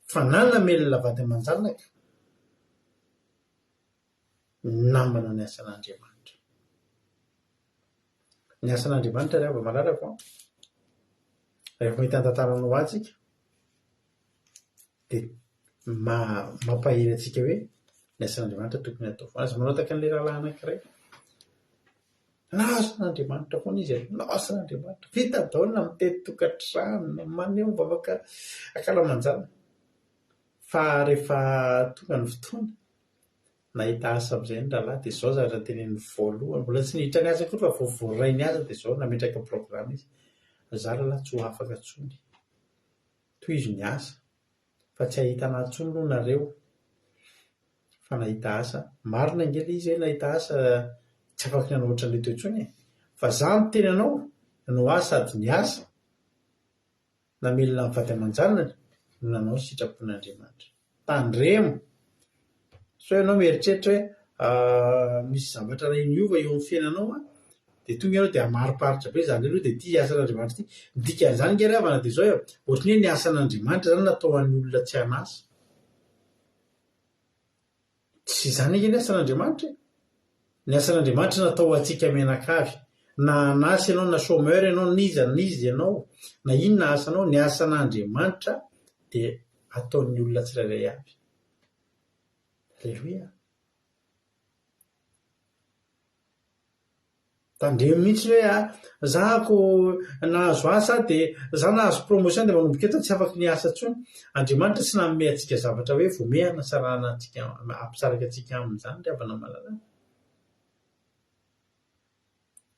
Fa na namelona vady aman-janaka, na manao ny asan'Andriamanitra. Ny asan'Andriamanitra ry hava-malalako an, rehefa mahita ny tantaran'i Noa tsika, dia mampahery antsika hoe ny asan'Andriamanitra tokony hatao foana. Aza manao tahaka an'ilay rahalahy anankiray. Nahazo an'Andriamanitra foana izy e, nahazo an'Andriamanitra. Vita daholo na mitety tokantrano, na maneho mivavaka ankalamanjana. Fa rehefa tonga ny fotoana, nahita asa amin'izay ny rahalahy dia izao zavatra teneniny voalohany, mbola tsy niditra niasa akory fa vao voaray niasa dia izao nametraka programa izy, izaho rahalahy tsy ho afaka intsony. Tohizo ny asa fa tsy hahita anah intsony aloha nareo fa nahita asa. Marina ange ilay izy hoe nahita asa tsy afaka ny hanao ohatran'ilay teo intsony e! Fa za miteny anao, nanao asa sady niasa, namelona ny vady aman-janany no nanao ny sitrapon'Andriamanitra. Tandremo sao ianao mieritreritra hoe misy zavatra iray miova eo amin'ny fiainanao an, dia tonga ianao dia hamariparitra be izany aloha dia ity asan'Andriamanitra ity. Ny dikan'izany ange ry havana dia izao e, ohatran'ny hoe ny asan'Andriamanitra izany natao ho an'ny olona tsy an'asa. Tsy izany ange ny asan'Andriamanitra e! Ny asan'Andriamanitra natao ho antsika mianakavy. Na an'asa ianao, na chômeur ianao, n'iza n'iza ianao, na inona asanao, ny asan'Andriamanitra dia ataon'ny olona tsirairay avy. Aleloia! Tandremo mihitsy hoe a, za ko nahazo asa aho dia za nahazo promotion dia manomboka eto aho tsy afaky ny hiasa intsony. Andriamanitra tsy nanome antsika zavatra hoe voamehy hanasarahana antsika hampisaraka antsika aminy izany ry havana malala.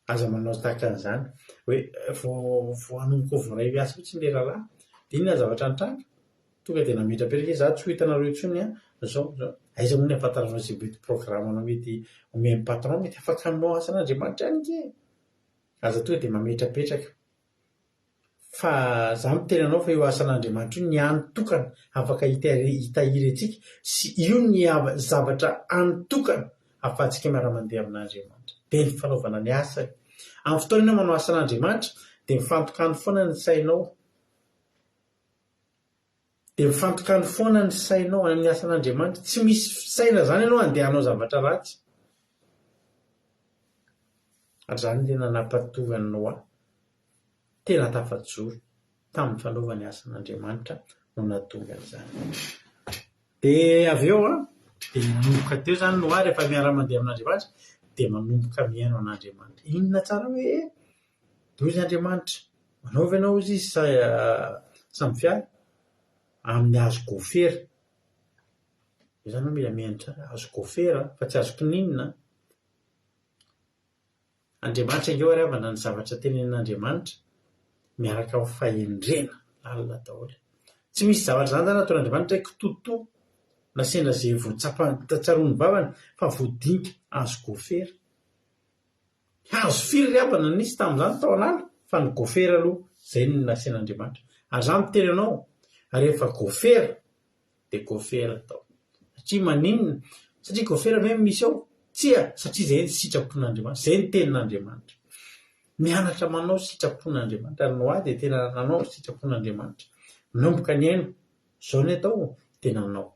Aza manao tahaka an'izany hoe vao vao hanomboka ho voaray hiasa fotsiny ilay rahalahy dia inona ny zavatra nitranga? Tonga dia nametrapetraka izy, za tsy ho hitanareo intsony an, zao zao. Aiza moa ny ahafantaranao izay mety programme-nao mety omen'ny patron, mety afaka hanao asan'Andriamanitra ihany ange e! Aza tonga dia mametrapetraka. Fa za miteny anao fa io asan'Andriamanitra io ny hany tokana afaka hitahiry antsika sy io ny zavatra hany tokana ahafahantsika miara-mandeha amin'Andriamanitra. Dia ny fanaovana ny asany. Amin'ny fotoana ianao manao asan'Andriamanitra dia mifantoka any foana ny sainao. Dia mifantoka any foana ny sainao, any amin'ny asan'Andriamanitra. Tsy misy saina izany ianao handeha hanao zavatra ratsy. Ary izany no tena nampahatonga an'i Noa tena tafajoro tamin'ny fanaovany asan'Andriamanitra no nahatonga an'izany. Dia avy eo an, dia nanomboka teo izany Noa rehefa miara-mandeha amin'Andriamanitra dia manomboka mihaino an'Andriamanitra. Inona tsara hoe Doza Andriamanitra, manaova ianao hozy izy samy fiara amin'ny hazo gofera. Io izany aloha mila mihaino tsara, hazo gofera fa tsy hazo kininina an. Andriamanitra ange ho'a ry havana ny zavatra tenenin'Andriamanitra miaraka amin'ny fahendrena lalina daholo. Tsy misy zavatra izany izany nataon'Andriamanitra hoe kitoatoa na sendra izay voatsapa tsaroan'ny vavany fa voadinika hazo gofera. Hazo firy ry havana no nisy tamin'izany tao an'ala fa ny gofera aloha izay no nasian'Andriamanitra. Ary izaho miteny anao, rehefa gofera dia gofera atao. Satria maninona? Satria gofera ve no misy ao? Tsia, satria izay ny sitrapon'Andriamanitra, izay ny tenin'Andriamanitra. Mianatra manao sitrapon'Andriamanitra ary Noa dia tena nanao sitrapon'Andriamanitra. Nanomboka nihaino, izao ny atao dia nanao.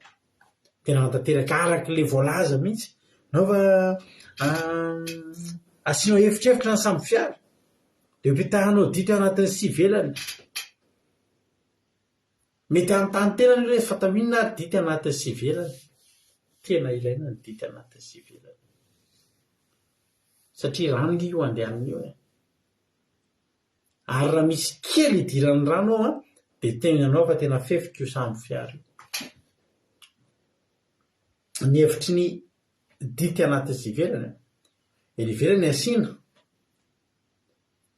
Tena nanatanteraka araka ilay voalaza mihitsy. Nao fa asianao efitrefitra ny sambo fiara. Dia ampitahanao ditra anatin'ny sy ivelany. Mety hanontany tena aloha hoe fa atao inona ary ditra anatin'ny sy ivelany? Tena ilaina ny ditra anatin'ny sy ivelany. Satria rano ange io andehanana io e. Ary raha misy kely idiran'ny rano ao an, dia tenenao fa tena fefika io sambo fiara io. Ny hevitry ny dity anatiny sy ivelany an, eny ivelany asiana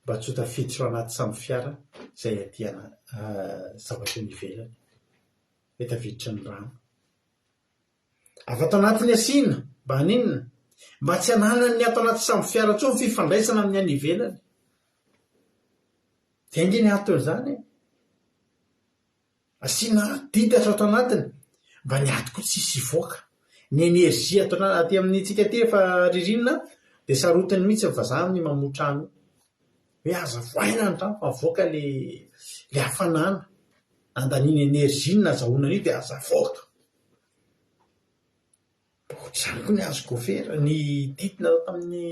mba tsy ho tafiditra ao anaty sambo fiara izay aty zavatra eny ivelany, hoe tafiditry ny rano. Avy ato anatiny asiana, mba haninona? Mba tsy hananan'ny ato anaty sambo fiara intsony fifandraisana amin'ny any ivelany. Izay ange ny anton'izany e! Asiana didatra ato anatiny, mba ny ato koa tsy hisy hivoaka. Ny énergie ato ana- aty amintsika aty efa ririnina dia sarotiny mihitsy ny vazaha amin'ny mamoa trano io. Hoe aza vohaina ny trano fa mivoaka le le hafanana. Andaniana énergie ny nazahoana an'io dia aza avoaka. Ohatr'izany koa ny hazo gofera, ny dity natao tamin'ny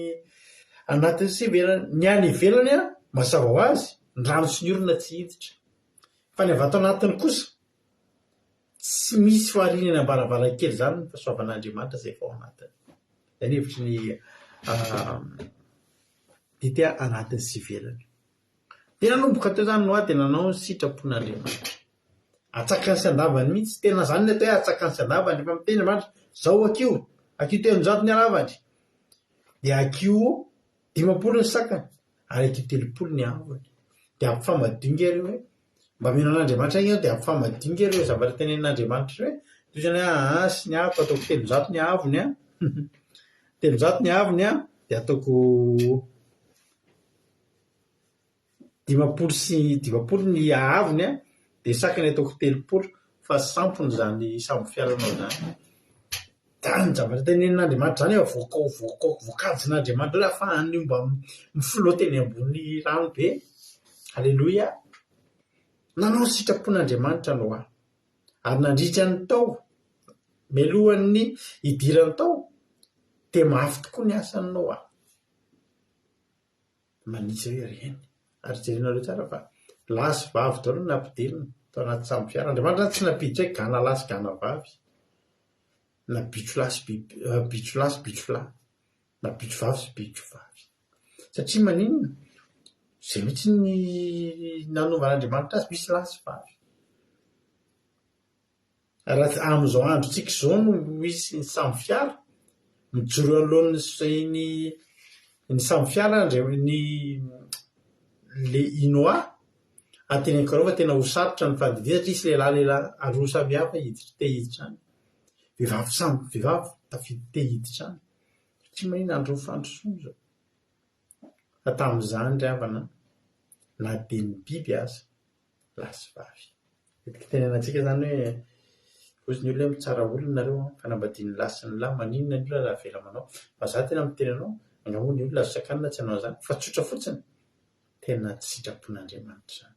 anatiny sy ivelany. Ny any ivelany an, mazava ho azy, ny rano sy ny orana tsy hiditra. Fa ny avy ato anatiny kosa, tsy misy ho ariana eny am-baravarankely izany ny fahasoavan'Andriamanitra izay efa ao anatiny. Izay ny hevitry ny dity anatiny sy ivelany. Dia nanomboka teo izany Noa dia nanao ny sitrapon'Andriamanitra. Atsakany sy andavany mihitsy. Tena izany ny atao hoe atsakany sy andavany. Rehefa miteny Andriamanitra, izao akio, akio 300 ny halavany, dia akio 50 ny sakany, ary akio 30 ny haavony. Dia ampifamadio nge ireo hoe, mba mino an'Andriamanitra nge ianao dia ampifamadio nge ireo zavatra tenenin'Andriamanitra ireo e. Toy izany hoe aa sy ny haavoko ataoko 300 ny haavony an, 300 ny haavony an, dia ataoko 50 sy 50 ny haavony an, dia sakany ataoko 30 fa sampona izany sambo fiaranao izany. Izany zavatra tenenin'Andriamanitra izany avoakao voakao voakajin'Andriamanitra hoe ahafahan'io mba mi-flotte eny ambony rano be. Aleloia. Nanao ny sitrapon'Andriamanitra Noa. Ary nandritra ny tao, mialohan'ny hidirany tao, dia mafy tokoa ny asan'i Noa. Manitsy hoe reny. Ary jerenareo tsara fa lahy sy vavy daholo no nampidirina tao anaty sambo fiara. Andriamanitra tsy nampiditra hoe gana lahy sy gana vavy, na bitro lahy sy biby, bitro lahy sy bitro lahy, na bitro vavy sy bitro vavy. Satria maninona? Izay mihitsy ny nanovan'Andriamanitra azy, misy lahy sy vavy. Raha amin'izao androntsika izao no misy ny sambo fiara, mijoro eo anoloan'ny ny ny sambo fiara ndray ny le i Noa, ary teneniko anareo fa tena ho sarotra ny fandidiana satria hisy lehilahy lehilahy roa samihafa hiditra te hiditra any, vehivavy samy vehivavy tafiditra te hiditra any, satria maninona andron'ny fandrosoana izao. Fa tamin'izany ry havana na dia ny biby aza lahy sy vavy. Matetika itenenana antsika izany hoe hozy ny olona hoe mitsara olona nareo an, fanambadian'ny lahy sy ny lahy, maninona ny olona raha avela manao. Fa za tena miteny anao, angaha moa ny olona azo sakanina tsy hanao an'izany, fa tsotra fotsiny, tena tsy sitrapon'Andriamanitra izany.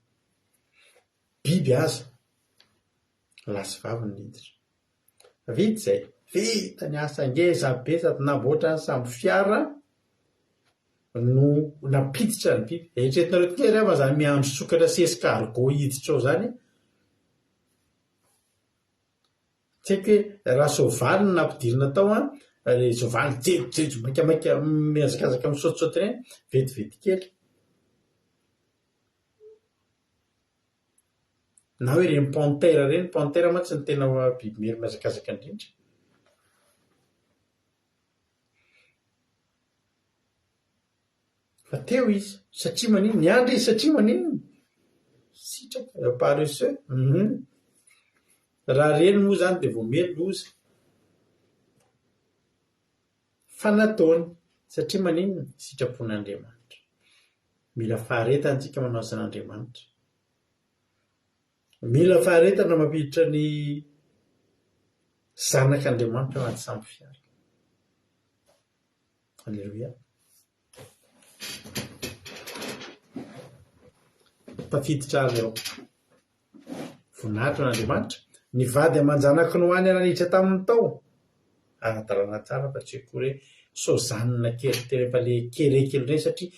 Biby aza, lahy sy vavy no niditra. Vita izay, vita ny asa ngeza be sady namboatra ny sambo fiara no nampiditra ny biby. Eritreretinareo tokoa ry havana izany miandry sokatra sy escargot hiditra ao izany. Tsy haiko hoe raha soavaly no nampidirina tao an, ilay soavaly jejojejo maikamaika mihazakazaka misaotisaoty ireny, vetivety kely. Na hoe ireny panthère ireny, panthère mantsy no tena biby mery mihazakazaka indrindra. Fa teo izy, satria maninona? Niandry izy satria maninona? Sitraka, paresseux, hum. Raha reny moa izany dia vao miha loza. Fa nataony, satria maninona? Sitrapon'Andriamanitra. Mila faharetana isika manao asan'Andriamanitra. Mila faharetana mampiditra ny zanak'Andriamanitra anaty sambo fiara. Aleloia. Tafiditra ary ao. Voninahitra ho an'Andriamanitra. Ny vady aman-janak'i Noa niara-niditra taminy tao. Ara-dalàna tsara fa tsy akory hoe sozanina kely teo efa le kere kely ireny satria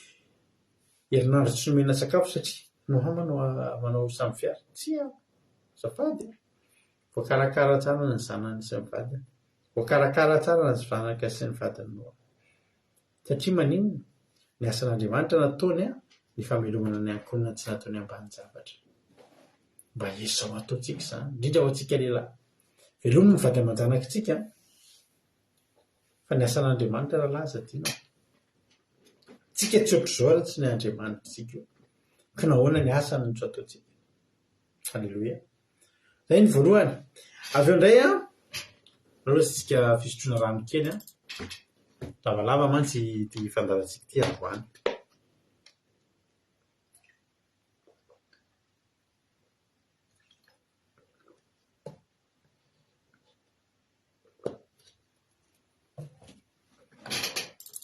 herinandro tsy nomena sakafo satria Noa manao manao sambo fiara. Tsia, azafady e. Voakarakara tsara ny zanany sy ny vadiny. Voakarakara tsara ny zanaka sy ny vadin'i Noa. Satria maninona? Ny asan'Andriamanitra nataony an, ny famelomana ny ankohonana tsy nataony ambanin-javatra. Mba ezao ataontsika izany, indrindra ho antsika lehilahy. Velomy ny vady aman-janakitsika an! Fa ny asan'Andriamanitra rahalahy aza adino an! Tsika tsy ohatr'izao ary tsy ny Andriamanitritsika io. Ka nahoana ny asany no tsy ataontsika? Aleloia. Zay ny voalohany. Avy eo indray an, aleo asiantsika fisotroana rano kely an. Lavalava mantsy ity fandaharantsika ity androany.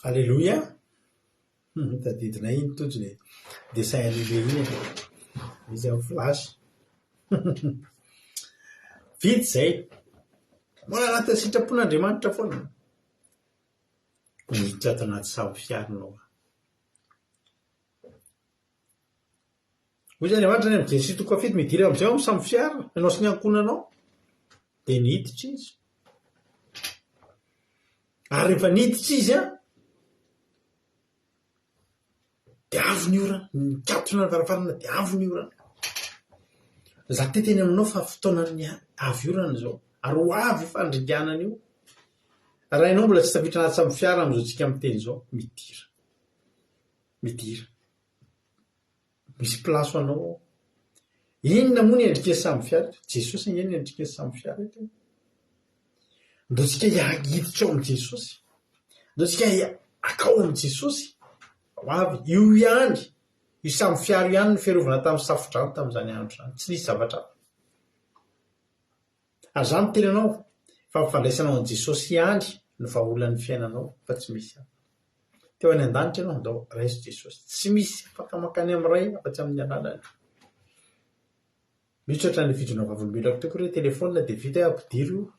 Aleloia! Tadidinay iny Tojo le dessin animé iny e. Izy amin'ny flash. Vita izay. Mbola anatin'ny sitrapon'Andriamanitra foana. Miditra ato anaty sambo fiara Noa. Hoy Andriamanitra any amin'ny Genesisy toko fahafito, midira amin'izay ao amin'ny sambo fiara, ianao sy ny ankohonanao. Dia niditra izy. Ary rehefa niditra izy an, dia avy ny orana, nikatona ny varavarana dia avy ny orana. Za te hiteny aminao fa fotoanan'ny avy orana izao, ary ho avy io fandringanana io. Raha ianao mbola tsy tafiditra anaty sambo fiara amin'izao tsika miteny izao, midira. Midira. Misy place ho anao ao. Inona moa ny endriky ny sambo fiara eto? Jesosy ange no endriky ny sambo fiara eto e. Ndao tsika hiditra ao amin'i Jesosy. Ndao tsika hakao amin'i Jesosy. Ho avy, io ihany, io sambo fiara io ihany no fiarovana tamin'ny safodrano tamin'izany andro izany. Tsy nisy zavatra hafa. Ary izaho miteny anao fa ny fandraisanao an'i Jesosy ihany no vahaolan'ny fiainanao fa tsy misy hafa. Teo any an-danitra ianao, andao raiso Jesosy. Tsy misy afaka mankany amin'ny Ray afa-tsy amin'ny alalany. Misy ohatran'ilay fijoroana vavolombelona teo koa hoe telefaonina dia vita hoe ampidiro io.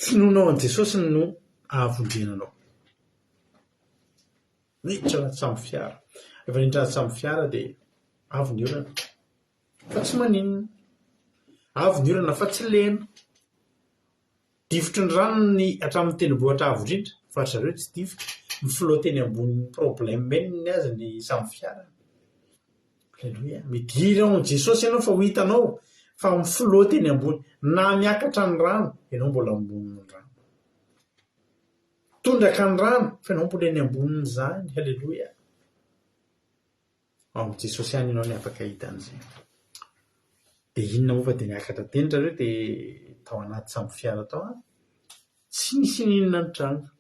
Finoanao an'i Jesosy no ahavonjena anao. Niditra anaty sambo fiara. Rehefa niditra anaty sambo fiara dia avy ny orana. Fa tsy maninona. Avy ny orana fa tsy lena. Difotry ny rano ny hatramin'ny tendrombohitra avo indrindra fa ry zareo tsy difotra. Mi-flotte eny ambonin'ny problème eny ny azy ny sambo fiara. Aleloia. Midira ao amin'i Jesosy ianao fa ho hitanao fa mi-flotte eny ambony. Na miakatra ny rano, ianao mbola ambonin'ny rano. Tondraka ny rano, fa ianao mbola eny ambonin'izany. Aleloia. Ao amin'i Jesosy ihany ianao no afaka hahita an'izay. Dia inona moa fa dia niakatra teny zareo dia tao anaty sambo fiara tao an. Tsy nisy n'inona nitranga.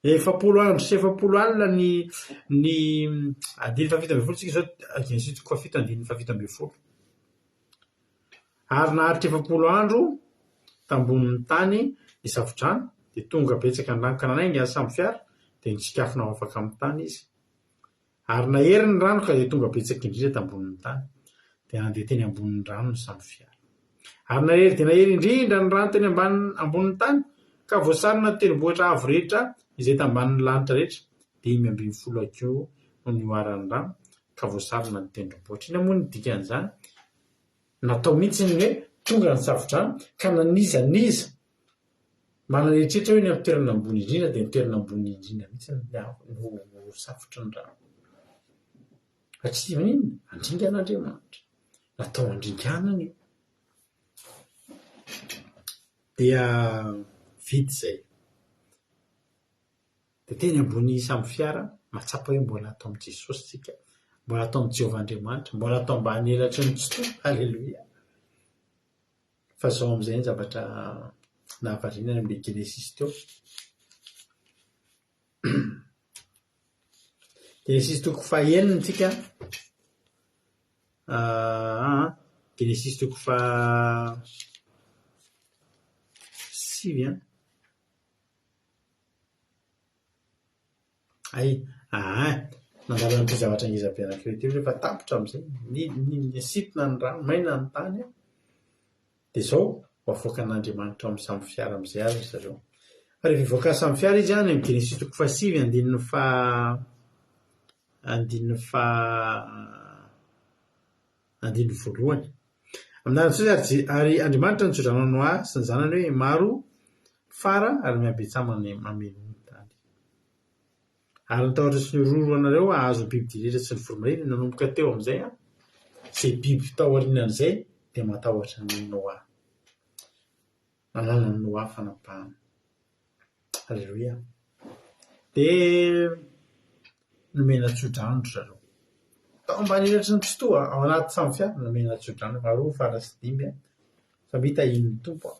40 andro sy 40 alina ny ny andininy faha-17 tsika izao, Genesisy toko fahafito andininy faha-17. Ary naharitra 40 andro tambonin'ny tany ny safodrano, dia tonga betsaka ny rano ka nanainga ny sambo fiara, dia nitsikafona ho afaka amin'ny tany izy. Ary nahery ny rano ka dia tonga betsaka indrindra tambonin'ny tany. Dia nandeha teny ambonin'ny rano ny sambo fiara. Ary nahery dia nahery indrindra ny rano teny ambany ambonin'ny tany, ka voasarona ny tendrombohitra avo rehetra izay tambanin'ny lanitra rehetra, 15 hakiho no nihoaran'ny rano, ka voasarona ny tendrombohitra. Inona moa ny dikan'izany? Natao mihitsy ny hoe tonga ny safodrano, ka na n'iza n'iza Manana eritreritra hoe ny amin'ny toerana ambony indrindra dia ny toerana ambony indrindra mihitsy no ho safotry ny rano. Fa tsy maninona, handringana Andriamanitra. Natao handringanana io. Dia vita izay. Dia teny ambony sambo fiara, mahatsapa hoe mbola ato amin'i Jesosy isika, mbola ato amin'i Jehovah Andriamanitra, mbola ato ambany elatry ny Tsitoha. Aleloia. Fa izao amin'izay ny zavatra nahavariana any amin'ilay Genesisy teo. Genesisy toko fahenina tsika. Ah, Genesisy toko faha sivy an. Hay, aa, nandalo an'ity zavatra ngeza be anankiray ity rehefa tapitra amin'izay, ny- ny- nisintona ny rano, maina ny tany an, dia izao, ho avoakan'Andriamanitra ao amin'ny sambo fiara amin'izay ary ry zareo. Fa rehefa hivoaka ny sambo fiara izy an, any amin'ny Genesisy toko fahasivy andininy faha andininy faha andininy voalohany. Amin'ny anaran'i Jesosy ary Je- ary Andriamanitra nitsodrano an'i Noa sy ny zanany hoe maro fara ary mihabetsahana mameno ny tany. Ary ny tahotra sy ny horohoro anareo hahazo ny bibidia rehetra sy ny voromahery nanomboka teo amin'izay an, izay biby tao aorianan'izay dia matahotra an'i Noa. Nananan'i Noa fanapahana. Aleloia. Dia nomena tsodrano ry zareo. Tao ambany elatry ny Tsitoha, ao anaty sambo fiara, nomena tsodrano faharoa, fara sy dimy an. Samia tahian'ny Tompo an.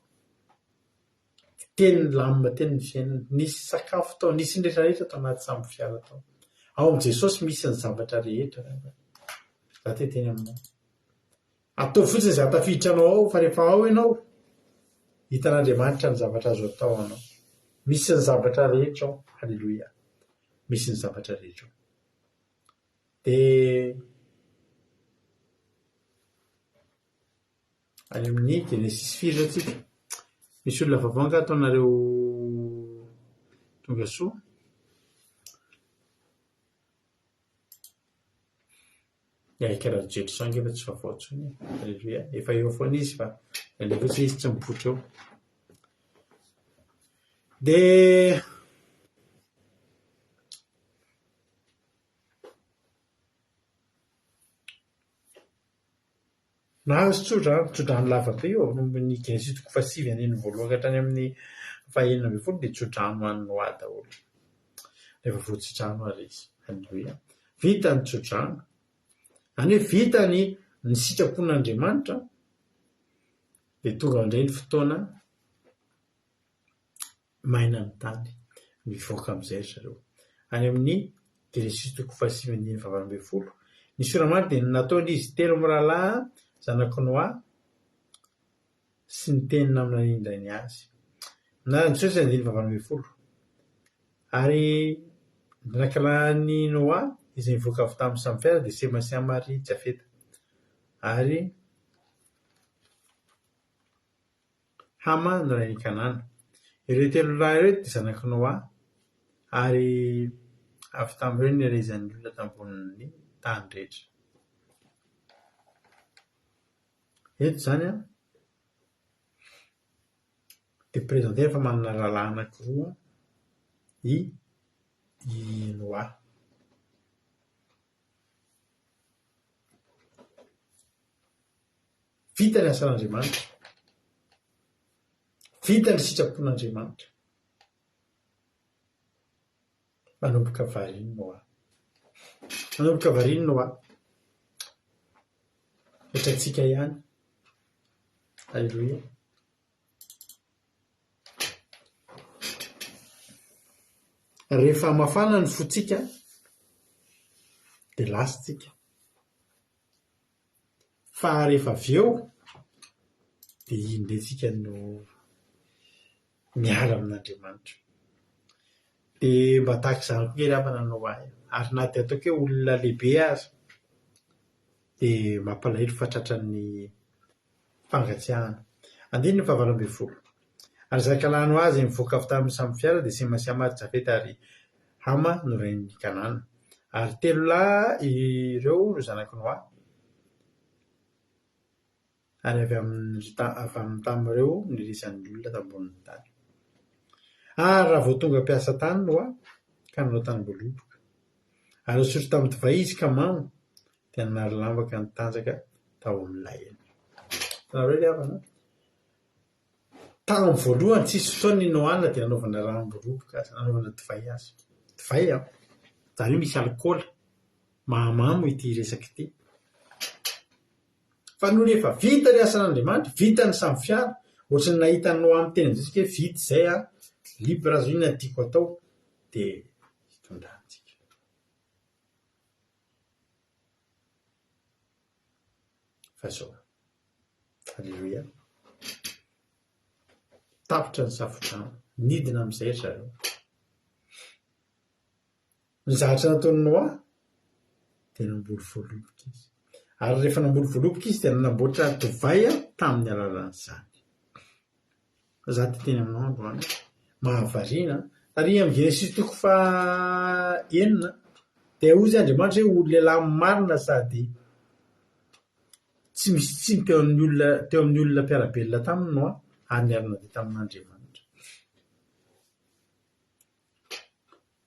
Teny nilamina teny ny fiainana. Nisy sakafo tao, nisy ny rehetra rehetra tao anaty sambo fiara tao. Ao amin'i Jesosy misy ny zavatra rehetra. Za te hiteny aminao. Ataovy fotsiny izay hahatafiditra anao ao fa rehefa ao ianao. Hitan'Andriamanitra ny zavatra azo atao anao. Misy ny zavatra rehetra ao. Haleloia. Misy ny zavatra rehetra ao. Dia any amin'ny Genesisy firy izao tsika? Misy olona vaovao angaha ataonareo tonga soa? Ilay Rajoelison ange efa tsy vaovao intsony e. Aleloia. Efa eo foana izy fa ilay fotsiny izy tsy mipoitra eo. Dia nahazo tsodrano, tsodrano lava be io, ny Genesisy toko fahasivy andininy voalohany ka hatrany amin'ny fahenina ambin'ny folo dia tsodrano an'i Noa daholo. Rehefa voatsodrano ary izy. Aleloia. Vita ny tsodrano. Izany hoe vita ny ny sitrapon'Andriamanitra dia tonga indray ny fotoana maina ny tany. Mivoaka amin'izay ry zareo. Any amin'ny Genesisy toko fahasivy andininy fahavalo ambin'ny folo, ny sora-marina dia nataon'izy telo mirahalahy zanak'i Noa sy ny teny naminanian-drainy azy. Na Jesosy andininy fahavalo ambin'ny folo. Ary ny zanakalahin'i Noa izay nivoaka avy tamin'ny samy fiara dia Sema sy Hama ary Jafeta. Ary Hama no rain'i Kanana. Ireo telo lahy ireo dia zanak'i Noa, ary avy tamin'ireo no nielezan'ny olona tambonin'ny tany rehetra. Eto izany an, dia présenter fa manana rahalahy anankiroa i i Noa. Vita ny asan'Andriamanitra. Vita ny sitrapon'Andriamanitra. Manomboka variana Noa. Manomboka variana Noa. Ohatrantsika ihany. Aleloia. Rehefa mafana ny fontsika dia lasa tsika. Fa rehefa avy eo dia iny indray tsika no miala amin'Andriamanitra. Dia mba tahaka izany koa ry havana no ahy. Ary na dia ataoko hoe olona lehibe aza dia mampalahelo fa tratran'ny fangatsiahana. Andininy fahavalo ambin'ny folo. Ary zanakalahy Noa izay nivoaka avy tamin'ny samy fiara dia Sema sy Hama ary Jafeta ary Hama no rain'i Kanana. Ary telo lahy ireo no zanak'i Noa, ary avy amin'ny avy amin'ny tamin'ireo nilizan'ny olona tambonin'ny tany. Ary raha vao tonga mpiasa tany Noa ka nanao tanimboaloboka, ary nisotro tamin'ny divay izy ka mamo, dia nanary lamba ka nitanjaka tao amin'ny lahiny. Hitanareo ry havana? Tamin'ny voalohany tsisy fotoana ninoana dia nanaovana ranom-boaloboka aza, nanaovana divay aza. Divay an! Izany hoe misy alikaola. Mahamamo ity resaka ity. Fa nony efa vita ny asan'Andriamanitra, vita ny samy fiara, ohatran'ny nahita an'i Noa miteny an'izay isika hoe vita izay an, libre aho izao inona no tiako atao, dia hitondrantsika. Fa izao. Aleloia. Tapitra ny safodrano. Nidina amin'izay ry zareo. Ny zavatra nataon'i Noa dia namboly voaloboka izy. Ary rehefa namboly voaloboka izy dia nanamboatra divay tamin'ny alalan'izany. Za te hiteny aminao androany hoe mahavariana an! Ary amin'ny Genesisy toko faha enina dia hoy izy Andriamanitra hoe olo lehilahy marina sady tsy misy tsiny teo amin'ny olona teo amin'ny olona mpiara-belona taminy Noa ary niara-nandeha tamin'Andriamanitra.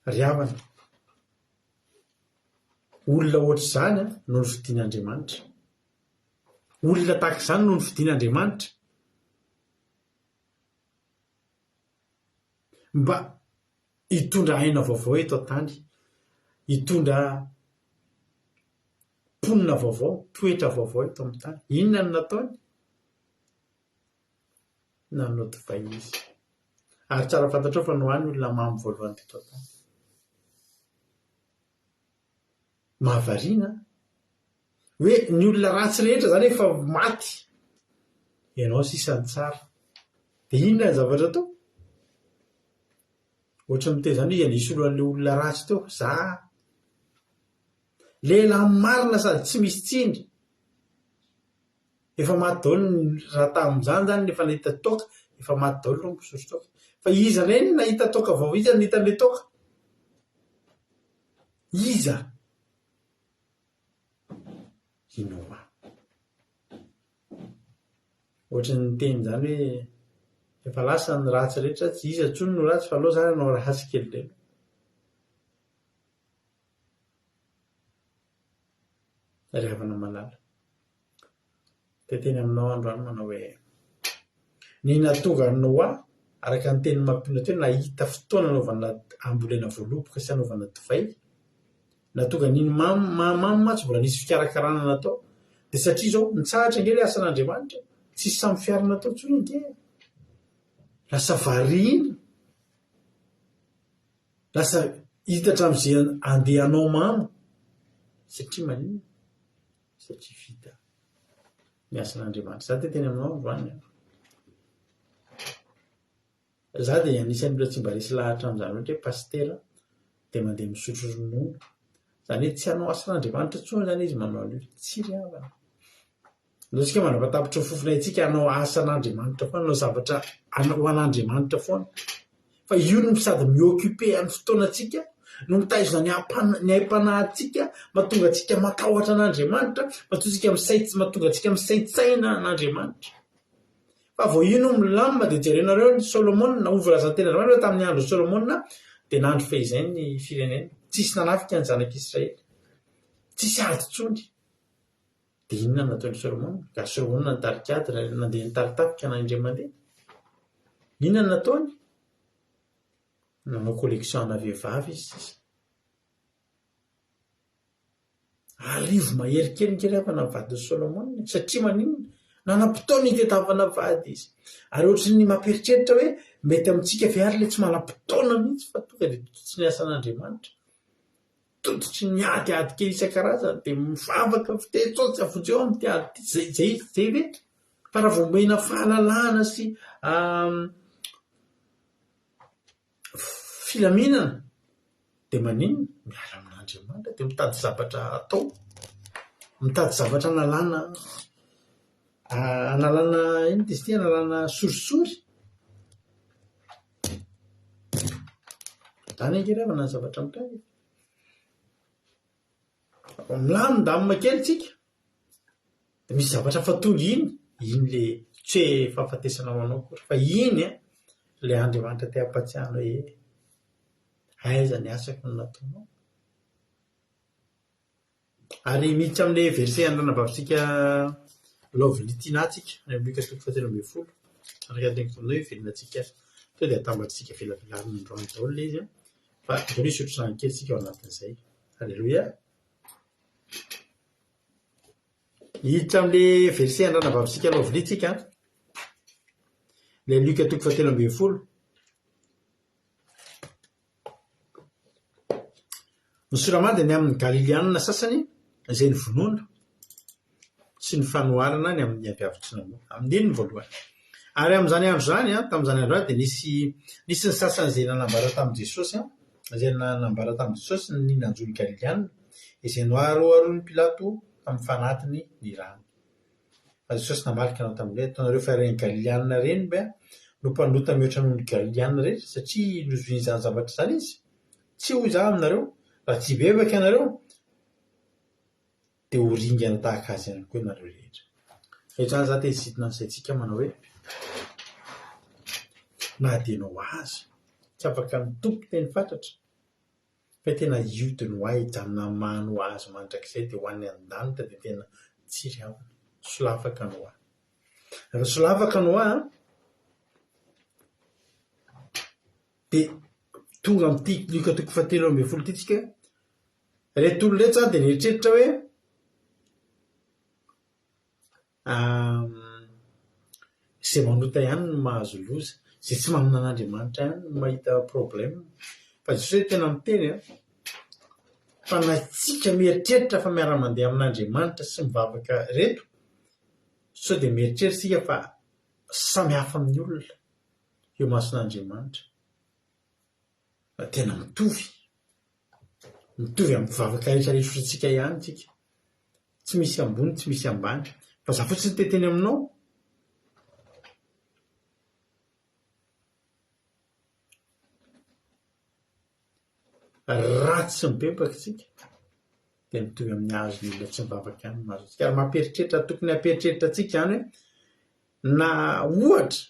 Ry havana, olona ohatr'izany no nofidin'Andriamanitra. Olona tahaka izany no nofidin'Andriamanitra. Mba hitondra aina vaovao eto an-tany, hitondra mponina vaovao, toetra vaovao eto amin'ny tany. Inona no nataony? Nanao divay izy. Ary tsara fantatrao fa Noa ny olona mamo voalohany teto an-tany. Mahavariana an! Hoe ny olona ratsy rehetra izany efa maty. Ianao sisa no tsara. Dia inona ny zavatra atao? Ohatran'ny miteny izany hoe iza no hisolo an'ilay olona ratsy teo? Za. Lehilahy marina sady tsy misy tsiny. Efa maty daholo ny, raha tamin'izany izany efa nahita toaka, efa maty daholo ireo mpisotro toaka. Fa iza indray no nahita toaka vaovao, iza no nahita an'ilay toaka? Iza? I Noa. Ohatran'ny niteny izany hoe efa lasa ny ratsy rehetra, tsy iza intsony no ratsy fa aleo izany hanao ratsy kely indray. Ry havana malala, te hiteny aminao androany manao hoe, ny nahatonga an'i Noa, araka ny tenin'i Mampionona teo, nahita fotoana hanaovana hambolena voaloboka sy hanaovana divay, nahatonga an'iny mamy, mahamamo mantsy mbola nisy fikarakarana natao, dia satria izao, nitsahatra ange ilay asan'Andriamanitra e, tsisy samy fiara natao intsony ange e, lasa variana. Lasa hitatra amin'izay andeha hanao mamo satria maninona? Satria vita ny asan'Andriamanitra. Za te hiteny aminao androany an. Za dia anisan'ny olona tsy mba resy lahatra amin'izany loatra hoe pasitera dia mandeha misotro ronono. Izany hoe tsy hanao asan'Andriamanitra intsony izany izy manao an'io. Tsy ry havana. Andao isika mandrapa-tapitry ny fofona antsika hanao asan'Andriamanitra foana, hanao zavatra ho an'Andriamanitra foana. Fa io no sady mi-occuper ny fotoanantsika, no mitaizina ny aim-pana- ny aim-panahintsika, mahatonga antsika matahotra an'Andriamanitra, mahatonga antsika misaint- mahatonga antsika misaintsaina an'Andriamanitra. Fa vao io no milamina dia jerenareo ny Solomona, ho voalazan-tenin'Andriamanitra hoe tamin'ny andron'i Solomona dia nandry fehizay ny firenena. Tsisy nanafika ny zanak'Israely. Tsisy ady intsony. Dia inona no nataon'i Solomona? Ka Solomona nitarika ady, nandeha nitari-tafika na indray mandeha. Inona no nataony? Nanao collection-na vehivavy izy sisa. Arivo mahery kely ny kely hafa na vadin'i Solomona. Satria maninona? Nanam-potoana hitadiavana vady izy. Ary ohatran'ny mampieritreritra hoe mety amintsika ve ary ilay tsy manam-potoana mihitsy fa tonga dia tsy ny asan'Andriamanitra. Tototry ny ady ady kely isan-karazany dia mivavaka fiteny sao tsy avonjeo amin'ity ady ity. Zay zay zay ve? Fa raha vao omena fahalalahana sy filaminana dia maninona? Miala amin'Andriamanitra dia mitady zavatra atao, mitady zavatra analana analana inona izy ity? Analana sorisory. Izany ange ry havana ny zavatra mitranga e. Milamindamina kely tsika, dia misy zavatra efa tonga iny, iny ilay tsy hoe fahafatesana ho anao akory fa iny an, ilay Andriamanitra te hampatsiahy anao hoe aiza ny asako no nataonao. Ary miditra amin'ilay verset an'ranabavintsika Lovely Tina tsika, any amin'ny Lioka toko fahatelo ambin'ny folo. Araka ny teniko taminao hiverina tsika sao dia atambatsika velabelarina androany daholo ilay izy an. Fa andao hisotro rano kely tsika ao anatin'izay. Alléluia. Hiditra amin'ilay verset an'ranabavintsika Lovely tsika an. Ilay Lioka toko fahatelo ambin'ny folo. Ny Soramà dia ny amin' ny Galiliana sasany izay novonoina sy ny fanoharana ny amin' ny aviavy tsy namoa. Andininy voalohany. Ary amin' izany andro izany, tamin' izany andro izany dia nisy nisy ny sasany izay nanambara tamin' i Jesosy, izay nanambara tamin' i Jesosy ny nanjo ny Galiliana, izay noharoharoin' i Pilato tamin' ny fanatiny ny rany. Fa Jesosy namaly ka nanao taminy hoe, Ataonareo fa ireny Galiliana ireny ve no mpanota mihoatra noho ny Galiliana rehetra, satria nozoin'izany zavatra izany izy? Tsia, hoy Izaho aminareo, raha tsy hibebaka ianareo, dia ho ringana tahaka azy ihany koa ianareo rehetra. Eto izany izaho te hisintona ny saintsika manao hoe, na dia ianao aza tsy afaka mitompo teny fatratra, Fa tena io de no ahy hijanona mano ho azy mandrakizay de ho any an-danitra de tena tsy ry havana. Solafaka no ahy. Raha solafaka no ahy an, de tonga amin'ity Lioka toko fahatelo ambin'ny folo ity tsika, ireto olona ireto zany de nieritreritra hoe Izay manota ihany no mahazo loza, izay tsy manana an'Andriamanitra ihany no mahita problème. Fa Jesosy hoe tena miteny an, fa na isika mieritreritra fa miara-mandeha amin'Andriamanitra sy mivavaka ireto, sao dia mieritreritra isika fa samy hafa amin'ny olona. eo imason'Andriamanitra. Fa tena mitovy. Mitovy amin'ny mpivavaka rehetra rehetra ihany tsika. Tsy misy ambony, tsy misy ambany. Fa za fotsiny te hiteny aminao, raha tsy mibebaka isika dia mitovy amin'ny azon'ny olona tsy mivavaka ihany ny mahazo antsika. Ary mampieritreritra, tokony hampieritreritra antsika izany hoe na ohatra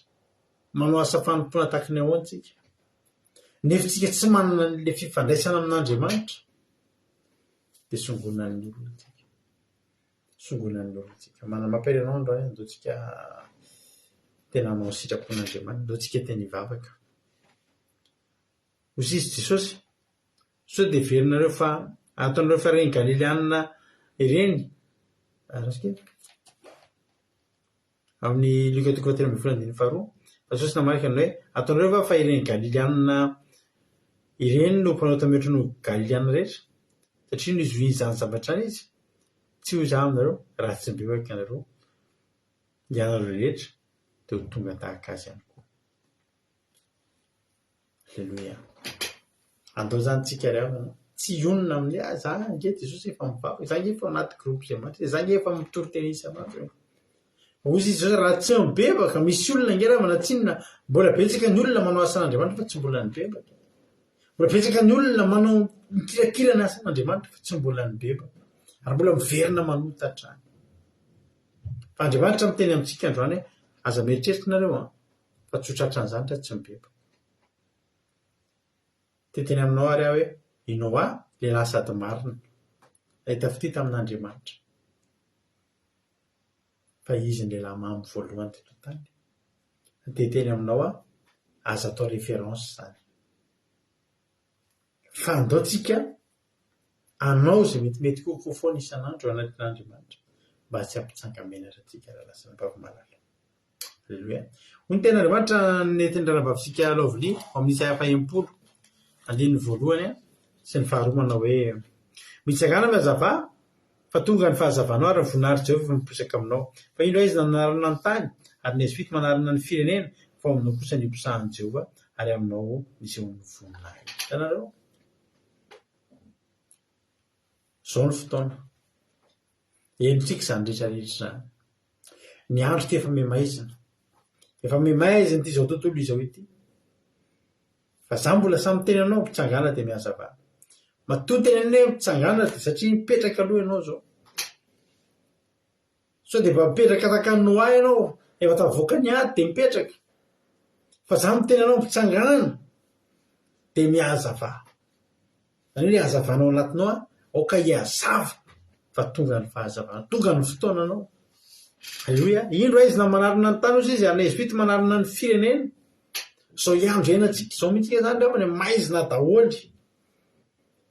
manao asa fanompoana tahaka ny ahoana isika, nefa isika tsy manana an'ilay fifandraisana amin'Andriamanitra, dia songonan'ny olona isika. Songonan'ny olona isika. Manamafy anao androany, andao tsika tena hanao ny sitrapon'Andriamanitra, andao tsika tena hivavaka. Hoy izy Jesosy, sao dia heverinareo fa ataonareo fa ireny Galiliana ireny, Amin'ny Lioka toko fahatelo ambin'ny folo andininy faharoa, Jesosy namarika ny hoe, Ataonareo va fa ireny Galiliana ireny no mpanota mihoatra noho Galiliana rehetra? Satria nozohiany izany zavatra izany izy. Tsy hoy izaho aminareo, raha tsy mibebaka ianareo, ianareo rehetra dia ho tonga tahaka azy ihany koa. Aleloia. Andao izany tsika ry havana, tsy hionona amin'ny hoe ah za ange Jesosy efa mivavaka, za ange efa ao anaty groupe izay maty, za ange efa mitory teny isan'andro e. Hoy izy Jesosy raha tsy mibebaka, misy olona ange ry havana tsinona, mbola betsaka ny olona manao asan'Andriamanitra fa tsy mbola nibebaka. Mbola betsaka ny olona manao mikirakira ny asan'Andriamanitra fa tsy mbola nibebaka. Ary mbola miverina manota hatrany. Fa Andriamanitra miteny amintsika androany hoe aza mieritreritra nareo an. fa tsy ho tratran'izany raha tsy mibebaka. Te hiteny aminao àry aho hoe, i Noa, lehilahy sady marina, nahita fitia tamin'Andriamanitra, fa izy no lehilahy mamo voalohany teto an-tany. Te hiteny aminao aho, aza atao référence izany. Fa andao tsika hanao izay metimety kokoa foana isan'andro eo anatrehan'Andriamanitra mba tsy hampitsanga-menatra antsika rahalahy sy anabavy malala. Aleloia. Hoy ny tenin'Andriamanitra nentin'ny ranabavintsika Lovely ao amin'ny Isaia faha-60, andininy voalohany sy ny faharoa manao hoe, Mitsangàna mihazavà, fa tonga ny fahazavanao ary ny voninahitr'i Jehovah efa miposaka aminao. Fa indro aiza nanarona ny tany, ary ny haizim-pito manarona ny firenena, fa ao aminao kosa ny hiposahan'i Jehovah, ary aminao nisehoan'ny voninahiny. Hitanareo? Izao ny fotoana. Henontsika izany rehetra rehetra izany. Ny andro ity efa mihamaizina. Efa mihamaizina ity izao tontolo izao ity. Fa za mbola samy miteny anao, mitsangàna dia mihazavà. Matoa tenenina hoe mitsangàna dia satria mipetraka aloha ianao izao. Sao dia mba mipetraka tahaka an'i Noa ianao, efa tafavoaka ny ady dia mipetraka. Fa za miteny anao mitsangàna dia mihazavà. Izany hoe ilay hazavana ao anatinao an, aoka hihazava fa tonga ny fahazavana, tonga ny fotoananao. Aleloia. Indro aizina manarona ny tany hozy izy, ary ny aizim-pito manarona ny firenena. Izao andro iainantsika izao mihitsy ange izany ry havana e, maizina daholo.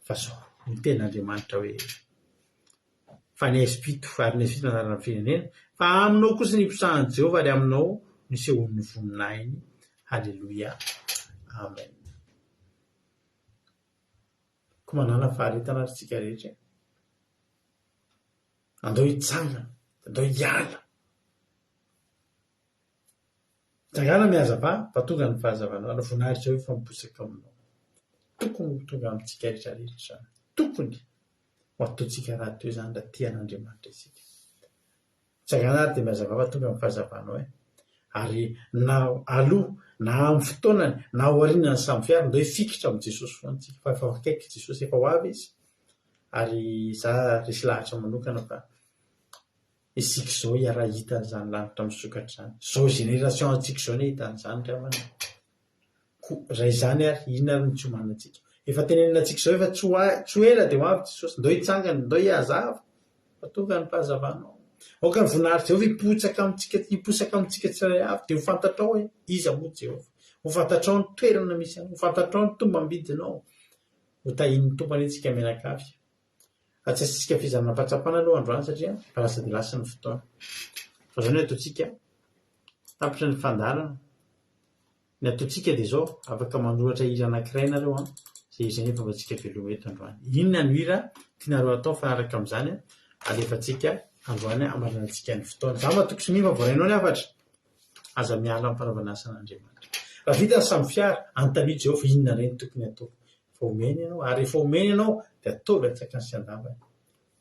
Fa izao no tenin'Andriamanitra hoe, fa ny aizim-pito, ary ny aizim-pito manarona ny firenena, fa aminao kosa ny hiposahan'i Jehovah ary aminao no hisehoan'ny voninahiny. Haleloia. Amen. Koa manàna faharetana ary isika rehetra e. Andao hitsangana, andao hiala. Mitsangàna mihazavà fa tonga ny fahazavanao ary ny voninahitr'i Jehovah efa miposaka aminao. Tokony ho tonga amintsika rehetra rehetra izany. Tokony ho ataontsika rahateo izany raha tia an'Andriamanitra isika. Mitsangàna ary dia mihazavà fa tonga ny fahazavanao e. Ary na aloha na amin'ny fotoanany na aorianany samy fiara, ndao hifikitra amin'i Jesosy foana isika fa efa akaiky Jesosy, efa ho avy Izy. Ary za resy lahatra manokana fa isika izao hiara-hahita an'izany lanitra misokatra izany. Izao génération antsika izao anie hahita an'izany ry havana e. Koa raha izany ary, inona ary no tsy omanantsika? Efa tenenina antsika izao efa tsy ho tsy ho ela dia ho avy Jesosy. Ndao hitsangana, ndao hihazava fa tonga ny fahazavanao. Aoka ny voninahitr'i Jehovah hipotsaka amintsika, hiposaka amintsika tsirairay avy, dia ho fantatrao hoe iza moa Jehovah. Ho fantatrao ny toerana misy anao, ho fantatrao ny tombam-bidinao. Ho tahian'ny Tompo anie tsika mianakavy. Fa tsy asiantsika fizarana fahatsapana aloha androany satria efa lasa dia lasa ny fotoana. Fa izao no ataontsika, tapitra ny fandaharana. Ny ataontsika dia izao, afaka manoratra hira anankiray nareo an, izay hira izay nefa anaovantsika veloma eto androany. Inona no hira tianareo atao mifanaraka amin'izany an, alefantsika androany hamaranantsika ny fotoana. Izaho matoky sy mino fa voarainao ny hafatra. Aza miala amin'ny fanaovana asan'Andriamanitra. Raha vita ny sambo fiara, anontanio Jehovah inona indray no tokony hataoko. Fa omeny ianao, ary rehefa omeny ianao dia ataovy an-tsakany sy an-davany.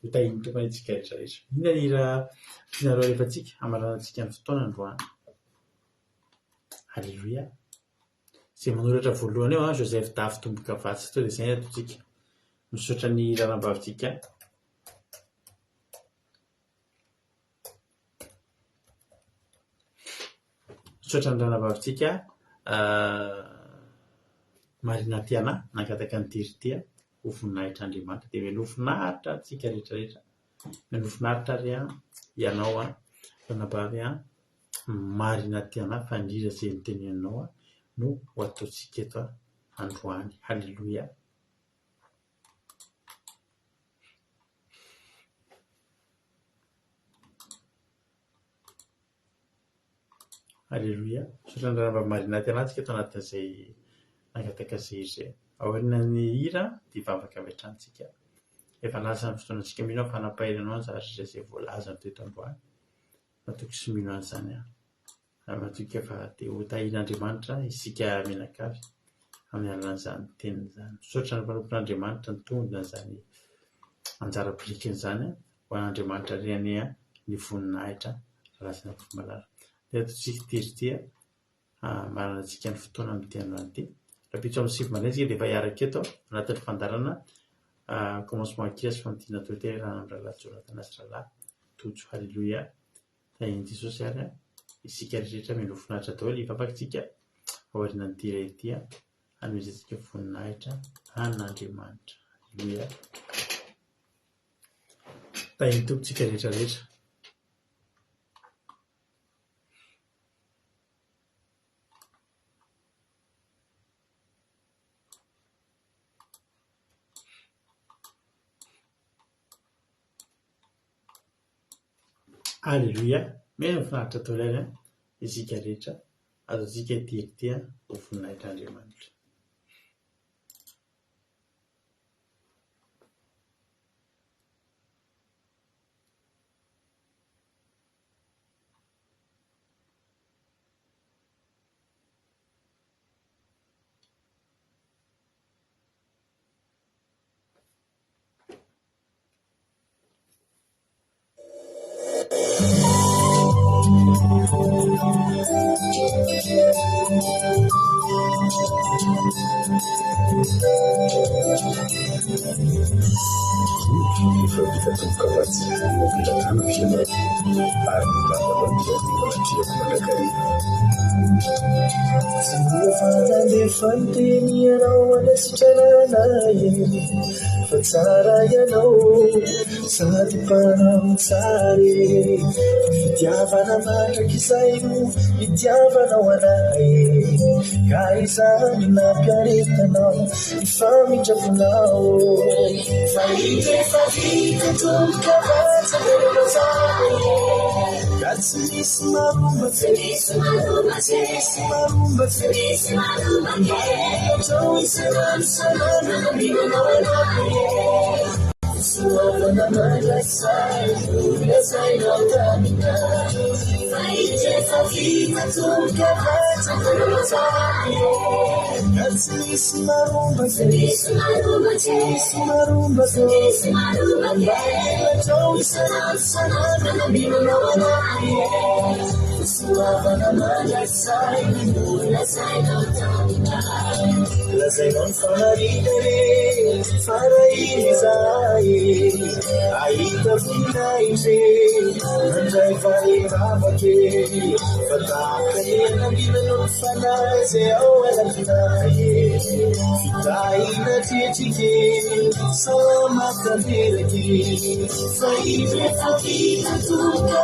Ho tahian'ny Tompo anie isika rehetra rehetra. Inona ny hira tianareo alefantsika hamaranantsika ny fotoana androany? Aleloia. Izay manoratra voalohany eo an, Joseph Dafy Tombokavatsa. Tonga dia izay ny ataontsika. Misaotra ny ranambavintsika. Misaotra ny ranambavintsika Marina Tiana nangataka an'i Tirtia ho voninahitr'Andriamanitra. Dia mialoha finaritra antsika rehetra rehetra. Mialoha finaritra ary an, ianao an, ranabavy an, Marina Tiana fa ny hira izay noteneninao no ho ataontsika eto androany. Haleloia. Aleloia. Misaotra ny Ranabavy Marina Tiana antsika ato anatin'izay nangataka izay hira izay. Aorian'ny hira dia hivavaka avy hatrany isika. Efa lasa ny fotoanantsika, mino aho fa nampahery anao ny zavatra izay voalazany teto androany. Matoky sy mino an'izany aho. Ary matoky fa dia ho tahian'Andriamanitra isika mianakavy amin'ny alalan'izany teniny izany. Misaotra ny mpanompon'Andriamanitra nitondra an'izany anjara birikiny izany ho an'Andriamanitra re anie ny voninahitra razana malala. Dia ataontsika ity ry ity hamaranantsika ny fotoana amin'ity androany ity. Rahampitso amin'ny 9 maraina isika dia efa hiaraka eto anatin'ny fandaharana commencement akia sy famintinana toriteny iarahana amin'ny rahalahy Jonathan sy rahalahy Tojo. Haleloia. Tahian'i Jesosy ary isika rehetra mialoha finaritra daholo hivavaka isika aorianan'ity iray ity hanomezantsika voninahitra an'Andriamanitra. Aleloia. Tahian'ny Tompo tsika rehetra rehetra. Aleloia! Mino ny finaritra daholo ary an, isika rehetra, azontsika ity ity an, ho voninahitr'Andriamanitra. Efa vita tombokavatsa eo am-pelatanako ianao, ary ny vavanao dia eo anatrehako mandrakariva. Tsy mbola fa nandefa ny teny ianao hanasitrana ahy Fa tsara ianao sady mpanao tsara e Fa fitiavana mandrakizay no itiavanao anay Ka izany nampiaretanao ny famindram-ponao Fa indro efa vita tomboka vatsa Ka tsy misy maromba tsy misy maromba tsy misy maromba tsy misy maromba Hatrao isan'andro isan'andro nanambinanao anay Soavana mandrakizay no nolazainao taminay Fa indro efa vita tomboka vatsa Ka tsy misy maromba tsy misy maromba tsy misy maromba tsy misy maromba Hatrao isan'andro isan'andro nanambinanao anay Soavana mandrakizay no nolazainao taminay Lazainao ny fahamarinana re fa raha izahay Ahita voninahitra e Handray valim-bavaka e Fa tahaka ny anambinanao ny fanahy izay ao anatinay e Fitahina tretrika e Salama tanteraka e Fa indro efa vita tonga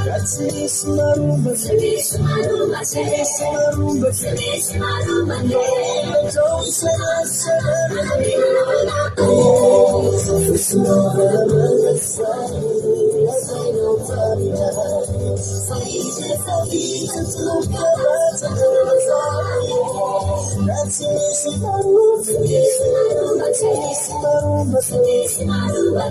Ka tsy misy maromba Tsy misy maromba Tsy misy maromba Tsy misy maromba Hatrao isan'andro isan'andro Fahasoavana mandrakizay no lazainao taminay Fa indro efa vita tonga Ka tsy misy maromba Tsy misy maromba Tsy misy maromba Tsy misy maromba.